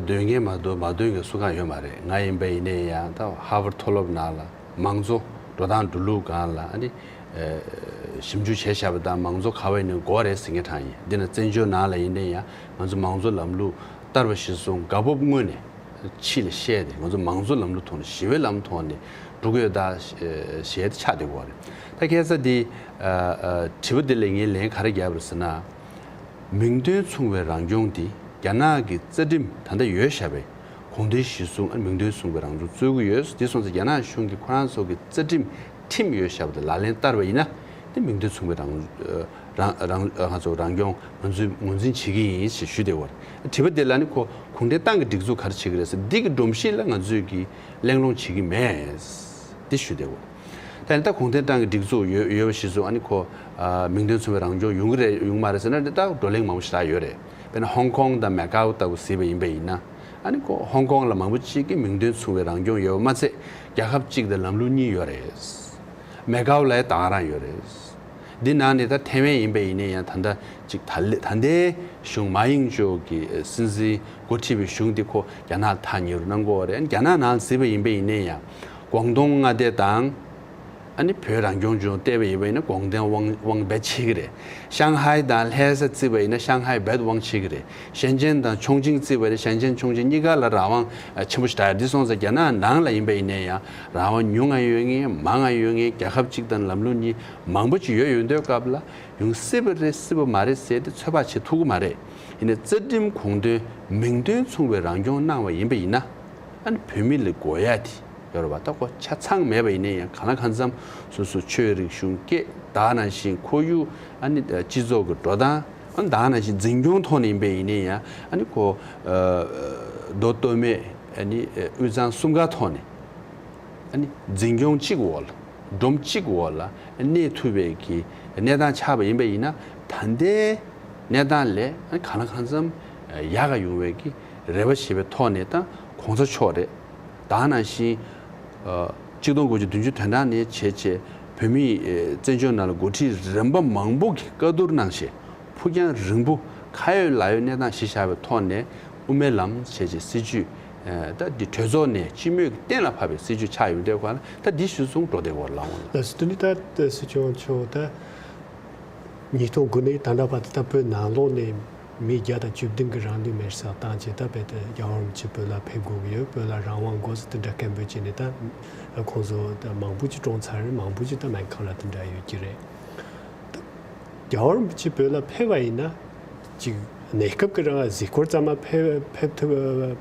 འདོན་མཁན་མ་གཏོགས་མ་འདོན་མཁན་སུ་གང་ཡོད་མ་རེད། ང་ཡིན་པ་ཡིན་ནའི་ཡང་ད་ཧར་ཝར་མཐོ་སློབ་ནང་ལ་མང་གཙོ་འགྲོ་སྟངས་འགྲོ་ལུགས་སྒང་ལ་ཨ་ནི་ཞིབ་འཇུག་བྱས་བཞག་པ་དང་མང་གཙོ་ག་བ་ཡིན་ནའི་དགོས་རེད་ཟེར་མཁན་གྲངས་ཡིན། འདི་ན་བཙན་བྱོལ་ནང་ལ་ཡིན་ནའི་ཡང་ང་ཚོ་མང་གཙོ་ལམ་ལུགས་བསྟར་བ་གཞིར་བཟུང་དགའ་སྤོབས་དངོས་ནས། ཕྱི་ལ་བཤད་དེ་ང་ཚོ་མང་གཙོ་ལམ་ལུགས་ཐོག་ནས་ཞི་བའི་ལམ་ཐོག་ནས་འགྲོ་གི་ཡོད་ད་ཞེས་ཆགས་བསྡད་ཀྱི་ཡོད་རེད། ད་ཁ་སང་འདི་དྲི་བ་འདི་ལ་ངས་ལན་ག་རེ་བརྒྱབ་པ་རེད་ཟེར་ན། མིང་དོན་མཚུངས་པའི་རང་སྐྱོང་འདི་རྒྱ་ནག་གི་རྩ་ཁྲིམས་ད་ལྟ་ཡོད་བཞག་པའི་དགོངས་དོན་གཞིར་བཟུང་ཨ་མིང་དོན་མཚུངས་པའི་རང་སྐྱོང་རྩོད་ཀྱི་ཡོད། འདི་སོང་ཙང་རྒྱ་ནག་གཞུང་གིས་ཁོ་རང་ཚོ་གི་རྩ་ཁྲིམས་ཁྲིམས་ཡོད་བཞག་པ་དེ་ལག་ལེན་བསྟར་བ་ཡིན་ན་དེ་མིང་དོན་མཚུངས་པའི་རང་རང་རང་ང་ཚོ་རང་སྐྱོང་ང་ཚོས་ངོས་འཛིན་བྱེད་ཀྱི་ཡིན་ཞེས་ཞུས་བསྡད་ཡོད་རེད། དྲི་བ་དེ་ལ་ནི་ཁོ་གུང་ཁྲན་ཏང་གི་སྒྲིག་འཛུགས་ག་རེ་བྱེད་ཀྱི་རེད་ཟེར་འདི་གི་སྒྲོམ་གཞི་ལ་ང་ཚོས་ཀྱི་གླེང་སློང་བྱེད་ཀྱི་མེད་འདི་ཞུས་བསྡད་ཡོད་རེད། ད་ནི་ད་གུང་ཁྲན་ཏང་གི་སྒྲིག་འཛུགས་ཡོད་ཡོད་པ་གཞིར་བཟུང་ཨ་ནི་ཁོ་མིང་དོན་མཚུངས་པའི་རང་སྐྱོང་ཡོང་གི་རེད་ཡོང་གི་མ་རེད་ཟེར་ན་ནི་ད་བགྲོ་གླེང་མང་པོ་ཞེ་དྲག་ཡོད་རེད། དཔེར་ན་ཧོང་ཀོང་དང་མེ་ཀའོ་ལྟ་བུ་གཟིགས་པ་ཡིན་པ་ཡིན་ན། ཨ་ནི་ཁོ་ཧོང་ཀོང་ལ་མང་པོ་ཅིག་གིས་མིང་དོན་མཚུངས་པའི་རང་སྐྱོང་ཡོད་པ་མ་ཚད་རྒྱལ་ཁབ་གཅིག་དང་ལམ་ལུགས་གཉིས་ཡོད་རེད། མེ་ཀའོ་ལ་ཡང་ད་ག་རང་ཡོད་རེད། འདི་ནང་ནས་ད་ཐེ་ཝན་ཡིན་པ་ཡིན་ནའི་ཡང་ད་ལྟ་ཅིག་ད་ལེ་ད་ལྟའི་གཞུང་མཱ་ཡིང་ཅོ་གི་སྲིད་འཛིན་འགོ་ཁྲིད་པའི་གཞུང་འདི་ཁོ་རྒྱ་ནག་ཐག་ཉེ་རུ་གནང་གི་ཡོད་རེད། རྒྱ་ནག་ནང་གཟིགས་པ་ཡིན་པ་ཡིན་ནའི་ཡང་ཀོང་ཏུང་མངའ་སྡེ་དང་། ཨ་ནི་བོད་རང་སྐྱོང་ལྗོངས་བལྟས་པ་ཡིན་པ་ཡིན་ན་ཀོང་ཏུང་དབང་དབང་རྦད་ཆེ་གི་རེད། ཤང་ཧའེ་དང་ལྷ་ས་བརྩིས་པ་ཡིན་ན་ཤང་ཧའེ་རྦད་དབང་ཆེ་གི་རེད། ཞན་ཅན་དང་ཆོང་ཅིང་བརྩིས་པ་རེད། ཞན་ཅན་ཆོང་ཅིང་གཉིས་ཀ་ལ་རང་དབང་ཆེན་པོ་ཞིག་ད་ཡ་འདི་སོང་ཙང་རྒྱ་ནག་ནང་ལ་ཡིན་པ་ཡིན་ནའི་ཡང་རང་དབང་ཉུང་ང་ཡོད་ངེས་མང་ང་ཡོད་ངེས་རྒྱལ་ཁབ་གཅིག་དང་ལམ་ལུགས་གཉིས་མང་པོ་ཅིག་ཡོད་ཡོད་དུས་སྐབས་ལ་ཡོང་སྲིད་པ་རེད་སྲིད་པ་མ་རེད་ཟེར་ཏེ་ཚོད་དཔག་བྱེད་ཐུབ་ཀྱི་མ་རེད། ཡིན་ནའི་རྩ་ཁྲིམས་དགོངས་དོན་མིང་དོན་མཚུངས་པའི་རང་སྐྱོང་གནང་བ་ཡིན་པ་ཡིན་ན། ཨ་ནི་བོད་མི་ལ་དགོས་ཡ་དེ་ཡོད་རེད་བ། ད་ཁོ་ཆ་ཚང་མེད་པ་ཡིན་ན་ཡང་གང་ལ་གང་འཚམ་སོ་སོ་ཆོས་རིག་གཞུང་སྐད་ད་ག་ནང་བཞིན་ཁོར་ཡུག་ཨ་ནི་སྤྱི་ཚོགས་ཀྱི་འགྲོ་སྟངས་ཨ་ནི་ད་ག་ནང་བཞིན་འཛིན་སྐྱོང་ཐོག་ནས་ཡིན་པ་ཡིན་ན་ཡང་ཨ་ནི་ཁོ་མདོ་སྟོད་སྨད་ཨ་ནི་དབུས་གཙང་གསུམ་ཀ་ཐོག་ནས་ཨ་ནི་འཛིན་སྐྱོང་གཅིག་འོག་ལ་སྒྲོམ་གཅིག་འོག་ལ་གནས་ཐུབ་པའི་གི་གནས་སྟངས་ཆགས་པ་ཡིན་པ་ཡིན་ན་ད་ལྟའི་གནས་སྟངས་ལས་ཨ་ནི་གང་ལ་གང་འཚམ་ཡག་ག་ཡོང་བའི་གི་རེ་བ་བྱེད་པའི་ཐོག་ནས་ད་གོང་ས་མཆོག་རེད། ད་ག་ནང་བཞིན། ཨ། གཅིག་སྟོང་དགུ་བརྒྱ་བདུན་ཅུ་དོན་གྲངས་ནས་བྱས་བྱས་བོད་མིའི་ཨེ་བཙན་བྱོལ་ནང་ལ་འགོ་ཁྲིད་རིམ་པ་མང་པོ་གིས་བཀའ་བསྡུར་གནང་བྱས་ཕུགས་རྒྱང་རིང་པོ་ཁ་ཡོད་ལག་ཡོད་གནས་སྟངས་གཞི་བཞག་པའི་ཐོག་ནས་དབུ་མའི་ལམ་བྱས་བྱས་སྲིད་བྱུས་ཨེ་ད་འདི་གྲོས་ཚོགས་ནས་སྤྱི་མོས་ཀྱིས་གཏན་ལ་ཕབ་པའི་སྲིད་བྱུས་ཆགས་ཡོང་དུས་སྒང་ལ་ད་འདི་གཞིར་བཟུང་འགྲོ་བསྡད་ཡོད་རེད་ལགས་འོང་ལ། ལགས་སོ། དེ་ནི་ད་སྲིད་སྐྱོང་མཆོག་ད། ཉིས་སྟོང་དགུ་ནས་ད་ལྟ་བར་དུ་ད་བོད་ནང་ལོགས་ནས་མི་བརྒྱ་དང་བཅུ་བདུན་གྱི་རང་ལུས་མེར་སྲེག་བཏང་བྱས་ད་བོད་དུ་རྒྱལ་བ་རིན་པོ་ཆེ་བོད་ལ་ཕེབས་དགོས་ཀྱི་ཡོད། བོད་ལ་རང་དབང་དགོས་ཟེར་དེ་འདྲ་སྐད་འབོད་བྱས་ནས་ད་ཁོང་ཚོ་ད་མང་པོ་ཅིག་བཀྲོངས་ཚར་རེད། མང་པོ་ཅིག་ད་སྨན་ཁང་ལ་དེ་འདྲ་ཡོད་ཀྱི་རེད། ད་རྒྱལ་བ་རིན་པོ་ཆེ་བོད་ལ་ཕེབས་པ་ཡིན་ན་ཅིག་གནས་སྐབས་ཀྱི་རང་གཟིགས་སྐོར་ཙམ་མ་ཕེབས་ཕེབས་ཐུབ་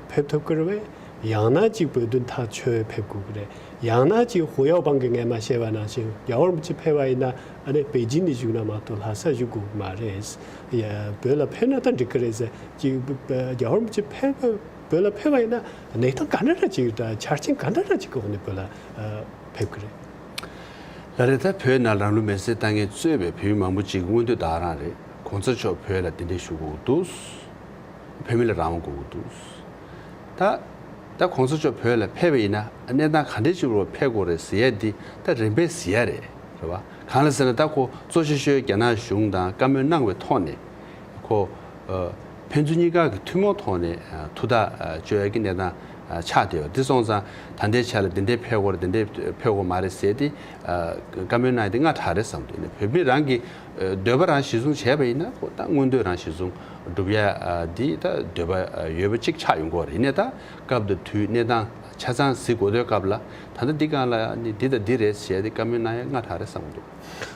ཕེབས་ཐུབ་ཀྱི་རེད་པས། ཡང་ན་གཅིག་བོད་དོན་ཐག་ཆོད་ཕེབས་དགོས་ཀྱི་རེད། ཡང་ན་གཅིག་ཧུའུ་ཡའོ་པང་གིས་སྔས་མ་བཤད་པ་ནང་བཞིན་རྒྱལ་བ་རིན་པོ་ཆེ་ཕེབས་པ་ཡིན་ན་ཨ་ནི་པེ་ཅིན་ནས་བཞུགས་ན་མ་གཏོགས་ལྷ་ས་བཞུགས་དགོས་ཀྱི་མ་རེད། ཡ། བོད་ལ་ཕེབས་ན་ད་འགྲིག་གི་རེད་ཟེར་གཅིག་རྒྱལ་བ་རིན་པོ་ཆེ་ཕེབས་བོད་ལ་ཕེབས་པ་ཡིན་ན་གནས་སྟངས་ག་འདྲ་འདྲ་ཅིག་དང་ཆ་རྐྱེན་ག་འདྲ་འདྲ་ཅིག་གི་འོག་ནས་བོད་ལ་ཕེབས་ཀྱི་རེད། ལགས་རེད། ད་བོད་ནང་རང་ལུས་མེར་སྲེག་བཏང་མཁན་གཙོས་པའི་བོད་མི་མང་པོ་ཅིག་མངོན་འདོད་ད་ག་རང་རེད། གོང་ས་མཆོག་བོད་ལ་གདན་འདྲེན་ཞུ་དགོས་ཀྱི་འདུག་བོད་མི་ལ་རང་དབང་དགོས་ཀྱི་འདུག་ད་ད་གོང་ས་མཆོག་བོད་ལ་ཕེབས་པ་ཡིན་ན་གནས་སྟངས་ག་འདྲའི་ཕྱོགས་ལ་ཕེབས་དགོས་རེད་ཟེར་ཡ་འདི་ད་རིམ་པས་ཟེར་ཡ་རེད། རེད་བ། གང་ལ་ཟེར་ན་ད་ཁོ་གཙོ་ཆེ་ཤོས་རྒྱ་ནག་གཞུང་དང་བཀའ་མོལ་གནང་བའི་ཐོག་ནས་ཁོ་ཨ་ ཕན་ཚུན་གཉིས་ཀ་གི་ཐུན་མོང་ཐོག་ནས་ཐུགས་ཐག་གཅོད་ཡ་གི་གནས་སྟངས་ཆགས་བསྡད་ཡོད། དེ་སོང་ཙང་ད་ལྟའི་ཆ་ལ་དེ་འདྲའི་ཕེབས་དགོས་རེད། དེ་འདྲའི་ཕེབས་དགོས་མ་རེད་ཟེར་ཏེ་བཀའ་མོལ་གནང་ཡ་དེ་སྔ་དྲགས་རེད་བསམ་འདུག་ཡིན་ནའི་བོད་མི་རང་གི་འདོད་པ་རང་གཞི་བཟུང་བྱས་པ་ཡིན་ན་ཁོ་ད་མངོན་འདོད་རང་གཞི་བཟུང་སྒྲུབ་ཡ་འདི་ད་འདོད་པ་ཡོད་པ་གཅིག་ཆགས་ཡོང་གི་རེད། ཡིན་ནའི་ད་སྐབས་དང་དུས་གནས་སྟངས་ཆ་ཚང་གཟིགས་དགོས་དུས་སྐབས་ལ་ད་ལྟ་འདི་སྒང་ལ་ནི་འདི་དང་འདི་རེད་ཟེར་ཏེ་བཀའ་མོལ་གནང་ཡ་སྔ་དྲགས་རེད་བསམ་གི་འདུག་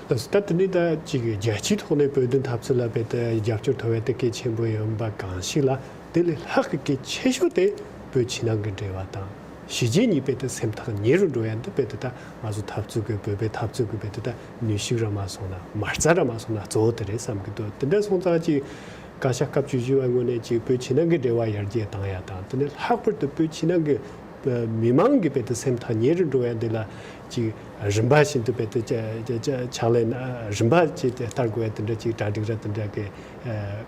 ལགས་སོ། ད་དེ་ནི་ད་ཅིག་རྒྱལ་སྤྱིའི་ཐོག་ནས་བོད་དོན་འཐབ་རྩོད་ལ་རྦད་དེ་རྒྱབ་སྐྱོར་ཐོབ་པའི་དེ་གལ་ཆེན་པོ་ཡིན་པ་གང་ཞིག་ལ། དེ་ལས་ལྷག་གི་གལ་ཆེ་ཤོས་དེ་བོད་ཕྱི་ནང་གི་འབྲེལ་བ་དང་གཞིས་བྱེས་གཉིས་རྦད་དེ་སེམས་ཐག་ཉེ་རུ་འགྲོ་ཡ་འདི་རྦད་དེ་ད་ང་ཚོ་འཐབ་རྩོད་ཀྱི་བོད་པའི་འཐབ་རྩོད་ཀྱི་རྦད་དེ་ད་ནུས་ཤུགས་ར་མ་སོང་ན་མ་རྩ་ར་མ་སོང་ན་གཙོ་བོ་དེ་རེད་བསམ་གི་འདུག་དེ་འདྲ་སོང་ཙང་ཅིག་བཀའ་ཤག་སྐབས་བཅུ་བཞི་པའི་ངོས་ནས་ཅིག་བོད་ཕྱི་ནང་གི་འབྲེལ་བ་ཡར་རྒྱས་བཏང་ཡ་དང་དེ་ནས་ལྷག་པར་དུ་བོད་ཕྱི་ནང་གི་མི་མང་གི་རྦད་དེ་སེམས་ཐག་ཉེ་རུ་འགྲོ་ཡ་འདི་ལ་ཅིག་རིམ་པ་བཞིན་དུ་རྦད་དེ་ཕྱག་ལས་རིམ་པ་ཅིག་བསྟར་དགོས་ཡ་དེ་འདྲ་ཅིག་གྲ་སྒྲིག་ར་དེ་འདྲ་གི་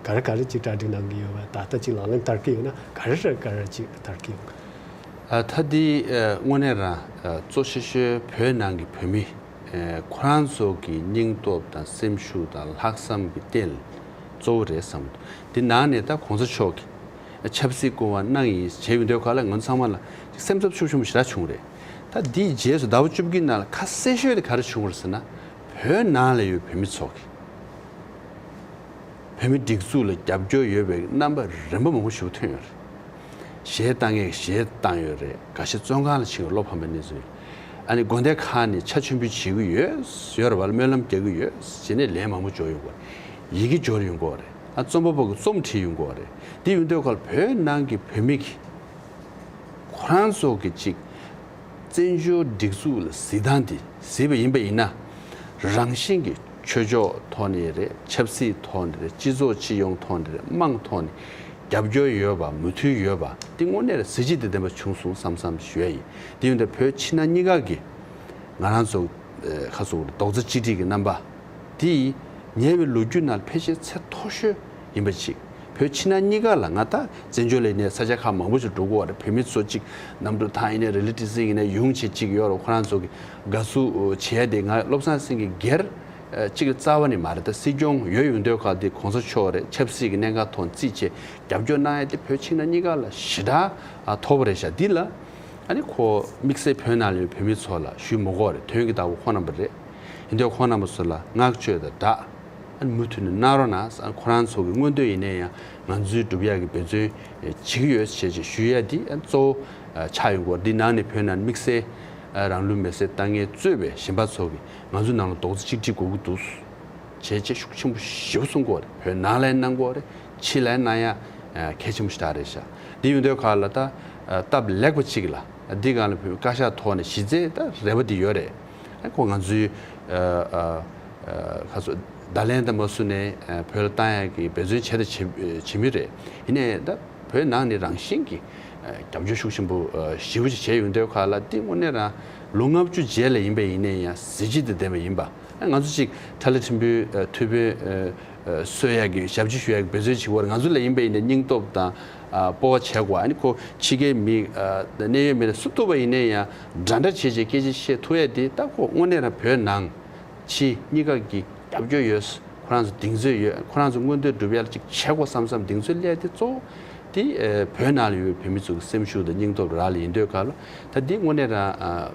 ག་རེ་ག་རེ་ཅིག་གྲ་སྒྲིག་གནང་གི་ཡོད་པ་ད་ལྟ་ཅིག་ལག་ལེན་བསྟར་གི་ཡོད་ན་ག་རེ་ར་ག་རེ་ཅིག་བསྟར་གི་ཡོད། ད་འདི་དངོས་གནས་རང་གཙོ་ཆེ་ཤོས་བོད་ནང་གི་བོད་མི་ཁོ་རང་ཚོ་གི་སྙིང་སྟོབས་དང་སེམས་ཤུགས་དང་ལྷག་བསམ་གི་རྟེན་གཙོ་བོ་རེད་བསམ། འདི་ནང་ནས་ད་གོང་ས་མཆོག་གི་ཆབ་སྲིད་སྐུ་དབང་གནང་ཡིན་བྱས་ཡོང་དུས་ག་ལ་ང་ཚོ་ཚང་མ་ལ་སེམས་འཚབ་ཤུགས་ཆེན་པོ་ཞེ་དྲག་བྱུང་རེད། ད་འདིའི་རྗེས་སུ་ཟླ་བ་བཅུ་བདུན་ནང་ལ་ཁ་གསལ་ཤོས་དེ་ག་རེ་བྱུང་བ་རེད་ཟེར་ན། བོད་ནང་ལ་ཡོད་བོད་མི་ཚོ་གི་བོད་མི་སྒྲིག་འཛུགས་ལ་རྒྱབ་སྐྱོར་ཡོད་པའི་རྣམ་པ་རིམ་པ་མང་པོ་ཞིག་ཐོན་ཡོད་རེད། གཞས་བཏང་མཁན་གཞས་བཏང་ཡོད་རེད། འགའ་ཤས་བཙོན་ཁང་ལ་ཕྱིན་ཡོད། བློ་ཕམ་པའི་གནས་ཚུལ་ཡོད། ཨ་ནི་དགོན་སྡེ་ཁག་ནས་ཕྱག་མཆོད་འབུལ་བྱེད་ཀྱི་ཡོད་ཡོད་རེད་བ། སྨོན་ལམ་རྒྱག་གི་ཡོད་བྱས་ནས་ལན་མང་པོ་འབྱོར་ཡོང་གི་རེད། ཡི་གེ་འབྱོར་ཡོང་གི་རེད། ཨ་རྩོམ་པ་པོ་གི་རྩོམ་བྲིས་ཡོང་གི་རེད། དེ་ཡོང་དུས་ག་ལ་བོད་ནང་གི་བོད་མི་གི་ཁོ་རང་ཚོ་གི་ཅིག་བཙན་བྱོལ་སྒྲིག་འཛུགས་ལ་གཟིགས་སྟངས་དེ་གཟིགས་པ་ཡིན་པ་ཡིན་ན། རང་བཞིན་གྱི་ཆོས་ཕྱོགས་ཐོག་ནས་རེད། ཆབ་སྲིད་ཐོག་ནས་རེད། སྤྱི་ཚོགས་སྤྱི་ཡོངས་ཐོག་ནས་རེད། དམངས་ཐོག་ནས་རྒྱབ་སྐྱོར་ཡོད་པ། མོས་མཐུན་ཡོད་པ་དེ་དངོས་གནས་ལ་གཟི་བརྗིད་དང་ལྡན་པ་བྱུང་སོང་བསམ་བསམ་ཞུ་ཡ་ཡིན། དེ་ཡིན་དུས་བོད་ཕྱི་ནང་གཉིས་ཀ་གི་ང་རང་ཚོ་ཁ་སོ་རྡོག་རྩ་གཅིག་སྒྲིལ་གྱི་རྣམ་པ་དེ་ཉེ་བའི་ལོ་རྒྱུས་ནང་ཕལ་ཆེར་ཚད་མཐོ་ཤོས་ཡིན་པ་ཅིག་བོད་ཕྱི་ནང་གཉིས་ཀ་ལ་ང་ད་བཙན་བྱོལ་ལ་ཡིན་ནའི་ས་ཆ་ཁག་མང་པོ་ཞིག་འགྲོ་གི་ཡོད་རེད། བོད་མི་ཚོ་གཅིག་གནམ་གྲུ་ཐང་ཡིན་ནའི་རི་ལི་ཊི་སི་ཡིན་ནའི་ཡོང་བྱེད་གཅིག་ཡོད་རེད། ཁོ་རང་ཚོ་གི་དགའ་བསུ་བྱས་ཏེ་ང་བློ་བཟང་སེང་གེ་སྒེར་གཅིག་ལ་རྩ་བ་ནས་མ་རེད། ད་སྲིད་སྐྱོང་ཡོད་ཡོང་དུས་ག་དེ་གོང་ས་མཆོག་རེད། ཆབ་སྲིད་ཀྱི་གནད་འགག་ཐོག་རྩིས་བྱས་རྒྱབ་སྐྱོར་གནང་ཡ་དེ་བོད་ཕྱི་ནང་གཉིས་ཀ་ལ་ཞེ་དྲག་མཐོ་པོ་རེད་ཤག་འདི་ལ་ཨ་ནི་ཁོ་དམིགས་བསལ་བོད་ནང་ལ་ཡོད་བོད་མི་ཚོ་ལ་ཞུ་མི་དགོས་རེད། དོན་གྱི་བདག་པོ་ཁོང་རྣམ་པ་རེད། ཡིན་དུས་ཁོང་རྣམ་པ་ཚོ་ལ་བསྔགས་བརྗོད་དང་སྦྲགས། ཨ་ནི་མུ་མཐུད་ནས་གནང་རོགས་གནང་། ཁོ་རང་ཚོ་གི་མངོན་འདོད་ཡིན་ན་ཡང་ང་ཚོས་སྒྲུབ་ཡག་གི་འབད་བརྩོན་བྱེད་ཀྱི་ཡོད་ཅེས་ཞུ་ཡ་འདི་ཨ་གཙོ་བོ་ཆགས་ཡོང་གི་ཡོད་རེད། འདི་ནང་ནས་བོད་ནང་དམིགས་བསལ་རང་ལུས་མེར་སྲེག་བཏང་མཁན་གཙོས་པའི་གཞན་པ་ཚོ་གིས་ང་ཚོའི་ནང་ལ་རྡོག་རྩ་གཅིག་སྒྲིལ་དགོས་ཀྱི་འདུག་ཅེས་ཅེས་ཤུགས་ཆེན་པོ་ཞེ་པོ་གསུང་གི་ཡོད་རེད། བོད་ནང་ལ་ཡང་གནང་གི་ཡོད་རེད། ཕྱི་ལ་ཡང་གནང་ཡ་གལ་ཆེན་པོ་ཞེ་དྲག་རེད་ཤག་འདི་ཡོང་དུས་ག་ལ་ད་སྟབས་ལེགས་པ་གཅིག་ལ་འདི་སྒང་ལ་བོད་བཀའ་ཤག་ཐོག་ནས་གཞི་རྩའི་ད་རེ་བ་འདི་ཡོད་རེད། ཨ་ཁོ་ང་ཚོའི་ཨ་ཨ་ཁ་སོ་བརྡ་ལན་དང་མ་སུ་ནས་ཨ་བོད་ལ་བཏང་ཡག་གི་འབད་བརྩོན་བྱས་དང་བྱེད་བྱེད་མུས་རེད། ཡིན་ནའི་ད་བོད་ནང་ནས་རང་བཞིན་གྱི་ཨ་རྒྱབ་སྐྱོར་ཤུགས་ཆེན་པོ་ཨ་ཞེ་པོ་ཅིག་བྱས་ཡོང་དུས་ག་ལ་འདི་དངོས་གནས་རང་ལོ་ལྔ་བཅུ་རྗེས་ལ་ཡིན་པ་ཡིན་ནའི་ཡང་གཟི་བརྗིད་དང་ལྡན་པ་ཡིན་པ། ཨ་ང་ཚོ་ཅིག་ཁྲ་ལ་ཕྲན་བུའི་ཨ་ཐུ་བྷོད་ཨ་ཨ་གསོལ་ཡག་གི་ཞབས་ཕྱི་ཞུ་ཡག་གི་འབད་བརྩོན་བྱེད་ཀྱི་ཡོད་རེད། ང་ཚོ་ལ་ཡིན་པ་ཡིན་ནའི་སྙིང་སྟོབས་དང་ཨ་སྤོབས་པ་བྱེད་དགོས། ཨ་ནི་ཁོ་ཕྱི་རྒྱལ་མི་ཨ་གནད་ཡོད་མི་ལ་སུ་ཐུག་པ་ཡིན་ནའི་ཡང་འདྲ་འདྲ་བྱས་བྱས་སྐད་ཆ་བཤད་ཐུབ་ཡ་དེ་ད་ཁོ་དངོས་གནས་རང་བོད་ནང་ཕྱི་གཉིས་ཀ་གི་རྒྱབ་སྐྱོར་ཡོད། ཁོ་རང་ཚོ་གདེང་ཚོད་ཡོད། ཁོ་རང་ཚོ་མངོན་འདོད་སྒྲུབ་ཡ་ལ་ཅིག་བྱེད་དགོས་བསམ་བསམ་གདེང་ཚོད་སླེབས་དེ་གཙོ་བོ་དེ་ཨ་བོད་ནང་ལ་ཡོད་པའི་བོད་མི་ཚོ་གི་སེམས་ཤུགས་དང་སྙིང་སྟོབས་རག་ལས་ཡིན་དུས་ག་ལ་ད་འདི་དངོས་གནས་རང་ཨ་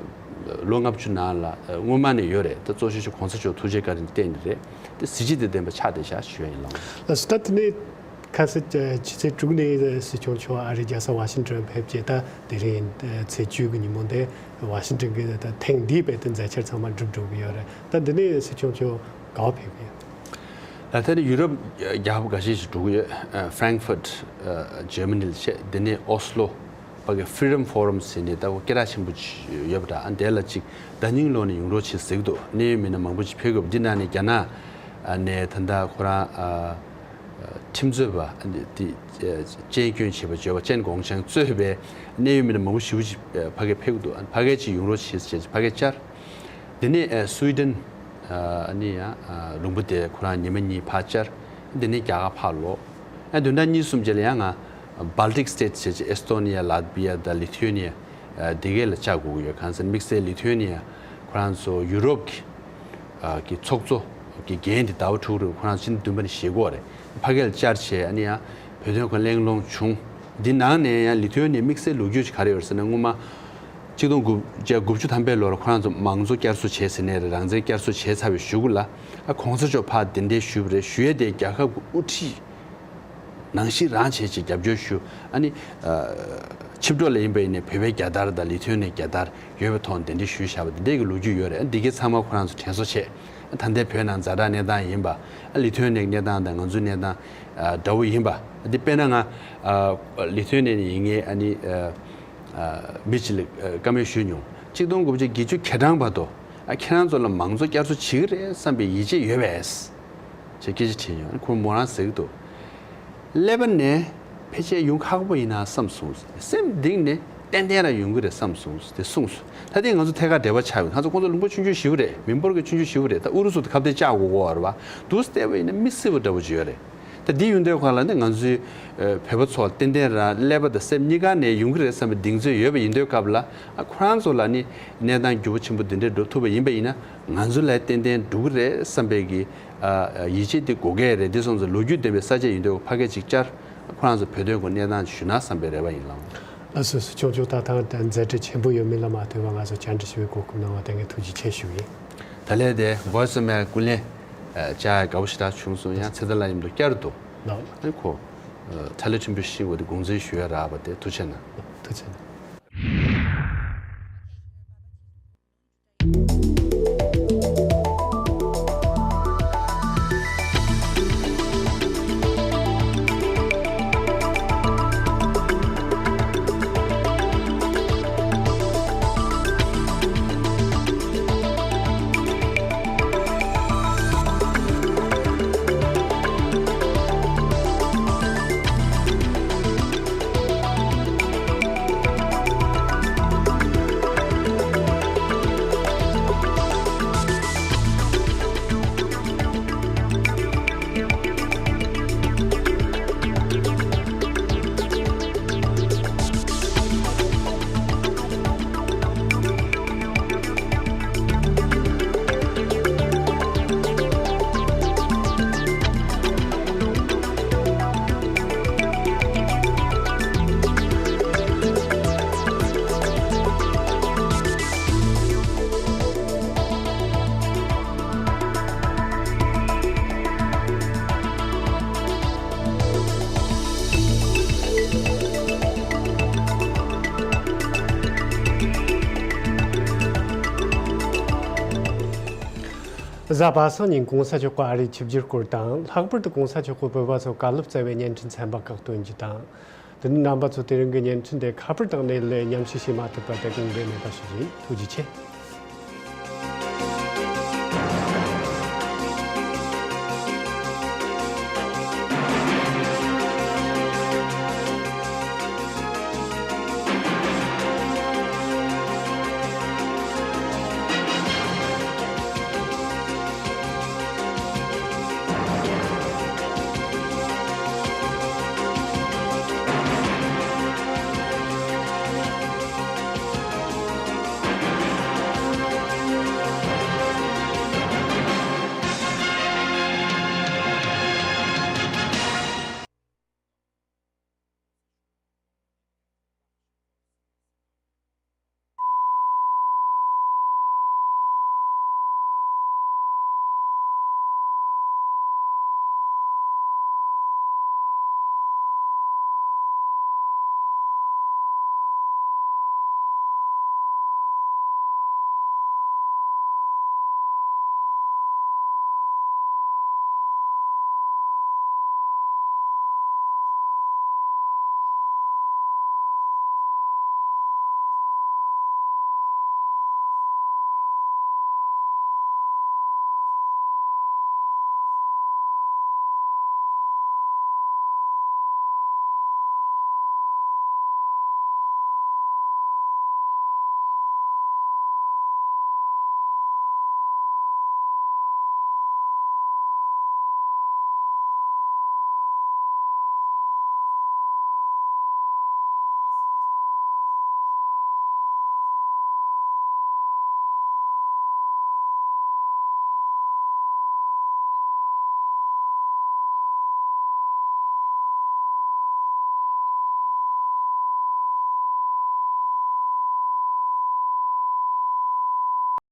ལོ་ལྔ་བཅུ་ནང་ལ་ཨ་སྔོན་མ་ནས་ཡོད་རེད། ད་གཙོ་ཆེ་ཤོས་གོང་ས་མཆོག་ཐུགས་རྗེ་བཀའ་དྲིན་བརྟེན་ནས་རེད། དེ་གཟི་བརྗིད་དང་ལྡན་པ་ཆགས་བསྡད་ཤག་ཞུ་ཡ་ཡིན། ལགས་སོ། ད་དེ་ནས་ཁ་སང་ཕྱི་ཚེས་དྲུག་ནས་སྲིད་སྐྱོང་མཆོག་ཨ་རིའི་རྒྱལ་ས་ཝ་ཤིང་ཊོན་ཕེབས་རྗེས་ད་དེ་རིང་ཚེས་བཅུ་གི་ཉིན་མོ་འདི་ཝ་ཤིང་ཊོན་གྱི་ད་ཐེངས་འདིའི་བོད་དོན་མཛད་འཆར་ཚང་མ་འགྲུབ་འགྲོ་གི་ཡོད་རེད། ད་འདི་ནས་སྲིད་སྐྱོང་མཆོག་ག་པར་ཕེབས་ཀྱི་ཡོད། ད་ལྟ་ནི་ཡུ་རོབ་རྒྱལ་ཁབ་འགའ་ཤས་ཤིག་འགྲོ་གི་ཡོད། ཨ་ཧྥ་རེང་ཧྥུར་ཊི་ཨ་ཇར་མ་ནི་ལ་བྱས། འདི་ནས་ཨོ་སི་ལོ་ཕ་གི་Freedom Forum ཟེར་ནས་ད་སྐད་གྲགས་ཆེན་པོ་ཅིག་ཡོད་པ་འདྲ། ཨ་དེ་ལ་ཅིག་ཟླ་ཉིན་ལོག་ནས་ཡོང་རོགས་བྱེད་ཟེར་གི་འདུག་གནད་ཡོད་མི་སྣ་མང་པོ་ཅིག་ཕེབས་གི་ཡོད་པ། འདི་ནང་ནས་རྒྱ་ནག་ནས་ད་ལྟ་ཁོ་རང་ཨ་ཁྲིམས་རྩོད་པ་འདི་ཅན་ཀྱོན་བྱས་པ་བརྗོད་པ་ཅན་གོང་ཆང་གཙོས་པའི་གནད་ཡོད་མི་སྣ་མང་པོ་ཞེ་པོ་ཅིག་ཕ་གིར་ཕེབས་ཀྱི་འདུག་ཕ་གིར་ཅིག་ཡོང་རོགས་བྱེད་ཟེར་བྱས་ཕ་གིར་བཅར། དེ་ནས་ཨ་སུའི་ཌེན་ཨ་ནི་ཡང་ཨ་ལུང་པ་དེ་ཁོ་རང་ཉི་མ་གཉིས་ཕར་བཅར། དེ་ནས་རྒྱ་གར་ཕར་ལོག་ཨ་བདུན་ཕྲག་གཉིས་གསུམ་རྗེས་ལ་ཡང་ང་Baltic States ཟེར་བྱས་ཨེ་སི་ཏོ་ནི་ཡ། ལཱ་ཏི་བྷི་ཡ་དང་ལི་ཐུ་ཨེ་ནི་ཡ་ཨ་དེ་གའི་ལ་བཅར་དགོས་ཀྱི་ཡོད། གང་ཟེར་དམིགས་བསལ་ལི་ཐུ་ཨེ་ནི་ཡ་ཁོ་རང་ཚོ་ཡུ་རོབ་ཀྱི་ཨ་གི་ཚོགས་གཙོ་གི་འགན་དེ་ཟླ་བ་དྲུག་རིང་ཁོ་རང་ཕྱི་ཟླ་བདུན་པ་ནས་བཞེས་ཀྱི་ཡོད་རེད། ཕ་གིར་བཅར་བྱས་ཨ་ནི་ཡང་ བོད་དོན་སྐོར་གླེང་སློང་བྱུང་། འདི་ནང་ནས་ཡང་ལི་ཐུ་ཡོན་ནས་དམིགས་བསལ་ལོ་རྒྱུས་ཅིག་ག་རེ་ཡོད་ཟེར་ན། སྔོན་མ་ཆིག་སྟོང་དགུ་བརྒྱ་དགུ་བཅུ་ཐམ་པའི་ལོར་ཁོ་རང་ཚོ་མང་གཙོ་བསྐྱར་གསོ་བྱས་ཟིན་ནས་རེད། རང་བཙན་བསྐྱར་གསོ་བྱས་ཚར་བའི་གཞུག་གུ་ལ་ཨ་གོང་ས་མཆོག་ཕར་གདན་འདྲེན་ཞུས་པ་རེད། ཞུ་ཡས་དེ་རྒྱལ་ཁབ་ཀྱི་དབུ་ཁྲིད་ནང་བཞིན་རང་བྱས་ཅིག་རྒྱབ་སྐྱོར་ཞུ། ཨ་ནི་ཨ་ཆིབས་གྲོགས་ལ་ཡིན་པ་ཡིན་ནའི་བོད་པའི་རྒྱལ་དར་དང་ལི་ཐུ་ཡོན་ནས་རྒྱལ་དར་ཡོད་པའི་ཐོག་གདན་འདྲེན་ཞུས་བཞག་པ་འདི་འདྲའི་གི་ལོ་རྒྱུས་ཡོད་རེད། ཨ་འདི་གའི་ཚང་མ་ཁོ་རང་ཚོ་དྲན་གསོ་བྱས། ད་ལྟའི་བོད་ནང་ཛ་དྲག་གནས་སྟངས་ཡིན་པ། ཨ་ལི་ཐུ་ཡོན་ནས་གནས་སྟངས་དང་ང་ཚོའི་གནས་སྟངས་ཨ་འདྲ་བོ་ཡིན་པ། འདི་དཔེར་ན་ང་ཨ་ལི་ཐུ་ཡོན་ནས་ཡིན་ངེས་ཨ་ནི་ཨ་ཨ་མི་གཅིག་ལ་ཨ་བཀའ་མོལ་ཞུས་མྱོང་། ཆིག་སྟོང་དགུ་བརྒྱ་བརྒྱད་ཅུ་གྱ་གྲངས་བར་དུ་ཨ་ཁྱེད་རང་ཚོ་ལ་མང་གཙོ་བསྐྱར་གསོ་བྱེད་ཀྱི་རེད་བསམ་པའི་ཡིད་ཆེས་ཡོད་པས། ཅེས་སྐད་ཆ་དྲིས་མྱོང་། ཁོ་མོ་རང་ཟེར་གྱི་འདུག་ཀླད་པ་ནས་ཕལ་ཆེར་ཡོང་ཁག་པོ་ཡིན་ན་བསམ་སོང་། སེམས་གཏིང་ནས་ཏན་ཏན་རང་ཡོང་གི་རེད་བསམ་སོང་དེ་གསུངས་སོང་། ད་དེ་ང་ཚོ་ཐད་ཀར་འབྲེལ་བ་ཆགས་ཡོད། ང་ཚོ་ཁོང་ཚོ་ལུང་པ་ཆུང་ཆུང་ཞིག་རེད། མི་འབོར་གྱི་ཆུང་ཆུང་ཞིག་རེད། ད་ཨུ་རུ་སུ་དང་ཁ་གཏད་བཅག་དགོས་ཀྱི་ཡོད་རེད་པ། འདུག་སེ་བལྟས་པ་ཡིན་ན་མི་སྲིད་པ་འདྲ་བོ་ཅིག་ཡོད་རེད། ད་འདི་ཡོང་དུས་སྒང་ལ་ནི་ང་ཚོའི་ཨ་བོད་པ་ཚོ་ཏན་ཏན་རང་ཀླད་པ་དང་སེམས་གཉིས་ཀ་ནས་ཡོང་གི་རེད་བསམ་པའི་གདེང་ཚོད་ཡོད་པ་ཡིན་དུས་སྐབས་ལ། ཨ་ཁོ་རང་ཚོ་ལ་ནི་གནས་སྟངས་འགྱུར་བ་ཆེན་པོ་འདི་འདྲས་འགྲོ་ཐུབ་པ་ཡིན་པ་ཡིན་ན་ང་ཚོ་ལ་ཏན་ཏན་འགྲོ་གི་རེད་བསམ་པའི་གི་ཨ་ཡིད་ཆེས་དེ་དགོས་ཀྱི་རེད། འདི་སོང་ཙང་ལོ་རྒྱུས་ལྡན་པའི་ས་བཅད་ཡིན་དུས་ཕ་སྐད་ཅིག་བཅར། ཁོ་རང་ཚོ་བོད་དོན་སྐོར་གནས་སྟངས་ཞུ་ན་བསམ་པའི་རེ་བ་ཡིན་ལགས། ལགས་སོ། སོ་ཆུང་ཆུང་ད་ཐང་མཛད་བྲེལ་ཆེན་པོ་ཡོད་མིན་ལ་མ་ལྟོས་པར་ང་ཚོ་བཅར་འདྲི་ཞུ་བའི་གོ་སྐབས་གནང་བ་དེ་ངས་ཐུགས་རྗེ་ཆེ་ཞུ་ཡིན། ད་ལན་དེ་Voice of America སྐུ་ལས་བཅར་ཡ་དགའ་པོ་ཞེ་དྲག་བྱུང་སོང་། ཡང་ཚེ་ཐར་ལགས་མཉམ་དུ་བསྐྱར་དུ་ལགས། ཨ་ཁོ་ཐ་ལེ་ཕྲན་བུ་ཤིག་འོ་དེ་དགོངས་ཚུལ་ཞུ་ཡ་རག་པ་དེ་ཐུགས་རྗེ་གནང་། ཐུགས་རྗེ་གནང་། གཟའ་པ་སངས་ཉིན་གོང་ས་མཆོག་གི་ཨ་རིའི་ཆིབས་བསྒྱུར་སྐོར་དང་། ལྷག་པར་དུ་གོང་ས་མཆོག་གིས་བོད་པ་ཚོར་བཀའ་སློབ་སྩལ་བའི་བརྙན་འཕྲིན་ཚན་པ་བཀག་སྡོམ་གྱི་དང་། དེ་ནས་རྣམ་པ་ཚོ་དེ་རིང་གི་བརྙན་འཕྲིན་དེ་ཁ་པར་དང་ནེལ་ལས་མཉམ་བཤུས་བྱེད་མ་ཐུབ་པ་དེ་དགོངས་འགལ་མེད་པ་ཞུ་རྒྱུ་ཡིན། ཐུགས་རྗེ་ཆེ།